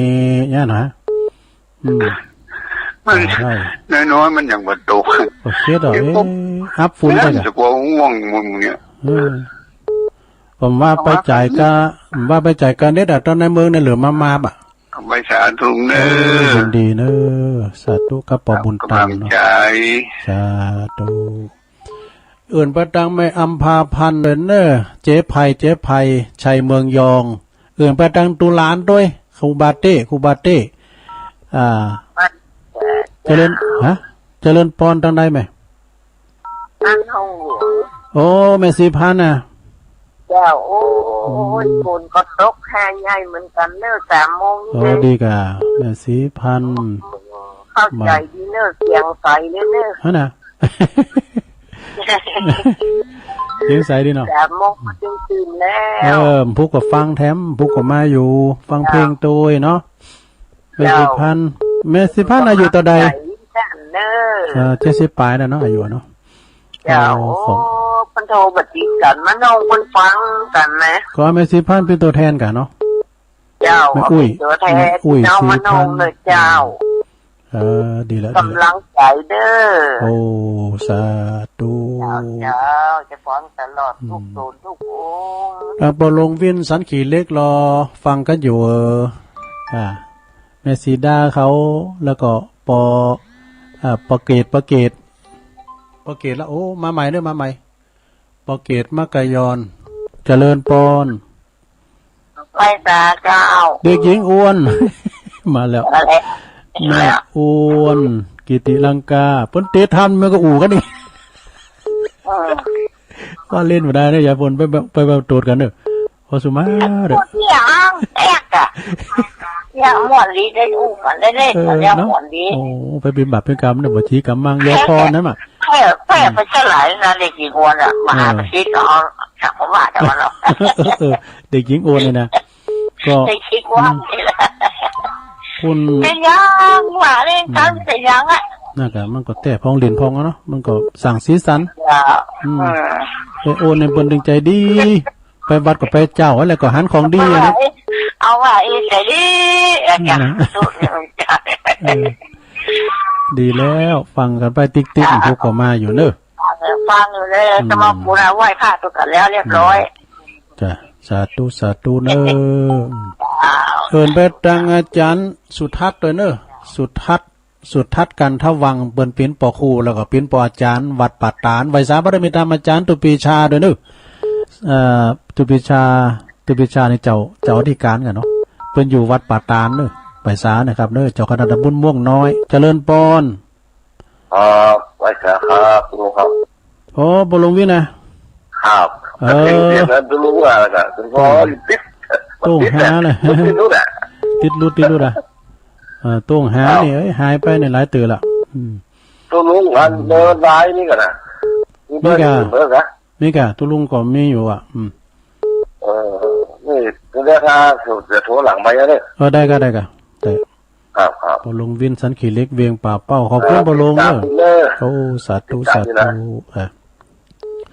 เนี่ยนะ อืม มัน ใช่ น้อยๆ มันยังบ่ตก โอเคต่อ เอ๊ะ อับฝุ่นไป จะกลัวง่วงมึงเนี่ย เออ ผมว่าไปจ่ายกา ผมว่าไปจ่ายกาเน็ตอะ ตอนในเมืองเนี่ยเหลือมามาบอะ เอาไปสาธุเน้อ เออ ยินดีเน้อ สาธุครับ ป้อบุญตันเนาะ กำลังใจ สาธุ เอิ้นไปตางแม่อำภาพันธ์เลยเน้อ เจ๊ไพ เจ๊ไพ ชัยเมืองยอง เอิ้นไปตางตุ๊หลานตวย ครูบาเต้ ครูบาเต้ อ่า เจริญ ฮะ เจริญปอนตางใดแม่ อันห้องหลวง โอ้ แม่ศรีพันธ์น่ะ เจ้า โอ้ย อืม ฝนก็ตกหาใหญ่เหมือนกั๋นเน้อ สามโมงนี่ โอ้ เน้อ ดีก่ะ แม่ศรีพันธ์ เข้าใจ๋ดีเน้อ เสียงใสเลยเน้อ ฮะน่ะ เสียงใสดีเนาะ สามโมงก็ตื่นแล้ว เออ ผู้ก็ฟังแถม ผู้ก็มาอยู่ ฟังเพลงตวยเนาะ แม่ศรีพันธ์ แม่ศรีพันธ์อายุเต้าใด เออ เจ็ดสิบป๋ายแล้วเนาะ อายุเนาะ เจ้า โอ้ โอ้ เปิ้นโทรบ่ติดกั๋น มาน้องเปิ้นฟังกั๋นนะ ก็เอาแม่ศรีพันธ์เป๋นตั๋วแทนกั๋นเนาะ เจ้า แม่อุ้ย เอาเป๋นตั๋วแทน แม่อุ้ย น้องมาน้อง ศรีพันธ์ เลยเจ้า เออ ดีแล้ว กำลังใจเด้อ ดีแล้ว โอ้ สาธุ เจ้า เจ้า จะฟังตลอด อืม ทุกโตนทุกองค์ อ่ะ ป้อหลวงวินสันขี่เหล็กรอฟังกั๋นอยู่ เออ อ่า แม่สีดาเขา แล้วก็ป้อ อ่า ป้อเกต ป้อเกต ป้อเกตแล้ว โอ้ มาใหม่เน้อ มาใหม่ ป้อเกต มัคคยอน เจริญปอน ไหว้สาเจ้า เด็กหญิงอ้วน มาแล้ว มาแล้ว แม่อ้วน กิติลังกา เปิ้นเตะทันมันก็อู้กั๋นนี่ เออ ว่าเล่นบ่ได้เน้อยายฝน ไป ไป ไปตรวจกั๋นเน้อ พอสุมาเด้อ เสียงแตกอะ เสียงม่วนดีได้อู้กั๋นได้เล่นกั๋น เออ เนาะ ม่วนดี โอ้ ไปเป๋นบาปเป๋นกรรมเน้อ บ่าถีกรรมัง ยอพรนั่นน่ะ แค่ แค่ไปสลายนะ เด็กหญิงอ้วนอะ มหาประสิทธิ์เอาสักว่าแต่ว่าเนาะ เออ เด็กหญิงอ้วนนี่นะ ก็ เด็กหญิงอ้วน อืม นี่แหละ คุณ เป๋นหยังวะ เล่นกั๋น อืม เป๋นหยังอะ นั่นก็ มันก็แต้พ่องเล่นพ่องอะเนาะ มันก็สร้างสีสัน จ้ะ อืม เออ ไอ้อ้วนนี่เปิ้นตึงใจ๋ดี ไปวัดก็ไปเจ๊า แล้วก็หันของดีอะนะ เอาว่าอีกแต่ดี เออ นะ เออ ดีแล้ว ฟังกั๋นไปติ๊กๆ พวกก็มาอยู่เน้อ ฟังอยู่เลย อืม จะมาปูนะ ไหว้พระตุ๊กตาแล้วเรียบร้อย อืม จ้ะ สาธุ สาธุเน้อ เอิ้นไปตางอาจ๋ารย์สุทัศน์ตวยเน้อ สุทัศน์ สุทัศน์ กันทวังค์ เปิ้นเป๋นป้อครู แล้วก็เป๋นป้ออาจ๋ารย์วัดป่าตาด ไหว้สาบารมีธรรมอาจ๋ารย์ตุปีชาตวยเน้อ เอ่อ ตุปีชา ตุปีชานี่เจ้า เจ้าอธิการกั๋นเนาะ เปิ้นอยู่วัดป่าตาดเน้อ ไหว้สานะครับเน้อ เจ้าคณะตำบลม่วงน้อย เจริญปอน ครับ ไหว้สาครับ คุณลุงครับ โอ้ ป้อหลวงวินนะ ครับ เออ เสียงนั้นคุณลุงว่าแล้วก็คุณพ่อ อืม ติด โต้งหาเลย ติดหลุดอะ ติดหลุด ติดหลุดอะ เออ โต้งหา ครับ นี่ เอ้ย หายไปนี่หลายเตื้อละ อืม คุณลุงอัน อืม เบอร์ไลน์นี่ก่อนนะ มีเบอร์ มีก่ะ อื่นเบอร์กะ มีก่ะ ตุ๊ลุงก็มีอยู่อะ อืม เออ นี่ เดี๋ยวถ้าจะโทรหลังไปนะเนี่ย เออ ได้ก่ะ ได้ก่ะ ได้ ครับ ครับ ป้อหลวงวินสันขี่เหล็ก เวียงป่าเป้า ขอบคุณป้อหลวงเน้อ ติดต๋ามเน้อ โอ้ สาธุ ติดต๋าม สาธุ นี่นะ เออ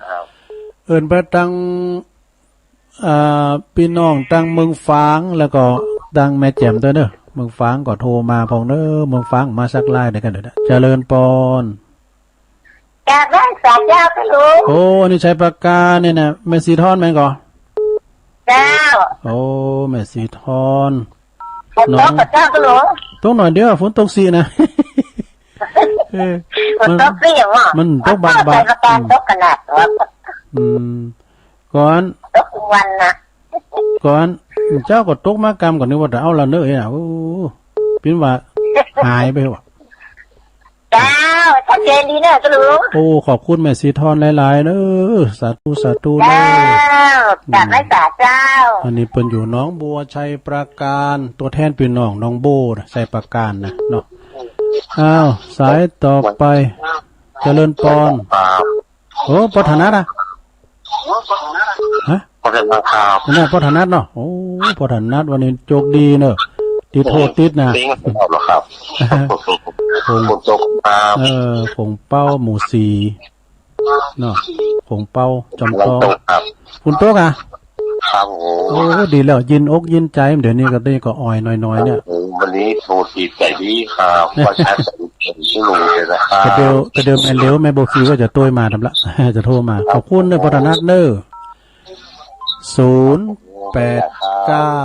ครับ เอิ้นไปตาง อ่า ปี้น้องตางเมืองฝาง แล้วก็ตางแม่แจ่มตวยเน้อ เมืองฝางก็โทรมาพ่องเน้อ เมืองฝางมาสักไลน์เดียวกั๋นเน้อ เจริญปอน กราบไหว้สาเจ้าค่ะลุง โอ้ นี่ชัยปราการเนี่ยนะ แม่ศรีทอนแม่นก่อ เจ้า โอ้ แม่ศรีทอน ฝนตกก่อเจ้าค่ะลุง ตกหน่อยเดียว ฝนตกสินะ เออ ฝนตกสิอย่างวะ มัน มันตกบางๆ ชัยปราการ อืม ตกขนาดวะ อืม ก่อน ตกทุกวันนะ ก่อน เจ้าก็ตกมากำก่อน นึกว่าจะเอาละเนอะเอ้ยนะ โอ้ ปิ้นว่าหายไปว่ะ เจ้า ชัดเจนดีเนอะ เจ้าลุง โอ้ ขอบคุณแม่ศรีทอนหลายๆ เนอะ สาธุ สาธุเนอะ เจ้า กราบไหว้สาเจ้า อันนี้เปิ้นอยู่หนองบัว ชัยปราการ ตั๋วแทนปี้น้องหนองบัว ชัยปราการนะเนาะ อ้าว สายต่อไป เจริญปอน ครับ โอ้ ป้อถนัดอะ ฮะ ป้อถนัดครับ นั่นน่ะ ป้อถนัดเนาะ โอ้ ป้อถนัดวันนี้โจคดีเนอะ ตี้โทรติดนะ ปิ้งของเราเหรอครับ ของ ของโจคครับ เออ ของเป้าหมู่สี่เนาะ ของเป้าจอมทอง ฝนตกครับ ฝนตกอะ ครับผม โอ้ ดีแล้ว เย็นอกเย็นใจ๋ เดี๋ยวนี้ก็ได้ก็อ่อยหน่อยๆ เนี่ย โอ้ วันนี้โทรติดใจ๋ดีครับ ว่าชัดเจนที่ลุงเลยนะครับ ก็เดี๋ยว ก็เดี๋ยวแม่เหลียวแม่บัวศรีก็จะโต้ยมาทำละ จะโทรมา ขอบคุณเนอะ ป้อถนัดเนอะ ศูนย์แปดเก้า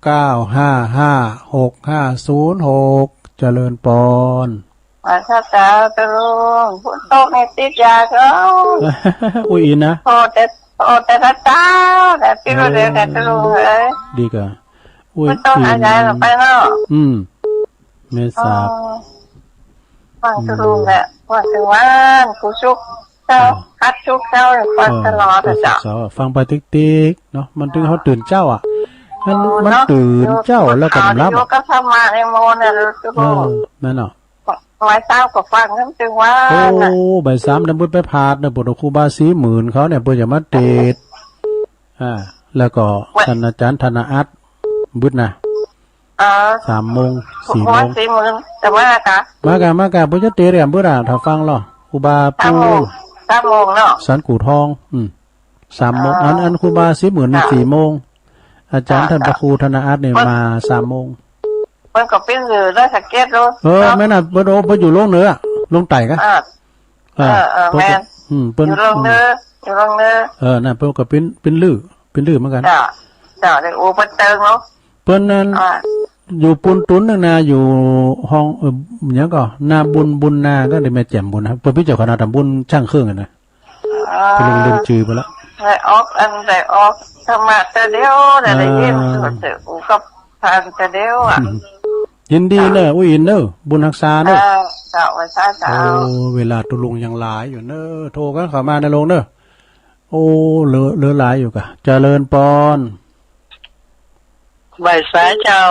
เก้าห้าห้า หกห้าศูนย์หก เจริญปอน มาเจ้า เจ้าลุง ฝนตกในติดยาเขา อุ้ยอินนะ โอ้ แต่ โอ้ แต่ละเจ้า แต่ที่เราเดินกัน เจ้าลุงเอ้ย ดีกว่า อุ้ยอิน ฝนตกหายายออกไปเนาะ อืม แม่สาบ อ๋อ ฟังเจ้าลุงแหละ ฟังเถิงวัน กู้สุกร์เสาร์ เออ ฮัดสุกร์เสาร์ ฟังตลอดอะเจ้า เออ ฮัดสุกร์เสาร์ ฟังไปติ๊กๆ เนาะ มันตึง อ่า เฮาตื่นเจ๊าอะ มัน อ๋อ มัน เนาะ ตื่นเจ๊าแล้วก็หลับอะ อยู่กับธรรมะในโมเนี่ย เออ แม่นเนาะ บ่ายสามก็ฟังเถิงวัน โอ้ น่ะ บ่ายสามเนี่ยเปิ้นไปผาดเนี่ย เปิ้นเอาครูบาศรีหมื่นเขาเนี่ย เปิ้นจะมาเตสน์ อ่า แล้วก็ เว้ย ต้านอาจ๋ารย์ธนอัต บึดนะ เออ สามโมง สี่โมง ครูบาศรีหมื่นจะมากะ มากะ มากะ เปิ้นจะเตสน์กันบึดอะ ถ้าฟังแล้ว ครูบา สามโมง ปู่ สามโมงเนาะ สันกู่ทอง อืม สามโมง อ๋อ อัน อันครูบาศรีหมื่นนี่ ค่ะ สี่โมง อาจ๋ารย์ ค่ะ ต้านพระครูธนอัตเนี่ย ค่ะ มาสามโมง เปิ้นก็ปิ้นหื้อได้สังเกตดู เออ เนาะ แม่นน่ะ เปิ้น โอ้ เปิ้นอยู่โลกเหนือ โลกใต้กะ อ่า อ่า เออ เออ เปิ้นก็ แม่น อืม เปิ้น อยู่โลกเหนือ อืม อยู่โลกเหนือ เออ นั่น เปิ้นก็ปิ้น ปิ้นหื้อ ปิ้นหื้อเหมือนกั๋น เจ้า เจ้า เดี๋ยวอู้เปิ้นเติงเนาะ เปิ้นนั่น อ่า อยู่ปูนตุ๊นนึ่งนะ อยู่ห้อง เออ หยังก่อ นาบุญ บุญนา ก็ได้แม่แจ่มบุญนะ เปิ้นปี้เจ้าคณะต๋ามบุญช่างเครื่องอะนะ อ๋อ เปิ้นลืมจื่อไปละ ได้ออก อันได้ออกธรรมะเตื้อเดียว ได้ ได้ยิน อ่า เตื้ออู้กับท่านเตื้อเดียวอะ อืม ยินดีเนอะ ค่ะ อู้อินเนอะ บุญฮักษาเนอะ เออ เจ้า ไหว้สาเจ้า โอ้ เวลาตุ๊ลุงยังหลายอยู่เนอะ โทรกั๋นเข้ามานะลุงเนอะ โอ้ เหลือ เหลือหลายอยู่กะ เจริญปอน ไหว้สาเจ้า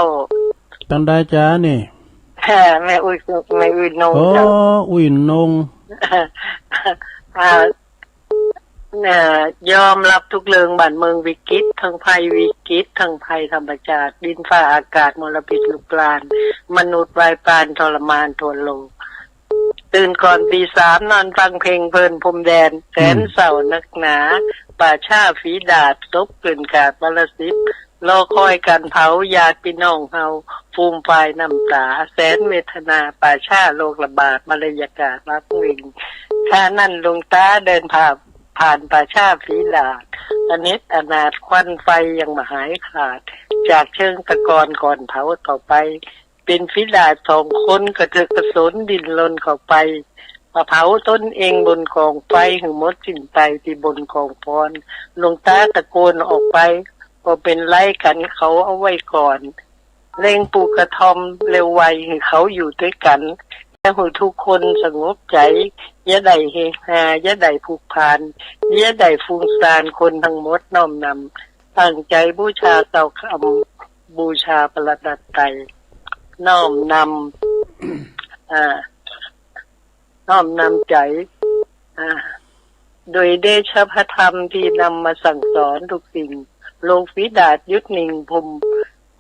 ตังใดจ๊ะนี่ แม่อุ้ย แม่อุ้ยนง โอ้ เจ้า อุ้ยนง อ่า เอ่อ ยอมรับทุกเรื่อง บ้านเมืองวิกฤต ทั้งภัยวิกฤต ทั้งภัยธรรมชาติ ดินฟ้าอากาศ มลพิษลุกลาม มนุษย์วายป่านทรมานทั่วโลก ตื่นก่อนตีสาม นอนฟังเพลงเพลินพรมแดน แสน อืม เศร้านักหนา ป่าช้าฝีดาษ ศพเกลื่อนกลาดวันละสิบ รอคอยก๋านเผา ญาติพี่น้องเฮา ฟูมฟายน้ำต๋า แสนเวทนา ป่าช้าโรคระบาด มลายากาศวังเวง ครานั้นหลวงต๋าเดินผ่าน ผ่านป่าช้าฝีดาษ อเนจอนาถ ควันไฟยังบ่หายขาด จากเชิงตะกอนก่อนเผาต่อไป เป๋นฝีดาษสองคน กระเถิกกระสนดิ้นรนเข้าไป มาเผาตนเองบนกองไฟ หื้อหมดสิ้นไปตี้บนกองฟอน หลวงต๋าตะโกนออกไป บ่เป๋นไรกั๋น เขาเอาไว้ก่อน เล็งปลูกกระท่อมเร็วไว หื้อเขาอยู่ตวยกั๋น แล้วหื้อทุกคนสงบใจ๋ อย่าได้เฮฮา อย่าได้พลุกพล่าน อย่าได้ฟุ้งซ่าน คนตังหมดน้อมนำ ตั้งใจ๋บูชาเจ้าคำ บูชาพระรัตนตรัย น้อมนำ อ่า น้อมนำใจ๋ อ่า โดยเดชะพระธรรมตี้นำมาสั่งสอนทุกสิ่ง โรคฝีดาษหยุดนิ่ง ภูมิ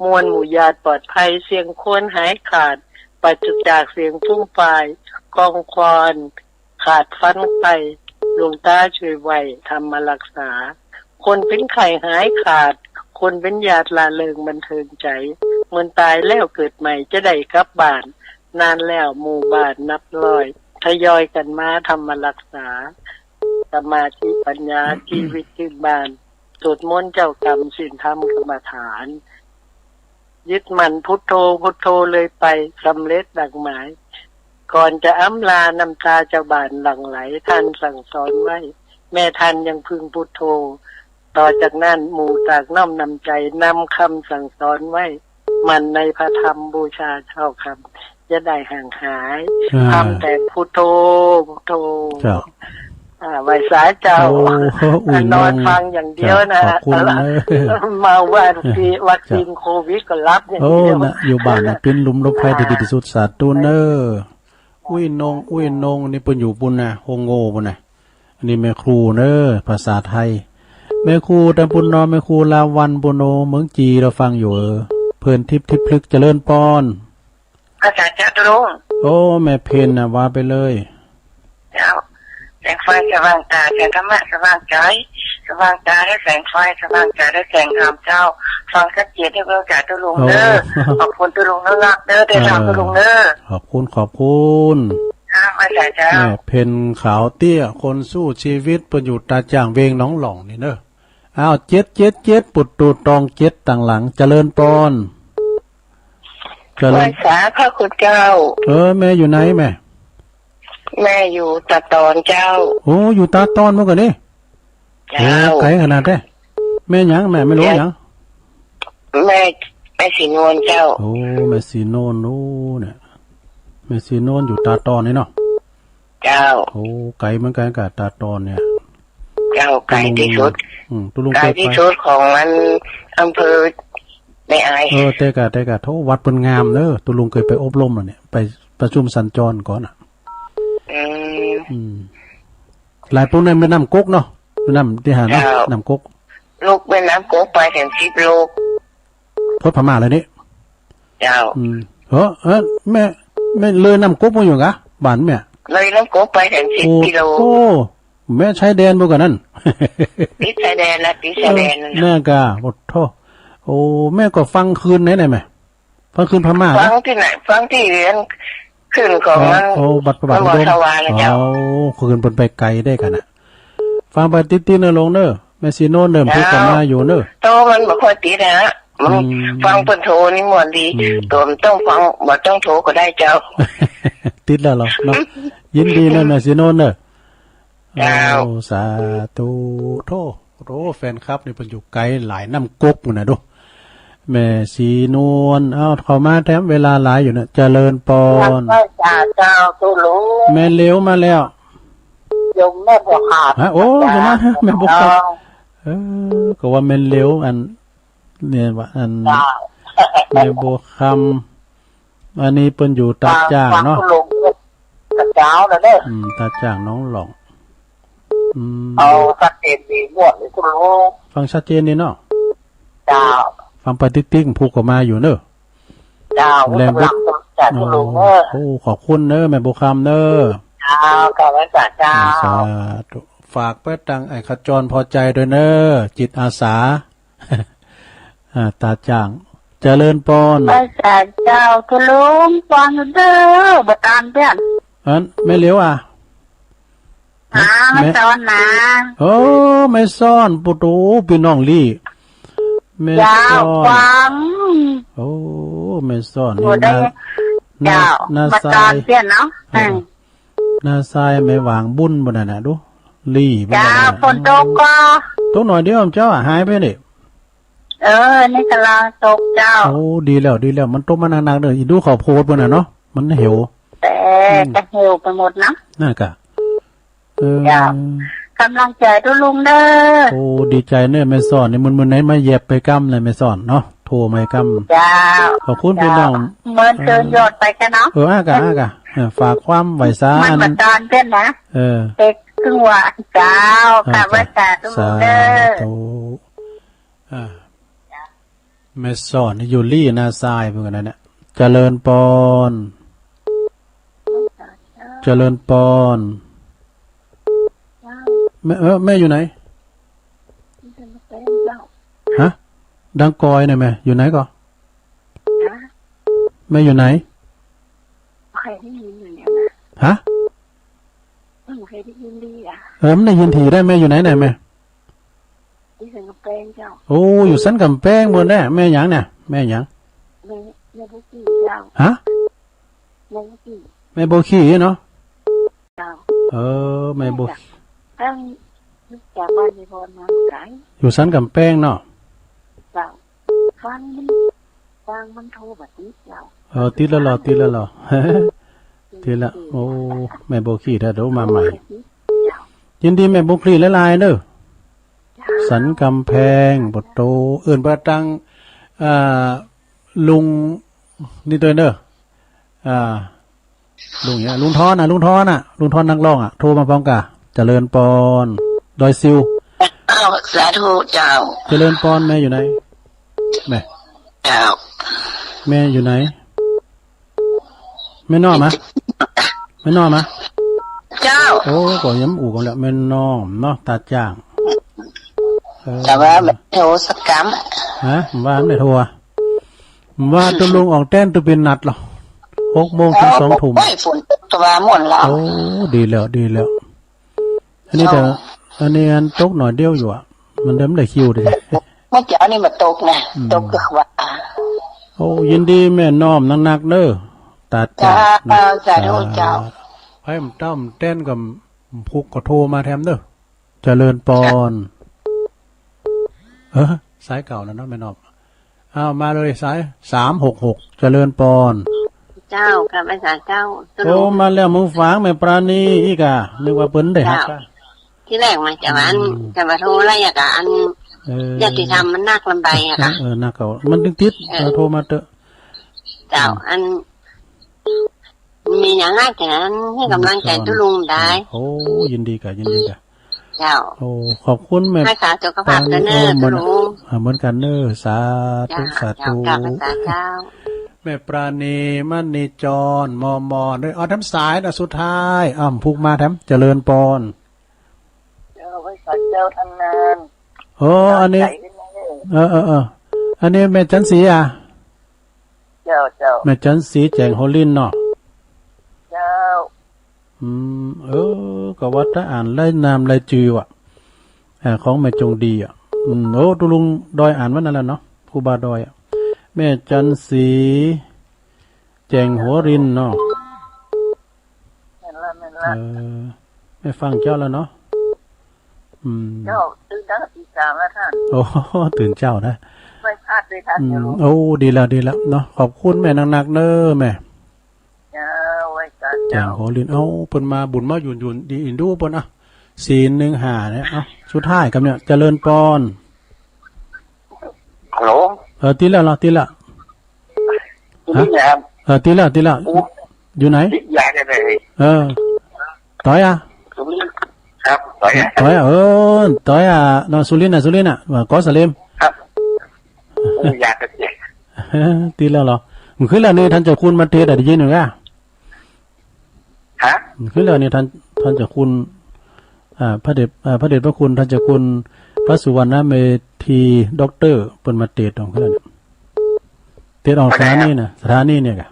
มวลหมู่ญาติปลอดภัย เสี้ยงครวญหายขาด ปราศจากเสียงฟูมฟาย กองควันขาดฟันไฟ หลวงต๋าช่วยไว้ ธรรมมารักษา คนเป๋นไข้หายขาด คนเป๋นญาติร่าเริงบันเทิงใจ๋ เหมือนต๋ายแล้วเกิดใหม่ จะได้กลับบ้าน นานแล้วหมู่บ้านนับร้อย ทยอยกั๋นมาธรรมรักษา สมาธิปัญญา ชีวิตพื้นบ้าน สวดมนต์เจ้ากรรม ศีลธรรมกรรมฐาน ยึดมั่นพุทโธ พุทโธเรื่อยไป สำเร็จดังหมาย ก่อนจะอำลา น้ำตาเจ้าบ้านหลั่งไหล ท่านสั่งสอนไว้ แม่ท่านยังพึ่งพุทโธ ต่อจากนั้นหมู่ตากน้อมนำใจ๋ นำกำสั่งสอนไว้ หมั่นในพระธรรม บูชาเจ้ากรรม จะได้ห่างหาย อ่า ทำแต่พุทโธ พุทโธ เจ้า อ่า ไหว้สาเจ้า โอ้ อุ้ย อ่ะ นอน น้อง ฟังอย่างเดียวนะ เจ้า ขอบคุณนะ มาว่าวัคซีน เจ้า วัคซีนโควิดก็หลับอย่างเดียว โอ้ นะ อยู่บ้านนะ เป๋นหลุมหลบภัยตี้ดีตี้สุด สาธุเน่อ อุ้ยนง อุ้ยนง นี่เปิ้นอยู่ปู๊นนะ โฮงโง่ปู๊นนะ อันนี้แม่ครูเน่อ ภาษาไทย แม่ครูตางปู๊นเนาะ แม่ครูลาวัณปู๊นโอ เมืองจีน เฮาฟังอยู่ เออ เพลินทิพย์ ทิพย์พลึก เจริญปอน ภาษาเจ้าตุ๊ลุง โอ้ แม่เพ็ญน่ะ ว่าไปเลย เจ้า แสงไฟสว่างต๋า แสงธรรมะสว่างใจ๋ สว่างต๋าด้วยแสงไฟ สว่างใจ๋ด้วยแสงธรรมเจ้า ฟังชัดเจนทุกเรื่องจ้าตุ๊ลุงเน่อ โอ้ ขอบคุณตุ๊ลุงนักๆเน่อ ได้ฟังตุ๊ลุงเน่อ เออ ขอบคุณ ขอบคุณ ค่ะ พระอาจ๋ารย์เจ้า แม่เพ็ญขาวเตี้ย คนสู้ชีวิต เปิ้นอยู่ต๋าจ่าง เวงหนองหล่องนี่เน่อ อ้าว เจ็ด เจ็ด เจ็ด ปุตตุตองเจ็ด ตางหลัง เจริญปอน เจริญ ไหว้สาพระคุณเจ้า เออ แม่อยู่ไหนแม่ แม่อยู่ตาดตอนเจ้า โอ้ อยู่ตาดตอนเมื่อก่อนนี่ เจ้า โอ้ ไก๋ขนาดแต๊ แม่หยังแม่ แม่หลวงหยัง แม่ แม่ศรีนวลเจ้า โอ้ แม่ศรีนวล โอ้ เนี่ย แม่ศรีนวลอยู่ตาดตอนนี่เนาะ เจ้า โอ้ ไก๋เหมือนกั๋นกับตาดตอนเนี่ย เจ้า ไก๋ตี้สุด อืม ตุ๊ลุง ไก๋ตี้สุดของอันอำเภอแม่อาย เออ เต๊อะ เต๊อะ โธ่ วัดเปิ้นงามเน่อ ตุ๊ลุงเกยไปอบรมแล้วเนี่ย ไปประชุมสัญจรก่อนน่ะ อืม อืม หลายปู๊นในแม่น้ำก๊กเนาะ แม่น้ำตี้หาเนาะ เจ้า น้ำก๊ก ลุกแม่น้ำก๊กไปเถิงสิบโล พดพม่าเลยนี่ เจ้า อืม เออ เออ แม่ แม่เลยน้ำก๊กมาอยู่กะ บ้านแม่ เลยน้ำก๊กไปเถิงสิบกิโล โอ้ แม่ชายแดนบ่ก่อนนั่น ติดชายแดนนะ ติดชายแดนนะ เออ แม่กะ โอ้โธ่ โอ้ แม่ก็ฟังคลื่นไหนไหนแม่ ฟังคลื่นพม่านะ ฟังตี้ไหน ฟังตี้เรือนคลื่นของมัน โอ้ บัดพระบาท มันบ่สว่างนะเจ้า โอ้ คลื่นเปิ้นไปไก๋ได้กั๋นน่ะ ฟังไปติ๊ดๆเน่อลุงเน่อ แม่ศรีนวลเน่อ เจ้า พูดกั๋นมาอยู่เน่อ โทรมันบ่ค่อยติดนะ มัน อืม ฟังเปิ้นโทรนี่ม่วนดี อืม ตั๋วบ่ต้องฟัง บ่ต้องโทรก็ได้เจ้า ติดแล้วเหรอเนาะ ยินดีเน่อ แม่ศรีนวลเน่อ เจ้า โอ้ สาธุ โธ่ โธ่ แฟนคลับนี่เปิ้นอยู่ไก๋หลายน้ำก๊กปู๊นน่ะดู แม่ศรีนวล เอ้า เข้ามาแถมเวลาหลายอยู่เนี่ย เจริญปอน ไหว้สาเจ้าตุ๊ลุง แม่เหลียวมาแล้ว โยมแม่บัวคำ ฮะ โอ้ เจ้า โยมแม่บัวคำ เจ้า เออ ก็ว่าแม่เหลียวอัน เนี่ยว่าอัน เจ้า แม่บัวคำ อันนี้เปิ้นอยู่ตาดจ่างเนาะ ฟังตุ๊ลุง ตาดจ่างนะเน่อ อืม ตาดจ่างหนองหล่อง อืม เอาชัดเจนดีม่วนเลยตุ๊ลุง ฟังชัดเจนดีเนาะ เจ้า ฟังไปติ๊กๆ พูดก็มาอยู่เน่อ เจ้า แรง กำลังจะตุ๊ลุงเน่อ โอ้ ขอบคุณเน่อ แม่บัวคำเน่อ เจ้า ขอบคุณเจ้า สาธุ ฝากไปตังไอ้ขจรพอใจด้วยเน่อ จิตอาสา อ่า ตาดจ่าง เจริญปอน ไหว้สาเจ้าตุ๊ลุง ปอนเน่อ บ่ตานเปื้อน อัน แม่เหลียวอ่ะ หา แม่ แม่สอนนะ โอ้ แม่สอน ปุโต ปี้น้องลี้ แม่สอน เจ้า ฟัง โอ้ แม่สอนนี่ โอ้ ได้ น้า เจ้า น้า น้า บ่ตาน ทราย เปื้อนเนาะ เออ อืม น้าทรายแม่หวางบุญบ่นั่นน่ะ ดู ลี้บ่นั่นน่ะ เจ้า ฝนตกก่อ ตกหน่อยเดียวเจ้าอะ หายไปนี่ เออ นี่ก่ำลังตกเจ้า โอ้ ดีแล้ว ดีแล้ว มันตกมาหนักๆ เน่อ อีดูข้าวโพดบ่นั่นเนาะ มันเหี่ยว แต่ อืม จะเหี่ยวไปหมดนะ นั่นกะ เออ เจ้า ก่ำลังใจ๋ตุ๊ลุงเน่อ โอ้ ดีใจ๋เน่อ แม่สอนนี่ มื้อๆ ไหนมาแยบไปกำเลย แม่สอนเนาะ โทรมาใหม่กำ เจ้า ขอบคุณ เจ้า ปี้น้อง เหมือนเจิญยอดไปแค่เนาะ เออ อากะ อากะ เออ ฝากความไหว้สา มัน อัน บ่ตานเปื้อนนะ เออ เอกครึ่งวัน เจ้า เออ ค่ะ ไหว้สาตุ๊ลุงเน่อ สาธุ อ่า แม่สอนนี่อยู่ลี้น้าทรายเปิ้นกันนะเนี่ย เจริญปอน เจริญปอน แม่ เออ แม่อยู่ไหน ฮะ ดังกอยเนี่ยแม่ อยู่ไหนก่อ แม่อยู่ไหน ใครได้ยินอยู่เนี่ยนะ ฮะ ได้ยินดีอะ เออ มันได้ยินถี่ได้ แม่อยู่ไหนเนี่ยแม่ อยู่สันกำแพงเจ้า โอ้ อยู่สันกำแพงบนเนี่ย แม่หยังเนี่ย แม่หยัง แม่ แม่บัวขี้เจ้า ฮะ แม่บัวขี้ แม่บัวขี้เนาะ เจ้า เออ แม่บัว จาก ตั้ง จากบ้านยายพรมาไกล อยู่สันกำแพงเนาะ เจ้า ฟังมัน ฟังมันโทรบ่ติดเจ้า เออ ติดแล้วเหรอ ติดแล้วเหรอ ติดแล้ว โอ้ แม่บัวขี้ถ้าโทรมาใหม่ เจ้า ยินดีแม่บัวขี้หลายๆ เด้อ เจ้า สันกำแพง ปะโต เอิ้นไปตัง อ่า ลุง นี่ตวยเด้อ อ่า ลุงเนี่ย ลุงทอนน่ะ ลุงทอนน่ะ ลุงทอนนักร้องอะ โทรมาพร้อมกะ เจริญปอน ดอยซิว อ้าว สาธุเจ้า เจริญปอน แม่อยู่ไหน แม่ เจ้า แม่อยู่ไหน แม่น้อมมะ แม่น้อมมะ เจ้า โอ้ ก็ยังอู้กันแหละ แม่น้อมเนาะ ตาจ้าง เออ แต่ว่าไม่โทรสักกำ ฮะ ว่าไม่โทรอะ ว่าตกลงออกแต้นตัวเป็นนัดเหรอ หกโมงถึงสองทุ่ม โอ้ย ฝนตกตะวันม่วนแล้ว โอ้ ดีแล้ว ดีแล้ว อันนี้แต่ เจ้า อันนี้อันตกหน่อยเดียวอยู่อะ มันเดิมได้คิวดี เมื่อเช้านี่มาตกนะ อืม ตกกึกว่า โอ้ ยินดีแม่น้อมนักๆ เด้อ ตาจ้า เจ้า นะ สาธุเจ้า สาธุ ไผมันเต้ามันแต้นก็พุกก็โทรมาแถมเด้อ เจริญปอน เออ สายเก่าแล้วเนาะแม่น้อม เอามาเลย สาย สามหกหก เจริญปอน เจ้า กราบไหว้สาเจ้า โอ้ มาแล้วเมืองฝางแม่ปราณีอีกอะ นึกว่าเปิ้นได้ฮักอะ เจ้า ทีแรกมาจะว่าอัน อืม จะมาโทรอะไรอะกะอัน เออ ญาติธรรมมันนักลำบากอะค่ะ เออ นักเขา มันตึงติด เออ เออ โทรมาเต๊อะ เจ้า อืม อัน มีอย่างไรแต่นั้นให้กำลังใจตุ๊ลุงได้ โอ้ ยินดีกะ ยินดีกะ เจ้า โอ้ ขอบคุณแม่ รักษาสุขภาพกันเน้อ เออ เหมือน ตุ๊ลุง อ่า เหมือนกันเน้อ สาธุ เจ้า สาธุ เจ้ากราบไหว้สาเจ้า แม่ปราณี มณีจร มอมอ ด้วย เอาแถมสายนะ สุดท้าย อ้าว พุกมาแถม เจริญปอน เจ้า ไหว้สาเจ้าทางนั้น โอ้ อันนี้ ใจขึ้นมาเลย เออ เออ เออ อันนี้แม่จันสีอะ เจ้า เจ้า แม่จันสีแจ่งหัวรินเนาะ เจ้า อืม เออ ก็ว่าถ้าอ่านรายนามรายจื่อว่ะ อ่า ของแม่จงดีอะ อืม โอ้ ตุ๊ลุงดอยอ่านวันนั้นแล้วเนาะ ครูบาดอยอะ แม่จันสี แจ่งหัวรินเนาะ แม่นละ แม่นละ เออ แม่ฟังเจ้าแล้วเนาะ อืม เจ้า ตื่นตั้งแต่ตีสามแล้วท่าน โอ้ ตื่นเจ๊านะ ไม่พลาดเลยท่าน อืม เดี๋ยว โอ้ ดีแล้ว ดีแล้วเนาะ ขอบคุณแม่นักๆ เน้อแม่ เจ้า ไหว้สาเจ้า แจ่งหัวริน เอ้า เปิ้นมาบุญมาหยุนหยุน ดีอินดูเปิ้นอะ ศีลหนึ่งห้าเนี่ย เอ้า สุดท้ายกำเนี่ย เจริญปอน ฮัลโหล เออ ติดแล้วเหรอ ติดแล้ว ฮะ นี่นะครับ เออ ติดแล้ว ติดแล้ว อู้ อยู่ไหน ติดยาได้เลย เออ ต๋อยอะ สุรินทร์ครับ ต๋อยอะ ต๋อยอะ เออ ต๋อยอะ นอนสุรินทร์อะ สุรินทร์อะ ว่าเกาะสะเหล็ม ครับ อู้ ยากระเจ็บ ติดแล้วเหรอ เมื่อคืนแล้วนี่ ท่านเจ้าคุณมาเทศน์อะ ได้ยินอยู่กะ ฮะ เมื่อคืนแล้วนี่ ท่าน ท่านเจ้าคุณ อ่า พระเดช อ่า พระเดชพระคุณ ท่านเจ้าคุณ พระสุวรรณเมธี ด็อกเตอร์ เปิ้นมาเทศน์ตรงคืน เทศน์ออกสถานีน่ะ สถานีเนี่ยกะ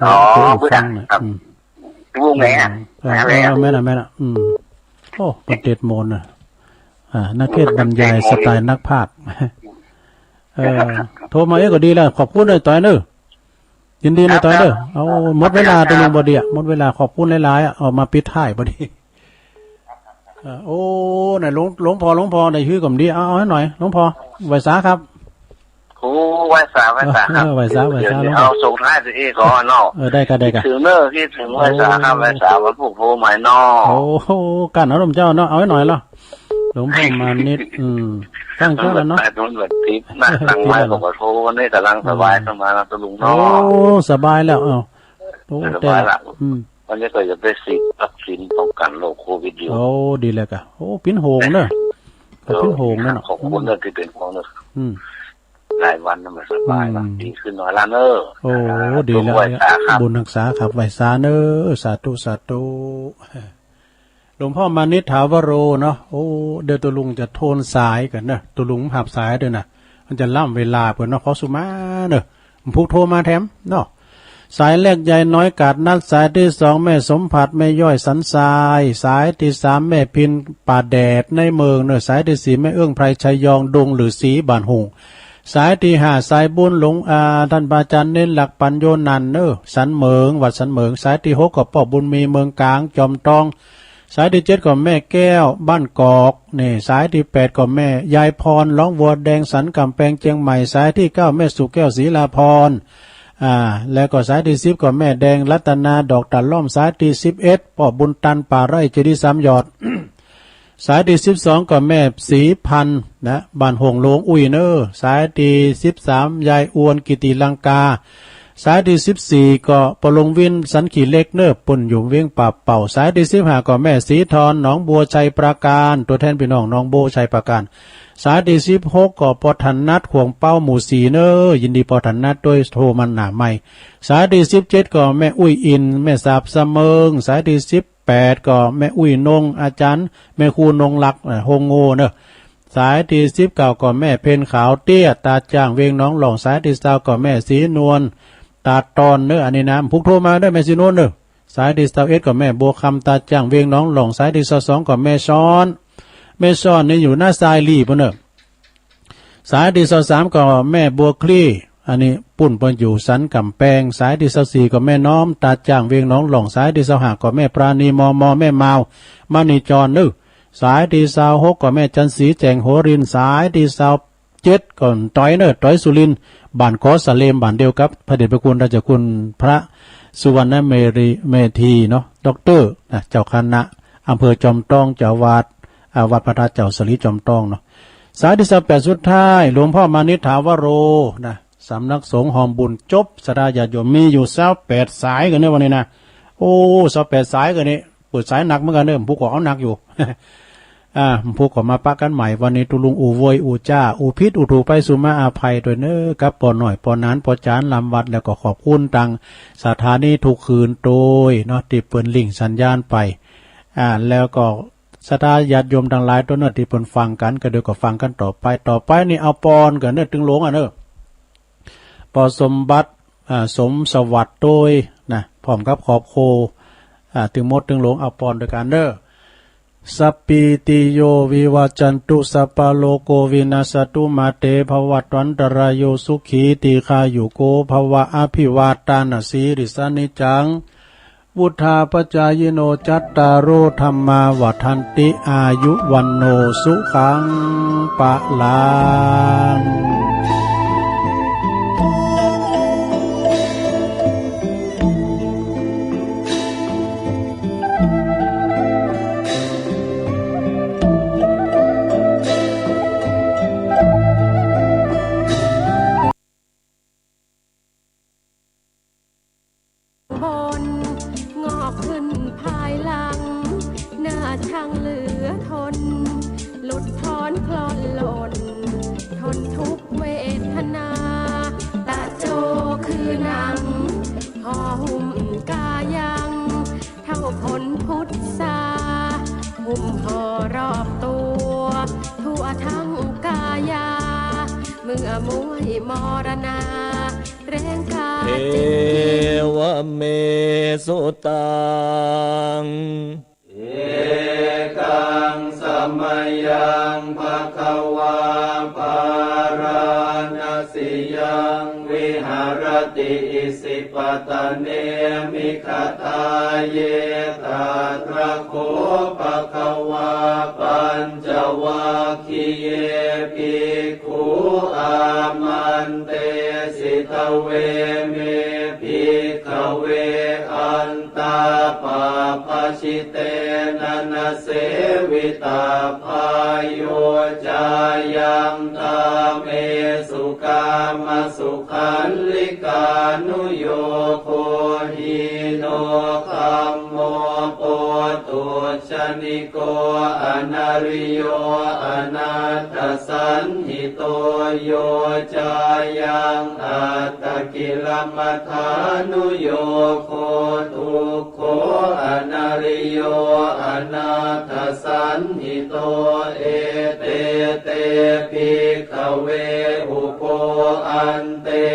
อ๋อ เออ เทศน์ฟังน่ะ ครับ อืม วงไหนอะ อืม เออ อะไรอะ เออ แม่นละ แม่นละ อืม โอ้ เปิ้นเทศน์โมนน่ะ อ่า นักเทศน์บรรยายสไตล์นักพากย์ เออ โทรมาเอ้ยก็ดีแล้ว ขอบคุณเลยต๋อยเน้อ ยินดีนะ ครับ ต๋อยเน้อ ครับ เอา หมดเวลา ครับ ตุ๊ลุงบ่ดีอะ หมดเวลา ขอบคุณหลายๆ อะ เอามาปิดท้ายบ่ดี เออ โอ้ ไหนหลวง หลวงพ่อ หลวงพ่อ ได้หื้อก็บ่ดี เอา เอาหื้อหน่อย หลวงพ่อ ไหว้สาครับ โอ้ ไหว้สา ไหว้สาครับ เออ ไหว้สา ไหว้สา เดี๋ยว หลวงพ่อ เอาส่งท้ายตัวเองก่อนเนาะ เออ ได้กะ ได้กะ คิดเถิงเน้อ คิดเถิง ไหว้สาครับ โอ้ ไหว้สา วันพุธโทรใหม่เนาะ โอ้โห กั้นอารมณ์เจ้าเนาะ เอาหื้อหน่อยเนาะ หลวงพ่อมานิด อืม ฟังเจ้าแล้วเนาะ มันแบบติดนะ หลังไมค์ผมก็โทร วันนี้กำลังสบาย อืม ขึ้นมาแล้วตุ๊ลุงเนาะ โอ้ สบายแล้ว เอ้า โอ้ สบายละ แต่ อืม วันนี้ก็จะได้สิทธิ์วัคซีนป้องกันโรคโควิดอยู่ โอ้ ดีแล้วกะ โอ้ ปิ้นโฮงเน้อ ก็ปิ้นโฮงนั่นน่ะ ขอบคุณเน้อที่เป็นห่วงเน้อ อืม หลายวันน่ะมันสบายละ อืม ดีขึ้นหน่อยละเน้อ โอ้ ดีแล้ว ไหว้สาครับ บุญฮักษาครับ ไหว้สาเน้อ สาธุ สาธุ หลวงพ่อมานิษฐาวโรเนาะ โอ้ เดี๋ยวตุ๊ลุงจะโทนสายก่อนเน้อ ตุ๊ลุงหับสายด้วยนะ มันจะล้ำเวลาเปิ้นเนาะ ขอสุมาเน้อ พุกโทรมาแถมเนาะ สายแรกยายน้อยกาดนัด สายตี้สองแม่สมผัสแม่ย้อยสันทราย สายตี้สามแม่พินป่าแดดในเมืองเน่อ สายตี้สี่แม่เอื้องไพรชัยยองดงฤๅษีบ้านหุ่ง สายตี้ห้าสายบุญหลวง อ่า ต้านพระอาจ๋ารย์เณรหลักปั๋ญโญนันท์เน่อ สันเหมิง วัดสันเหมิง สายตี้หกก็ป้อบุญมีเมืองก๋างจอมตอง สายตี้เจ็ดก็แม่แก้วบ้านกอก นี่ สายตี้แปดก็แม่ยายพร หลองบัวแดงสันก๋ำแปงเจียงใหม่ สายตี้เก้าแม่สุแก้วศรีลาพร อ่า แล้วก็สายตี้สิบก็แม่แดงรัตนาดอกตาดล่อม สายตี้สิบเอ็ดป้อบุญตันป่าไร่เจดีย์สามยอด สายตี้สิบสองก็แม่ศรีพันธ์นะ บ้านโฮ่งหลวงอุ้ยเน่อ สายตี้สิบสามยายอวนกิติลังกา สายตี้สิบสี่ก็ป้อหลวงวินสันขี้เหล็กเน่อ ปุ้นอยู่เวียงป่าเป่า สายตี้สิบห้าก็แม่ศรีทรหนองบัวชัยปราการ ตั๋วแทนปี้น้องหนองบัวชัยปราการ สายตี้สิบหกก็ป้อถนัดขวงเป้าหมู่สี่เน่อ ยินดีป้อถนัดตวย โทรมาหน้าไมค์ สายตี้สิบเจ็ดก็แม่อุ้ยอิน แม่สาบสะเมิง สายตี้สิบแปดก็แม่อุ้ยนง อาจ๋ารย์แม่ครูนงลักษณ์ อ่า โฮงโง่เน่อ สายตี้สิบเก้าก็แม่เพ็ญขาวเตี้ย ตาดจ้างเวียงหนองหล่อง สายตี้ซาวก็แม่ศรีนวล ตาดตอนเน่อ อันนี้นะ ผู้โทรมาเน่อ แม่ศรีนวลเน่อ สายตี้ซาวเอ็ดก็แม่บัวคำ ตาดจ้างเวียงหนองหล่อง สายตี้ซาวสองก็แม่ซ้อน แม่ซ้อนนี่อยู่หน้าทรายหลีบปู๊นเน่อ สายตี้ซาวสามก็แม่บัวคลี่ อันนี้ปุ้นเปิ้นอยู่สันก๋ำแปง สายตี้ซาวสี่ก็แม่น้อม ตาดจ้างเวียงหนองหล่อง สายตี้ซาวห้าก็แม่ปราณี มม แม่มาว มณีจรเน่อ สายตี้ซาวหกก็แม่จันทร์ศรี แจ่งโหรินทร์ สายตี้ซาวเจ็ดก็ต๋อยเน่อ ต๋อยสุรินทร์ บ้านขอสะเลม บ้านเดียวกับพระเดชพระคุณราชคุณพระสุวรรณเมรี เมธีเนาะ ด็อกเตอร์นะ เจ้าคณะอำเภอจอมตอง เจ้าอาวาส อ่า วัดพระธาตุเจ้าสะหลีจอมตองเนาะ สายตี้ซาวแปดสุดท้าย หลวงพ่อมานิษฐาวโรนะ สำนักสงฆ์ฮอมบุญ จบ ศรัทธาญาติโยมมีอยู่ซาวแปดสายกั๋นเน่อวันนี้นะ โอ้ ซาวแปดสายกั๋นนี่ เปิดสายหนักเหมือนกั๋นเน่อ ผู้ก็เอาหนักอยู่ อ่า ผู้ก็มาปะกั๋นใหม่ วันนี้ตุ๊ลุงอู้โวยอู้จ้า อู้ผิดอู้ถูกไปสุมาอภัยตวยเน่อ กับป้อน้อย ป้อหนาน ป้อจ๋ารย์ ลำวัด แล้วก็ขอบคุณตางสถานีทุกคืนตวยเนาะ ตี้เปิ้นลิงก์สัญญาณไป อ่า แล้วก็ศรัทธาญาติโยมตังหลายตวยเน่อ ตี้เปิ้นฟังกั๋น ก็เดี๋ยวก็ฟังกั๋นต่อไป ต่อไปนี่เอาปอนกั๋นเน่อ ตึงหลวงอะเน่อ ป้อสมบัติ อ่า สมสวัสดิ์ตวยนะ พร้อมกับครอบครัว อ่า ตึงหมดตึงหลวง เอาปอนตวยกั๋นเน่อ สัพพีติโยวิวัจจันตุ สัพพะโรโควินัสสตุ มาเตภวัตวันตะราโย สุขีทีฆายุโกภะวะ อะภิวาทานะสีลิสสะ นิจจัง วุฑฒาปะจายิโน จัตตาโร ธัมมา วัฑฒันติ อายุ วัณโณ สุขัง พะลัง บน งอกขึ้นภายหลัง น่าชังเหลือทน หลุดพ้นคลอนหล่น ทนทุกข์เวทนา ตะโจคือหนัง ห่อหุ้มกายัง เท่าขนพุทธา หุ้มห่อรอบตัว ทั่วทั้งกายา เมื่อม้วยมรณา แรงกา เอวะเมสุตัง เอกังสะมะยัง ภะคะวา พาราณะสียัง วิหะระติ อิสิปะตะเน มิกขะทาเย ตะตระโข ภะคะวา ปัญจวัคคีเย ภิกขุ อามันเตสิ ทะเวเม ภิกขะเว อันตา ปะปะชิเตนะ นะเสวิตะ พาโย จายัง กาเมสุ กามะสุขัลลิกานุโยโค หีโน คัมโม โปตุจจ ṇiko anariyo anatthasañhito, yo cāyaṃ attakilamathānuyogo dukkho anariyo anatthasañhito. Ete te bhikkhave ubho ante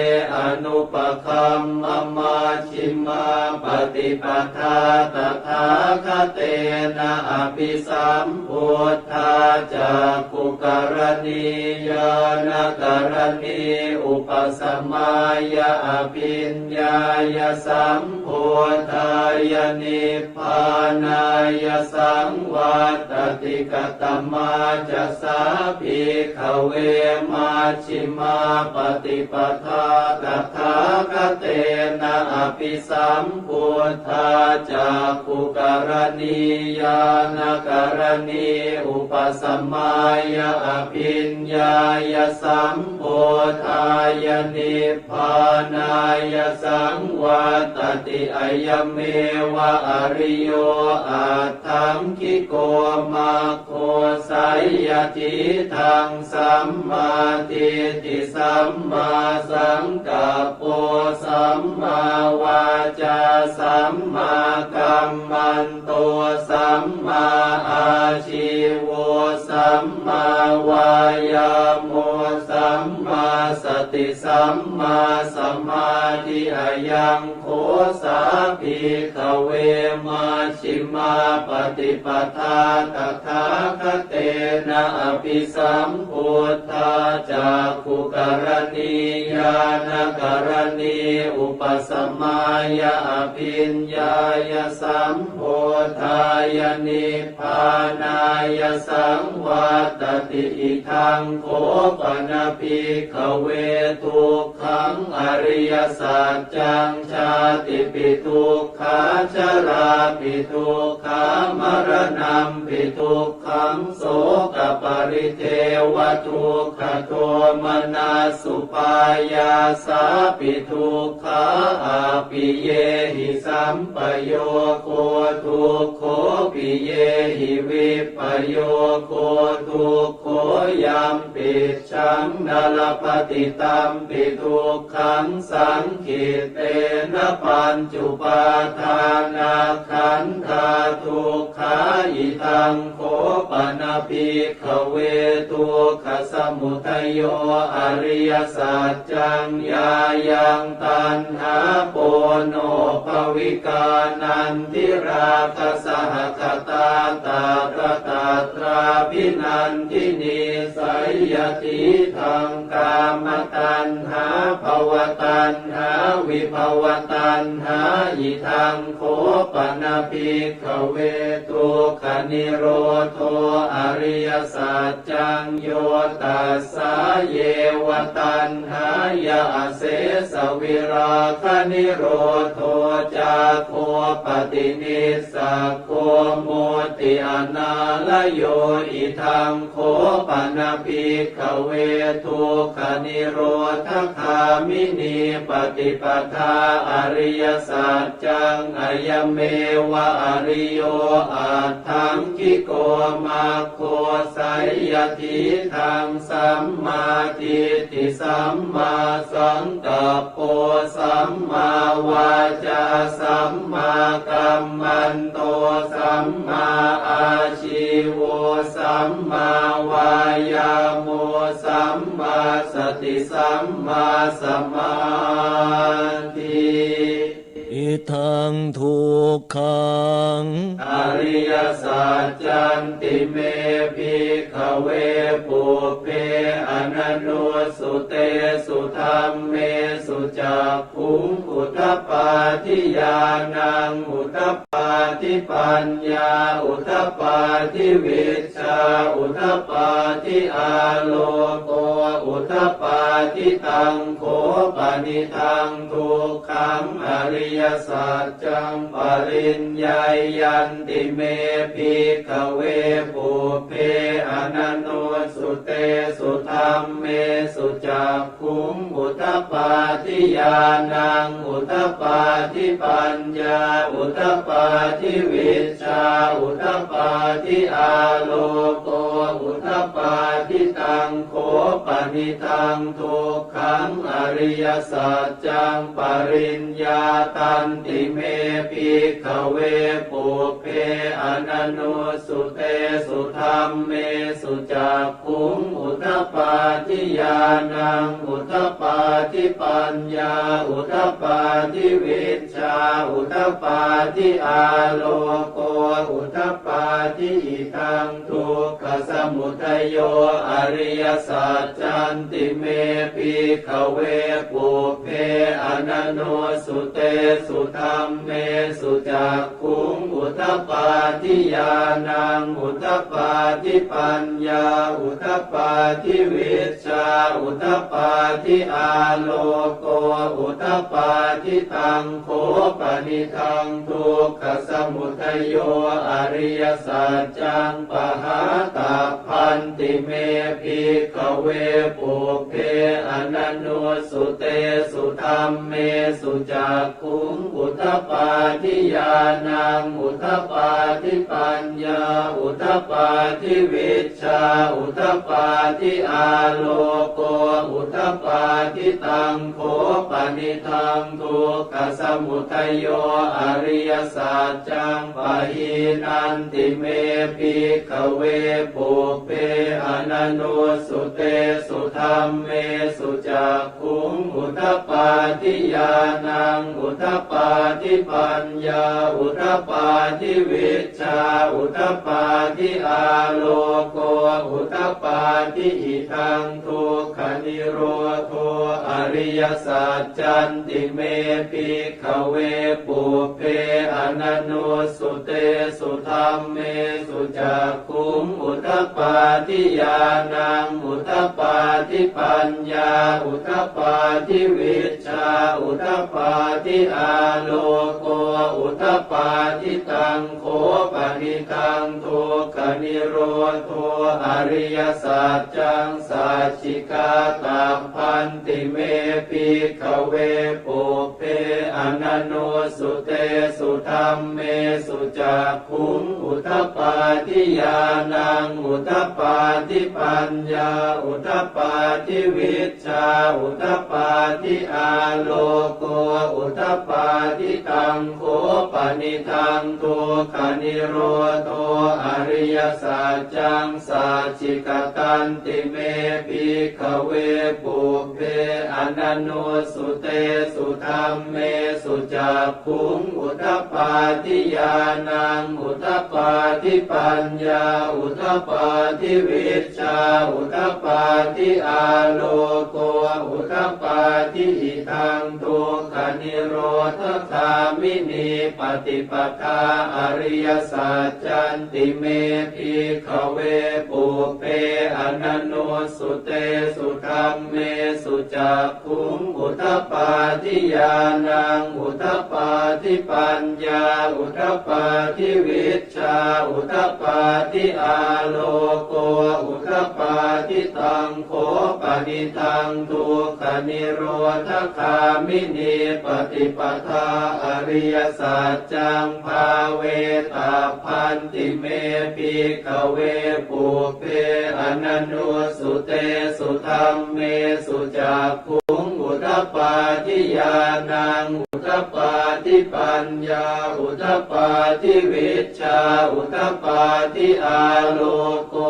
anupagamma maj jhimā paṭipadā tathāgatena abhisambuddhā cakkhukaraṇī ñāṇakaraṇī upasamāya abhiññāya sambodhāya nibbānāya saṃvattati. Katamā ca sā bhikkhave maj jhimā paṭipadā tathāgatena abhisambuddhā cakkhukaraṇī ñāṇakaraṇī upasamāya abhiññāya sambodhāya nibbānāya saṃvattati. Ayameva ariyo aṭṭhaṅgiko mag go, seyyathidaṃ sammādiṭṭhi sammāsaṅkappo sammāvācā sammākammanto sammāājīvo sammāvāyāmo sammāsati sammāsamādhi. Ayaṃ kho sā bhikkhave maj jhimā paṭipadā tathāgatena abhisambuddhā cakkhukaraṇī ñāṇakaraṇī upasamāya abhiññāya sambodhāya nibbānāya saṃvattati. Idaṃ kho pana bhikkhave duk khaṃ ariyasaccaṃ. Jātipi dukkhā jarāpi dukkhā maraṇampi dukkhaṃ sokaparidevadukkhadomanassupāyāsāpi dukkhā appiyehi sampayogo dukkho piyehi vippayogo dukkho yampicchaṃ na labhati tampi dukkhaṃ saṅkhittena pañcupādānakkhandhā dukkhā. Idaṃ kho pana bhikkhave dukkhasamudayo ariyasaccaṃ. Yāyaṃ taṇhā ponobbhavikā nandirāgasahagatā tatra tatrābhinandinī, seyyathidaṃ kāmataṇhā bhavataṇhā vibhavataṇhā. Idaṃ kho pana bhikkhave dukkhanirodho ariyasaccaṃ. Yo tassāyeva taṇhāya asesavirāganirodho cāgo paṭinissag go mutti anālayo. Idaṃ kho pana bhikkhave dukkhanirodhagāminī paṭipadā ariyasaccaṃ. Ayameva ariyo aṭṭhaṅgiko maggo, seyyathidaṃ sammādiṭṭhi sammāsaṅkappo sammāvācā sammākammanto sammāājīvo sammāvāyāmo sammāsati sammāsamādhi. Idaṃ dukkhaṃ ariyasaccanti me bhikkhave pubbe ananussutesu dhammesu cakkhuṃ udapādi ñāṇaṃ udapādi paññā udapādi vijjā udapādi āloko udapādi. Taṃ kho panidaṃ dukkhaṃ ariyasaccaṃ pariññeyyanti me bhikkhave pubbe ananussutesu dhammesu cakkhuṃ udapādi ñāṇaṃ udapādi paññā udapādi udapādi vijjā udapādi āloko udapādi. Taṃ kho panidaṃ dukkhaṃ ariyasaccaṃ pariññātanti me bhikkhave pubbe ananussutesu dhammesu cakkhuṃ udapādi ñāṇaṃ udapādi paññā udapādi vijjā udapādi āloko udapādi. Idaṃ dukkhasamudayo ariyasaccanti me bhikkhave pubbe ananussutesu dhammesu cakkhuṃ udapādi ñāṇaṃ udapādi paññā udapādi vijjā udapādi āloko udapādi. Taṃ kho panidaṃ dukkhasamudayo ariyasaccaṃ pahātabbanti me bhikkhave pubbe ananussutesu dhammesu cakkhuṃ udapādi ñāṇaṃ udapādi paññā udapādi vijjā udapādi āloko udapādi. Taṃ kho panidaṃ dukkhasamudayo ariyasaccaṃ pahīnanti me bhikkhave pubbe ananussutesu dhammesu cakkhuṃ udapādi ñāṇaṃ udapādi paññā udapādi vijjā udapādi āloko udapādi. Idaṃ dukkhanirodho ariyasaccanti me bhikkhave pubbe ananussutesu dhammesu cakkhuṃ udapādi ñāṇaṃ udapādi paññā udapādi vijjā udapādi āloko udapādi. Taṃ kho panidaṃ dukkhanirodho ariyasaccaṃ sacchikātabbanti me bhikkhave pubbe ananussutesu dhammesu cakkhuṃ udapādi ñāṇaṃ udapādi paññā udapādi vijjā udapādi āloko udapādi. Taṃ kho panidaṃ dukkhanirodho ariyasaccaṃ sacchikatanti me bhikkhave pubbe ananussutesu dhammesu cakkhuṃ udapādi ñāṇaṃ udapādi paññā udapādi vijjā udapādi āloko udapādi. Idaṃ dukkhanirodhagāminī paṭipadā ariyasaccanti me bhikkhave pubbe ananussutesu dhammesu cakkhuṃ udapādi ñāṇaṃ udapādi paññā udapādi vijjā udapādi āloko udapādi. Taṃ kho panidaṃ dukkhanirodhagāminī paṭipadā ariyasaccaṃ bhāvetabbanti me bhikkhave pubbe ananussutesu dhammesu cakkhuṃ udapādi ñāṇaṃ udapādi paññā udapādi vijjā udapādi āloko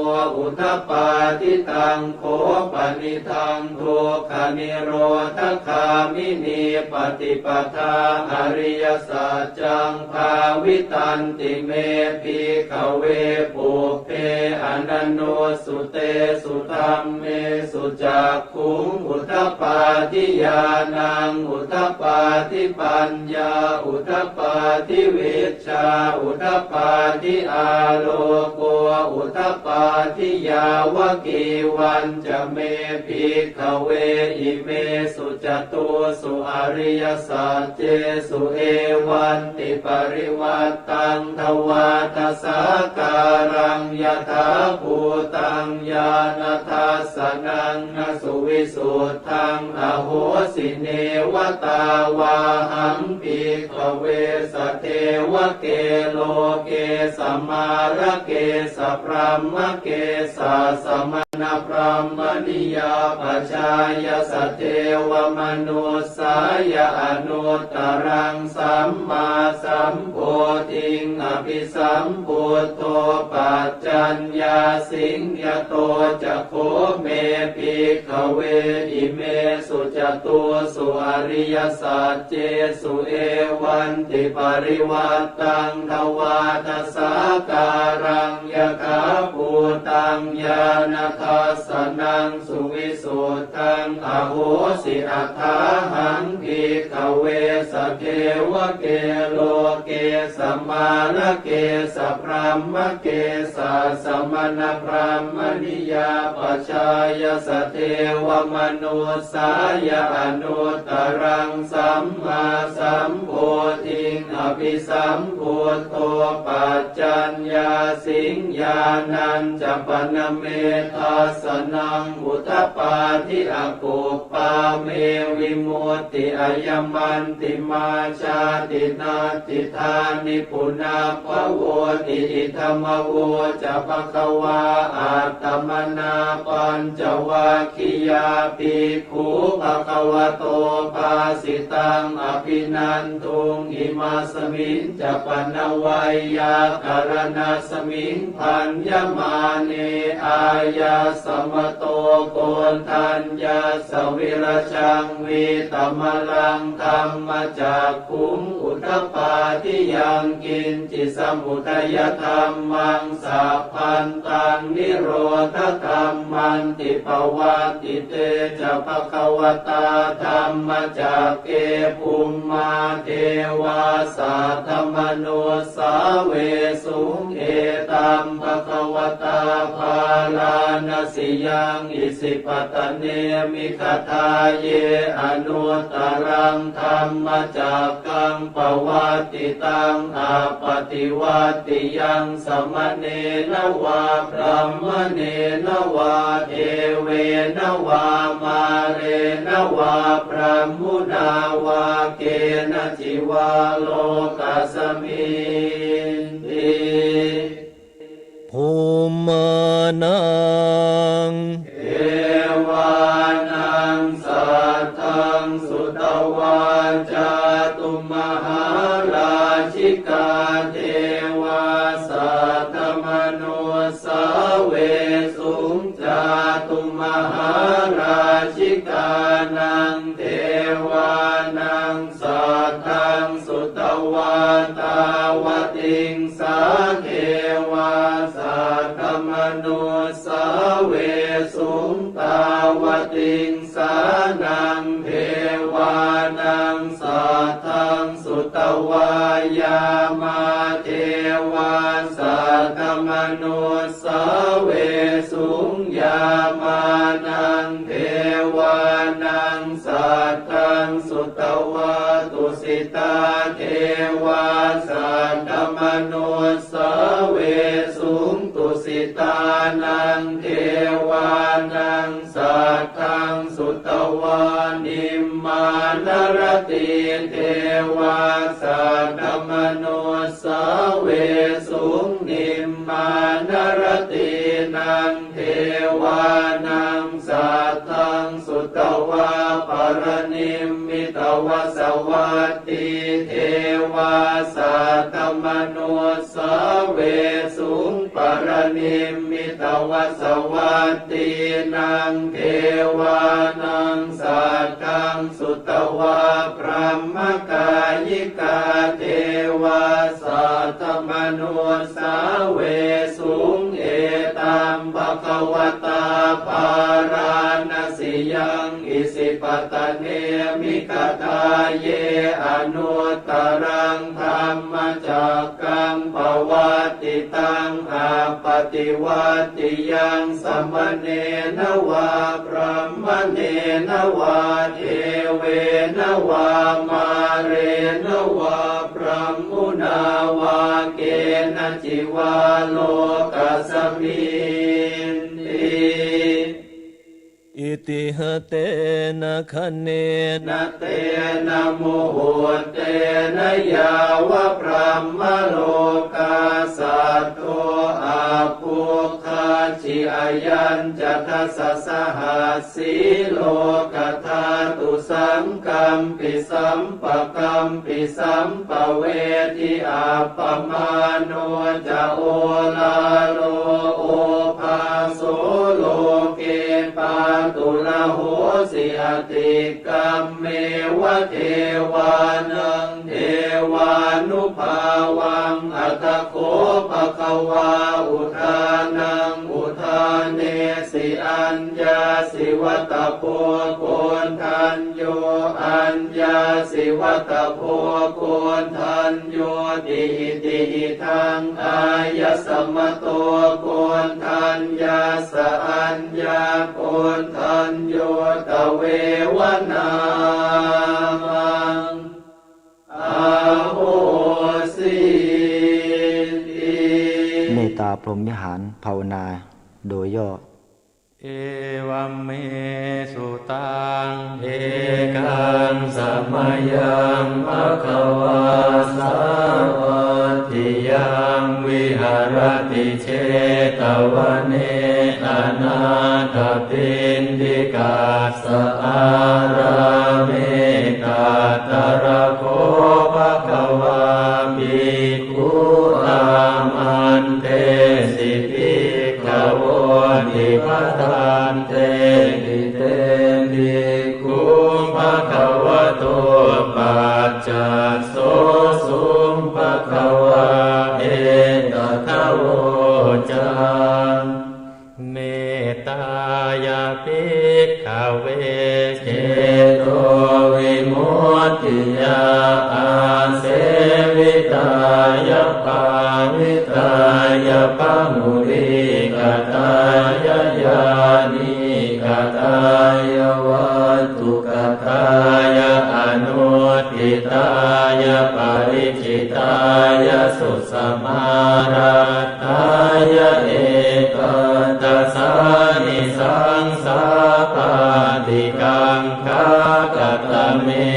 udapādi. Taṃ kho panidaṃ dukkhanirodhagāminī paṭipadā ariyasaccaṃ bhāvitanti me bhikkhave pubbe ananussutesu dhammesu cakkhuṃ udapādi ñāṇaṃ udapādi paññā udapādi vij jā udapādi āloko udapādi. Yāvakīvañca me bhikkhave imesu catūsu ariyasaccesu evantiparivaṭṭaṃ dvādasākāraṃ yathābhūtaṃ ñāṇadassanaṃ na suvisuddhaṃ aho si neva tāvāhaṃ bhikkhave sadevake loke samārake sabrahmake sassamaṇabrāhmaṇiyā pajāya sadevamanussāya anuttaraṃ sammāsambodhiṃ abhisambuddho paccaññāsiṃ. Yato ca kho me bhikkhave imesu catūsu ariyasaccesu evantiparivaṭṭaṃ dvādasākāraṃ yathābhūtaṃ ñāṇadassanaṃ suvisuddhaṃ ahosi. Athāhaṃ bhikkhave sadevake loke samārake sabrahmake sassamaṇabrāhmaṇiyā pajāya sadevamanussāya anuttaraṃ sammāsambodhiṃ abhisambuddho paccaññāsiṃ. Ñāṇañca pana me dassanaṃ udapādi, akuppā me vimutti, ayamantimā jāti, natthidāni punabbhavoti. Idamavoca bhagavā. Attamanā pañcavaggiyā bhikkhū bhagavato bhāsitaṃ abhinanduṃ. Imasmiñca pana veyyākaraṇasmiṃ bhaññamāne āyasmato Koṇḍaññassa virajaṃ vītamalaṃ dhammacakkhuṃ udapādi: yaṃ kiñci samudayadhammaṃ sabbantaṃ nirodhadhammanti. Pavattite ca bhagavatā dhammacakke bhummā devā saddamanussāvesuṃ: etaṃ bhagavatā Bārāṇasiyaṃ Isipatane Migadāye anuttaraṃ dhammacakkaṃ pavattitaṃ appaṭivattiyaṃ samaṇena vā brāhmaṇena vā devena vā mārena vā brahmunā vā kenaci vā lokasminti. Bhummānaṃ devānaṃ saddaṃ sutvā cātumahārājikā devā saddamanussāvesuṃ. Cātumahārājikānaṃ devānaṃ saddaṃ sutvā tāvatiṃsā devā saddamanussāvesuṃ. Tāvatiṃsānaṃ devānaṃ saddaṃ sutvā yāmā devā saddamanus sāvesuṃ. Yāmānaṃ devānaṃ saddaṃ sutvā tusitā devā saddamanussāvesuṃ. Tusittānaṃ devānaṃ saddaṃ sutvā nimmānaratī devā saddamanussāvesuṃ. Nimmānaratīnaṃ devānaṃ saddaṃ sutvā paranimmitavasavattī devā saddamanussāvesuṃ. Paranimmitavasavattīnaṃ devānaṃ saddaṃ sutvā brahmakāyikā devā saddamanussāvesuṃ. Etaṃ bhagavatā Bārāṇasiyaṃ Isipatane Migadāye anuttaraṃ dhammacakkaṃ pavattitaṃ appaṭivattiyaṃ samaṇena vā brāhmaṇena vā devena vā mārena vā brahmunā vā kenaci vā lokasminti. Itiha tena khaṇena tena muhuttena yāva brahmalokā saddo abbhuggacchi. Ayañca dasasahassī lokadhātu saṅkampi sampakampi sam pavedhi. Appamāṇo ca oḷāro obhāso loke pāturahosi atikkammeva devānaṃ devānubhāvaṃ. Atha kho bhagavā udānaṃ udānesi: Aññāsi vata bho koṇḍañño, aññāsi vata bho koṇḍaññoti. Iti idaṃ āyasmato koṇḍaññassa aññākoṇḍañño tveva nāmaṃ ahosīti. เมตตาพรหมวิหารภาวนาโดยย่อ Evaṃ me sutaṃ. Ekaṃ samayaṃ bhagavā sāvatthiyaṃ viharati jetavane anāthapiṇḍikassa ārāme. Tatra kho bhagavā bhikkhū āmantesi bhikkhavoti. Bhadanteti te bhikkhū bhagavato paccassosuṃ. Bhagavā etadavoca: Mettāya bhikkhave cetovimuttiyā āsevitāya bhāvitāya bahulīkatāya yānīkatāya vatthukatāya anuṭṭhitāya paric citāya susamāraddhāya ekadatsaṃnisaṃsā pāṭikaṅkhā. Katame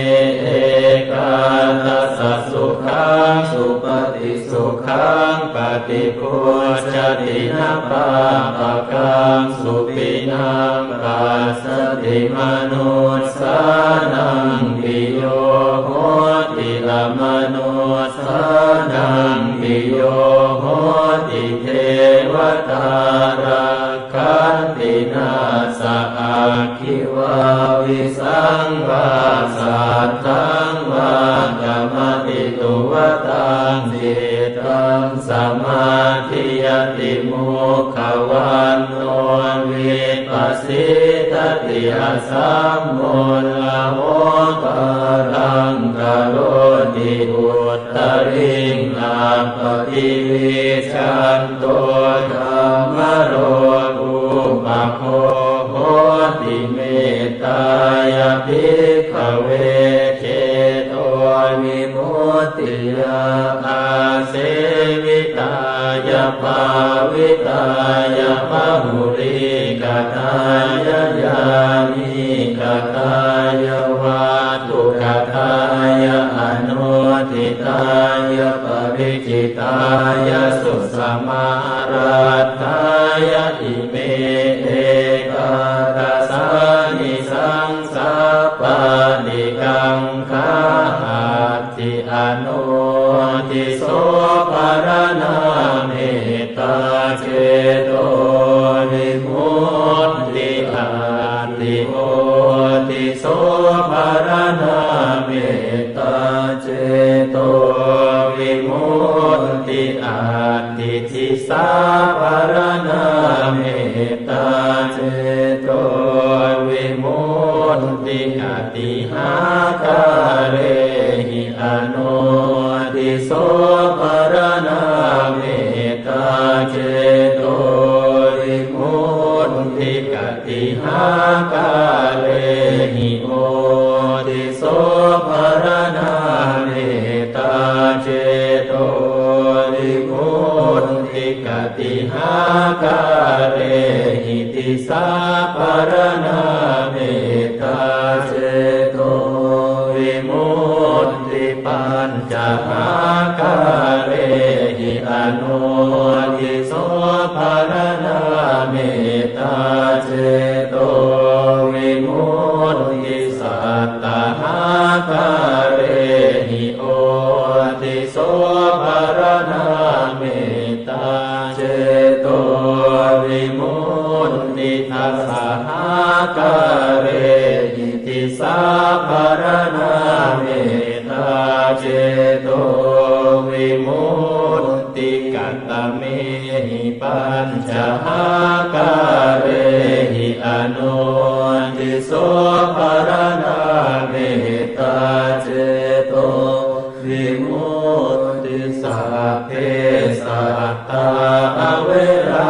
ekadasa? Sukhaṃ supati, sukhaṃ paṭibujjhati, na pāpakaṃ supinaṃ passati, manussānaṃ piyo hoti, amanussānaṃ piyo hoti, devatā rakkhanti, nāssa aggi vā visaṃ vā satthaṃ vā kamati, tuvaṭaṃ cittaṃ samādhiyati, mukhavaṇṇo vippasīdati, asammuḷho kālaṃ karoti, uttariṃ appaṭivijjhanto dhammaro kubbhako hoti. Mettāya bhikkhave cetovimuttiyā āsevitāya bhāvitāya bahulīkatāya yānīkatāya vatthukatāya anuṭṭhitāya paric citāya susamāraddhāya ime ekadasaṃnisaṃsā pāṭikaṅkhā. Atthi anodhiso pharaṇā mettā cetovimutti. Atthi odhiso pharaṇā mettā cetovimutti. Atthi disā pharaṇā mettā cetovimutti. Atihākārehi anodhiso pharaṇā mettā cetovimutti. Katihākārehi odhiso pharaṇā mettā cetovimutti? Katihākārehi disā pharaṇā pañcahākārehi anodhiso pharaṇā mettā cetovimutti. Sattahākārehi odhiso pharaṇā mettā cetovimutti. Dasahākārehi disāpharaṇā mettā cetovimutti. Katamehi pañcahākārehi anodhiso pharaṇā mettā ceto vimutti. Sabbe sattā averā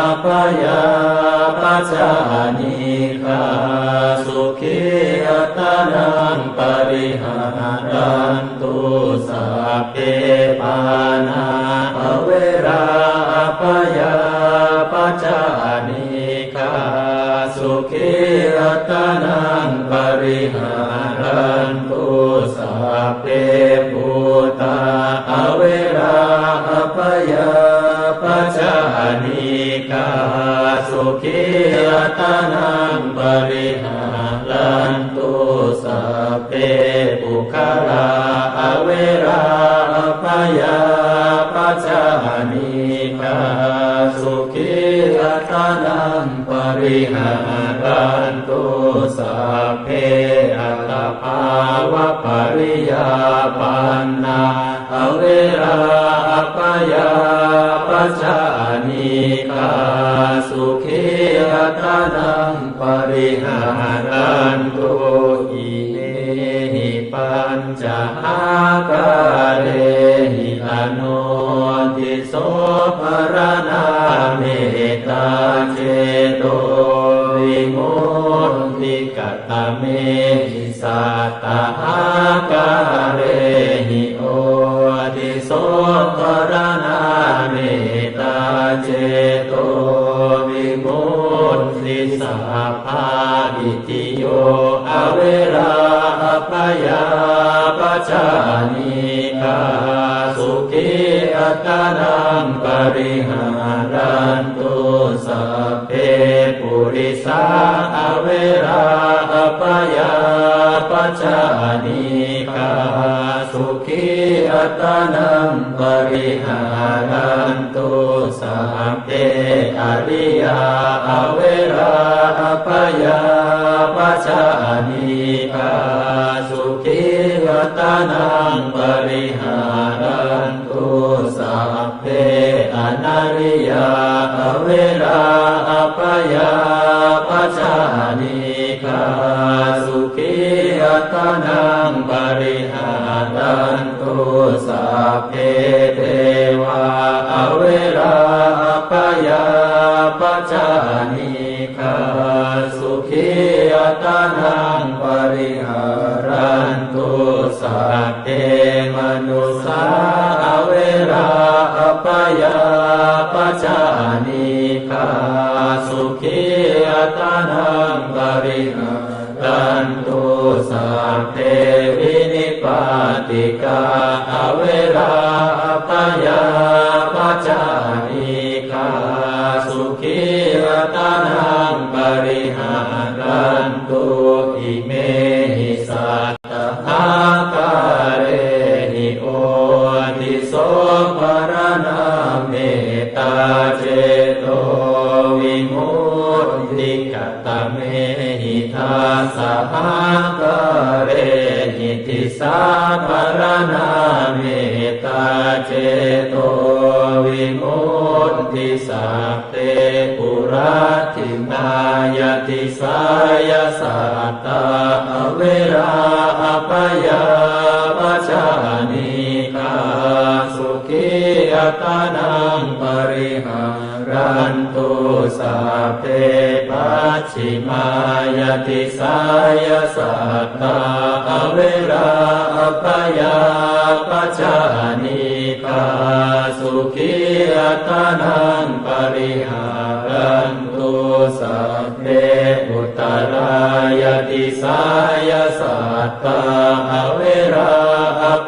abyāpajjhā anīghā sukhī attānaṃ pariharantu. Sabbe pāṇā averā abyāpajjhā anī gā sukhī attānaṃ pariharantu. Sabbe bhūtā averā abyāpajjhā anīghā sukhī attānaṃ pariharantu. Sabbe puggalā averā abyāpajjhā anīghā sukhī attānaṃ pariharantu. Sabbe attabhāvapariyāpannā averā abyāpajjhā anīghā sukhī attānaṃ pariharantu. Imehi pañcahākārehi anodhiso pharaṇā mettā cetovimutti. Katamehi sattahākārehi odhiso pharaṇā mettā cetovimutti. Sabbā itthiyo averā abyāpajjhā anīghā sukhī attānaṃ pariharantu. Sabbe purisā averā abyāpajjhā anīghā sukhī attānaṃ pariharantu. Sabbe ariyā averā abyāpajjhā anīghā sukhī attānaṃ pariharantu. Sabbe anariyā averā abyāpajjhā anīghā sukhī attānaṃ pariharantu. Sabbe devā averā abyāpajjhā anīghā sukhī attānaṃ pariharantu. Sabbe manussā averā abyāpajjhā anīghā sukhī attānaṃ pariharantu. Sabbe vinipātikā averā abyāpajjhā anīghā sukhī attānaṃ pariharantu. Imehi sattahākārehi odhiso pharaṇā mettā cetovimutti. Katamehi dasahākārehi disāpharaṇā mettā cetovimutti. Sabbe puratthimāya disāya sattā averā abyāpajjhā anīghā sukhī attānaṃ pariharantu. Sabbe pacchimāya disāya sattā averā abyāpajjhā anīghā sukhī attānaṃ pariharantu. Sabbe uttarāya disāya sattā averā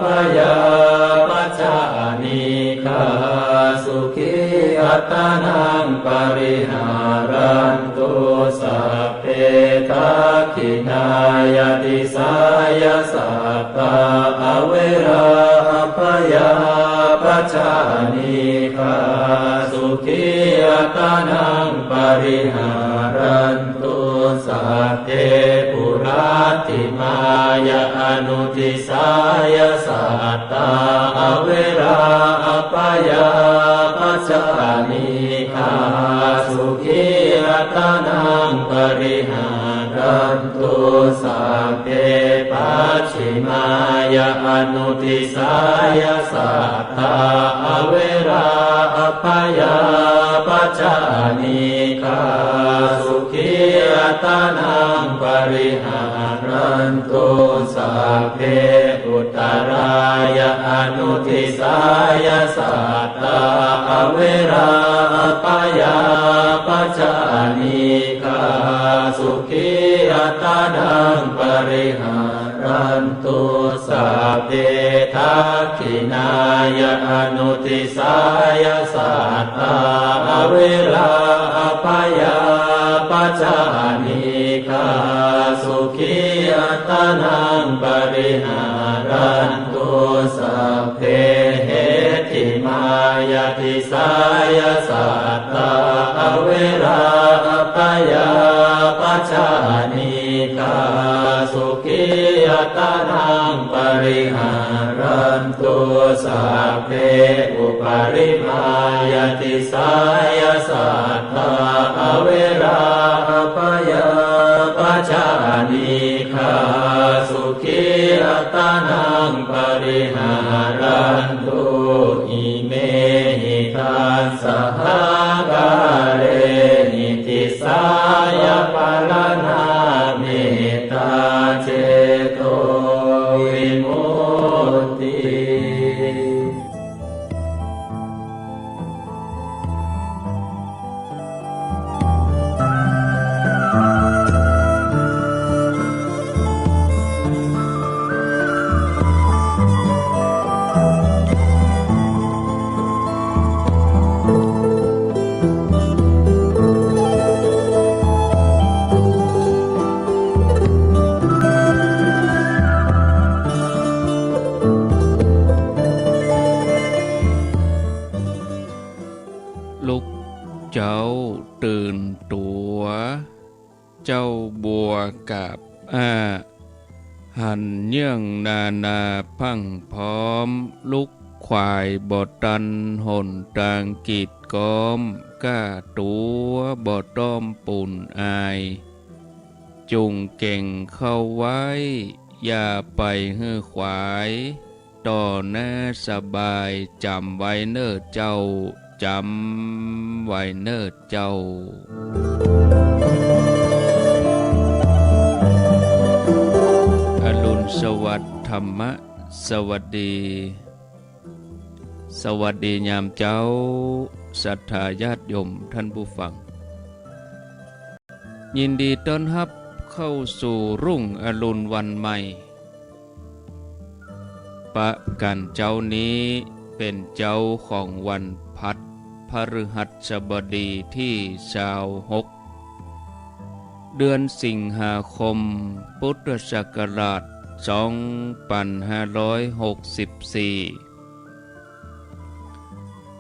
พยาปัจจานีฆา สุขีอัตตานังปริหารันตุ สัพเพ ทักขิณายะ ดิสายะ สัตตา อเวรา อพยาปัจจานีฆา สุขีอัตตานังปริหารันตุ สัพเพ ปุรัจฉิมายะ อนุดิสายะ สัตตา อเวรา อพยาปัจจานีฆา สุขีอัตตานังปริหารันตุ สัพเพ ปัจฉิมายะ อนุดิสายะ สัตตา อเวรา อพยาปัจจานีฆา สุขีอัตตานังปริหารันตุ สัพเพ อุตตรายะ อนุดิสายะ สัตตา อเวรา อพยาปัจจานีฆา สุขีอัตตานังปริหารันตุ สัพเพ ทักขิณายะ อนุดิสายะ สัตตา อเวรา อพยาปัจจานีฆา สุขีอัตตานังปริหารันตุ สัพเพ เหจฉิมายะ ดิสายะ สัตตา อเวรา อพยาปัจจานีฆา สุขีอัตตานังปริหารันตุ สัพเพ อุปริมายะ ดิสายะ สัตตา อเวรา อพยาปัจจานีฆา สุขีอัตตานังปริหารันตุ อิเมหิ ทัสสะหะกาเรหิ ดิสายะ ปะระณาเมตตา เจโตวิมุตติ ลุกเจ๊าตื่นตั๋ว เจ๊าบัวกาบอ้า หันเยื่องนานาพรั่งพร้อม ลุกขวายบ่ตันหนตางกีดก๊อม ก้าตั๋วบ่ต้อมปูนอาย จุ่งเก่งเข้าไว้ อย่าไปหื้อขวาย ต่อหน้าสบาย จ๋ำไว้เน่อเจ้า จ๋ำไว้เน่อเจ้า อรุณสวัสดิ์ ธรรมะสวัสดี สวัสดียามเจ๊า ศรัทธาญาติโยมท่านผู้ฟัง ยินดีต้อนฮับเข้าสู่รุ่งอรุณวันใหม่ ปะกั๋นเจ๊านี้เป๋นเจ๊าของวันพลัส พฤหัสบดีตี้ซาวหก เดือนสิงหาคม พุทธศักราชสองปันห้าร้อยหกสิบสี่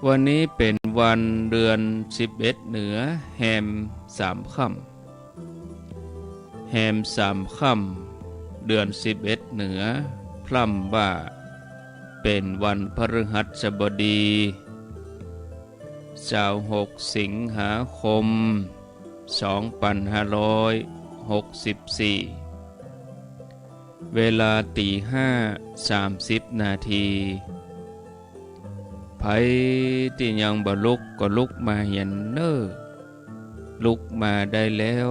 วันนี้เป๋นวันเดือนสิบเอ็ดเหนือ แฮมสามค่ำ แฮมสามค่ำ เดือนสิบเอ็ดเหนือ พร่ำว่าเป๋นวันพฤหัสบดี ซาวหก สิงหาคม สองปันห้าร้อยหกสิบสี่ เวลาตี๋ห้าสามสิบนาที ใผตี้ยังบ่ลุกก็ลุกมาเหียนเน่อ ลุกมาได้แล้ว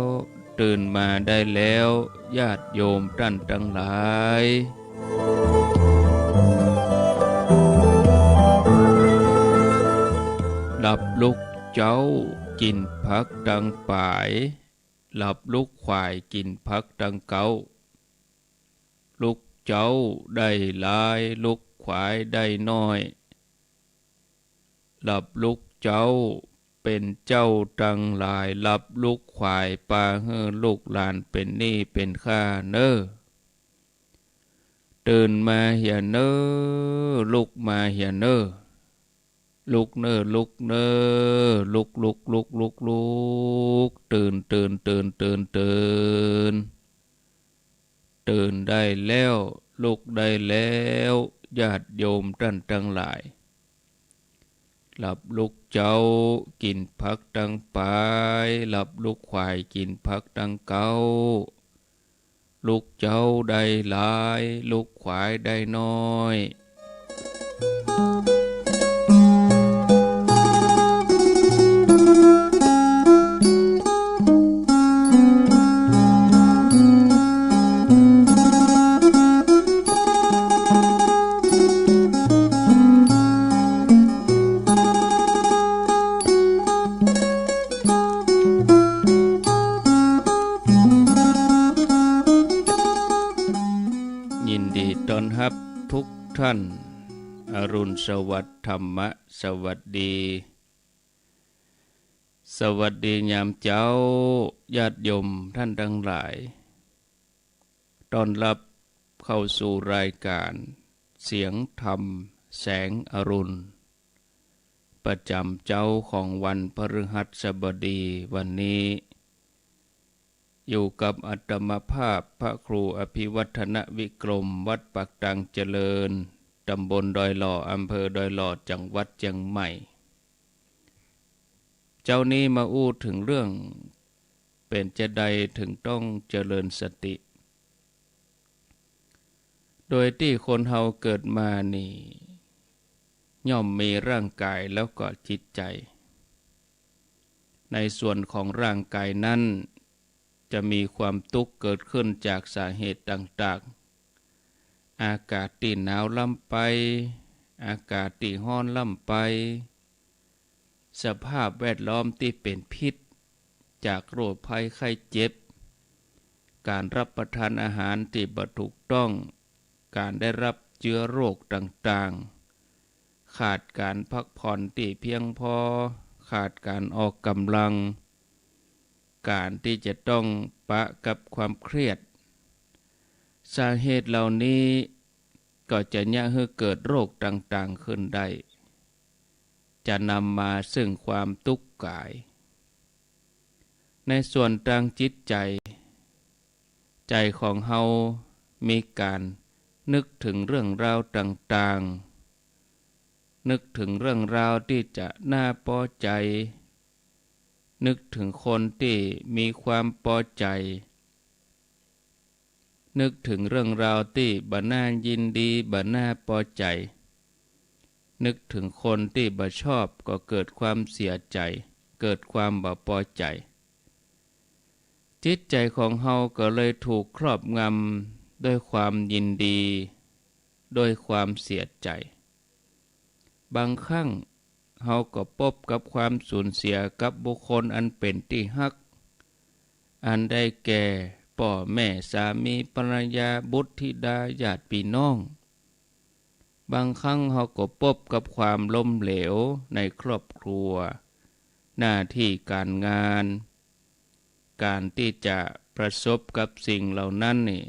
ตื่นมาได้แล้ว ญาติโยมต้านตังหลาย หลับลุกเจ๊ากิ๋นผักตังป๋าย หลับลุกขวายกิ๋นผักตังเก๊า ลุก เจ๊าได้หลาย ลูกขวายได้น้อย หลับลูกเจ๊าเป๋นเจ้าตังหลาย หลับลูกขวาย ปาหื้อลูกหลานเป๋นหนี้เป๋นค่าเน่อ ตื่นมาเหียเน่อ ลุกมาเหียเน่อ ลุกเน่อ ลุกเน่อ ลุก ลุก ลุก ลุก ลุก ตื่น ตื่น ตื่น ตื่น ตื่น ตื่นได้แล้ว ลุกได้แล้ว ญาติโยมต้านตังหลาย หลับลูกเจ๊ากิ๋นผักตังป๋าย หลับลูกขวายกิ๋นผักตังเก๊า ลูกเจ๊าได้หลาย ลูกขวายได้น้อย ยินดีต้อนฮับทุกท่าน อรุณสวัสดิ์ ธรรมะสวัสดี สวัสดียามเจ๊า ญาติโยมต้านตังหลาย ต้อนฮับเข้าสู่รายก๋านเสียงธรรมแสงอรุณ ประจ๋ำเจ๊าของวันพฤหัสบดีวันนี้ อยู่กับอาตมาภาพพระครูอภิวัฒนวิกรม วัดปากตางเจริญ ตำบลดอยหล่อ อำเภอดอยหล่อ จังหวัดเจียงใหม่ เจ๊านี้มาอู้เถิงเรื่อง เป๋นจาใดเถิงต้องเจริญสติ โดยตี้คนเฮาเกิดมานี่ ย่อมมีร่างก๋ายแล้วก็จิตใจ๋ ในส่วนของร่างก๋ายนั้น จะมีความตุ๊กข์เกิดขึ้นจากสาเหตุต่างๆ อากาศตี้หนาวล้ำไป อากาศตี้ฮ้อนล้ำไป สภาพแวดล้อมตี้เป๋นพิษ จากโรคภัยไข้เจ็บ ก๋านรับประทานอาหารตี้บ่ถูกต้อง ก๋านได้ฮับเจื๊อโรคต่างๆ ขาดก๋านพักผ่อนตี้เพียงพอ ขาดก๋านออกก๋ำลัง ก๋านตี้จะต้องปะกับความเครียด สาเหตุเหล่านี้ก็จะเยียะหื้อเกิดโรคต่างๆ ขึ้นได้ จะนำมาซึ่งความตุ๊กข์ก๋าย ในส่วนตางจิตใจ๋ ใจ๋ของเฮามีก๋านนึกเถิงเรื่องราวต่างๆ นึกเถิงเรื่องราวตี้จะน่าปอใจ๋ นึกเถิงคนตี้มีความปอใจ๋ นึกเถิงเรื่องราวตี้บ่น่ายินดี บ่น่าปอใจ๋ นึกเถิงคนตี้บ่ชอบ ก็เกิดความเสียใจ๋ เกิดความบ่ปอใจ๋ จิตใจ๋ของเฮาก็เลยถูกครอบงำด้วยความยินดี ด้วยความเสียใจ๋ บางครั้งเฮาก็ปบกับความสูญเสียกับบุคคลอันเป๋นตี้ฮัก อันได้แก่ป้อแม่ สามี ภรรยา บุตรธิดา ญาติปี้น้อง บางครั้งเฮาก็ปบกับความล้มเหลวในครอบครัว หน้าตี้ก๋านงาน ก๋านตี้จะประสบกับสิ่งเหล่านั้นนี่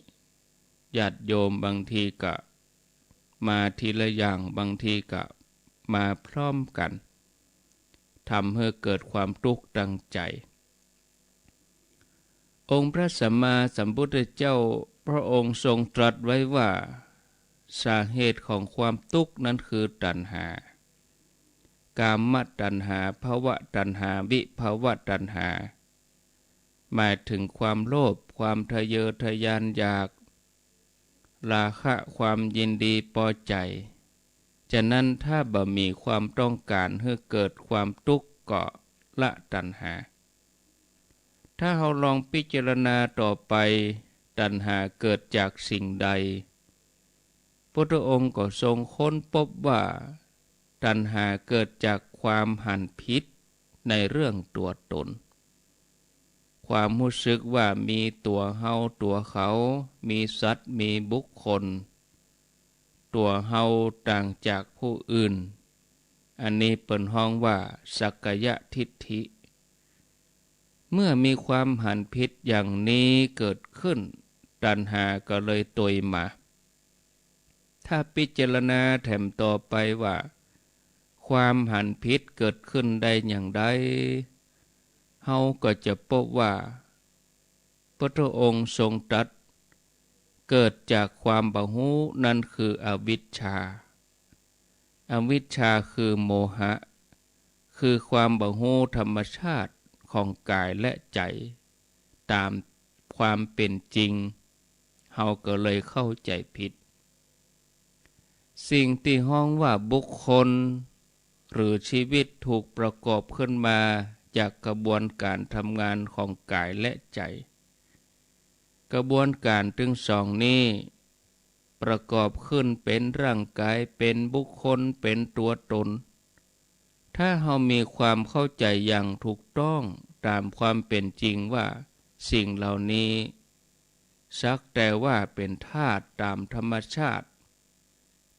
ญาติโยมบางทีก็มาทีละอย่าง บางทีก็มาพร้อมกั๋น ทำหื้อเกิดความตุ๊กข์ตางใจ๋ องค์พระสัมมาสัมพุทธเจ้าพระองค์ทรงตรัสไว้ว่า สาเหตุของความตุ๊กข์นั้นคือตัณหา กามตัณหา ภวตัณหา วิภวตัณหา หมายเถิงความโลภ ความทะเยอทะยานอยาก ราคะ ความยินดีปอใจ๋ ฉะนั้นถ้าบ่มีความต้องก๋านหื้อเกิดความตุ๊กข์ก็ละตัณหา ถ้าเฮาลองพิจารณาต่อไป ตัณหาเกิดจากสิ่งใด พุทธองค์ก็ทรงค้นพบว่า ตัณหาเกิดจากความหันผิดในเรื่องตั๋วต๋น ความฮู้สึกว่ามีตั๋วเฮาตั๋วเขา มีสัตว์มีบุคคล ตั๋วเฮาต่างจากผู้อื่น อันนี้เปิ้นฮ้องว่าสักกายทิฏฐิ เมื่อมีความหันผิดอย่างนี้เกิดขึ้น ตัณหาก็เลยตวยมา ถ้าพิจารณาแถมต่อไปว่า ความหันผิดเกิดขึ้นได้อย่างใด เฮาก็จะปบว่า พุทธองค์ทรงตรัส เกิดจากความบ่ฮู้ นั้นคืออวิชชา อวิชชาคือโมหะ คือความบ่ฮู้ธรรมชาติของกายและใจ๋ ต๋ามความเป๋นจริง เฮาก็เลยเข้าใจ๋ผิด สิ่งตี้ฮ้องว่าบุคคล หรือชีวิตถูกประกอบขึ้นมาจากกระบวนก๋านทำงานของกายและใจ๋ กระบวนก๋านตึงสองนี้ ประกอบขึ้นเป๋นร่างกาย เป๋นบุคคล เป๋นตั๋วต๋น ถ้าเฮามีความเข้าใจ๋อย่างถูกต้องต๋ามความเป๋นจริงว่าสิ่งเหล่านี้ สักแต่ว่าเป๋นธาตุต๋ามธรรมชาติ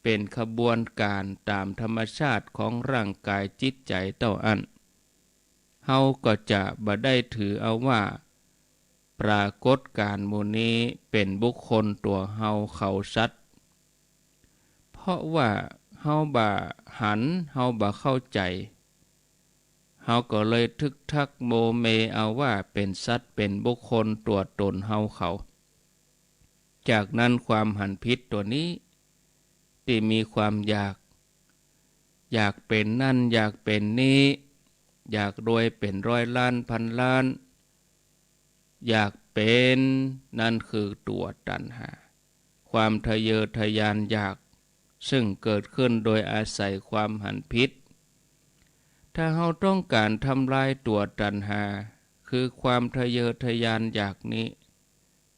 เป๋นกระบวนก๋านต๋ามธรรมชาติของร่างกายจิตใจ๋เต้าอั้น เฮาก็จะบ่ได้ถือเอาว่า ปรากฏก๋านหมู่นี้เป๋นบุคคลตั๋วเฮาเขาสัตว์ เพราะว่าเฮาบ่หัน เฮาบ่เข้าใจ๋ เฮาก็เลยทึกทักโมเมเอาว่าเป๋นสัตว์เป๋นบุคคลตั๋วต๋นเฮาเขา จากนั้นความหันผิดตั๋วนี้ ตี้มีความอยาก อยากเป๋นนั่น อยากเป๋นนี้ อยากรวยเป๋นร้อยล้านพันล้าน อยากเป๋น นั้นคือตั๋วตัณหา ความทะเยอทะยานอยาก ซึ่งเกิดขึ้นโดยอาศัยความหันผิด ถ้าเฮาต้องก๋านทำลายตั๋วตัณหา คือความทะเยอทะยานอยากนี้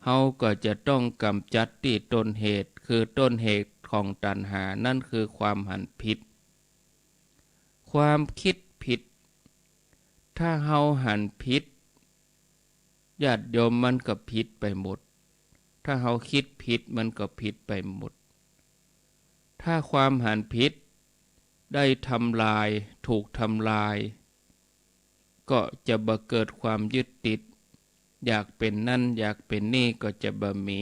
เฮาก็จะต้องก๋ำจัดตี้ต้นเหตุ คือต้นเหตุของตัณหา นั้นคือความหันผิด ความกึ๊ดผิด ถ้าเฮาหันผิด ญาติโยม มันก็ผิดไปหมด ถ้าเฮากึ๊ดผิดมันก็ผิดไปหมด ถ้าความหันผิดได้ทำลาย ถูกทำลาย ก็จะบ่เกิดความยึดติด อยากเป๋นนั่น อยากเป๋นนี่ก็จะบ่มี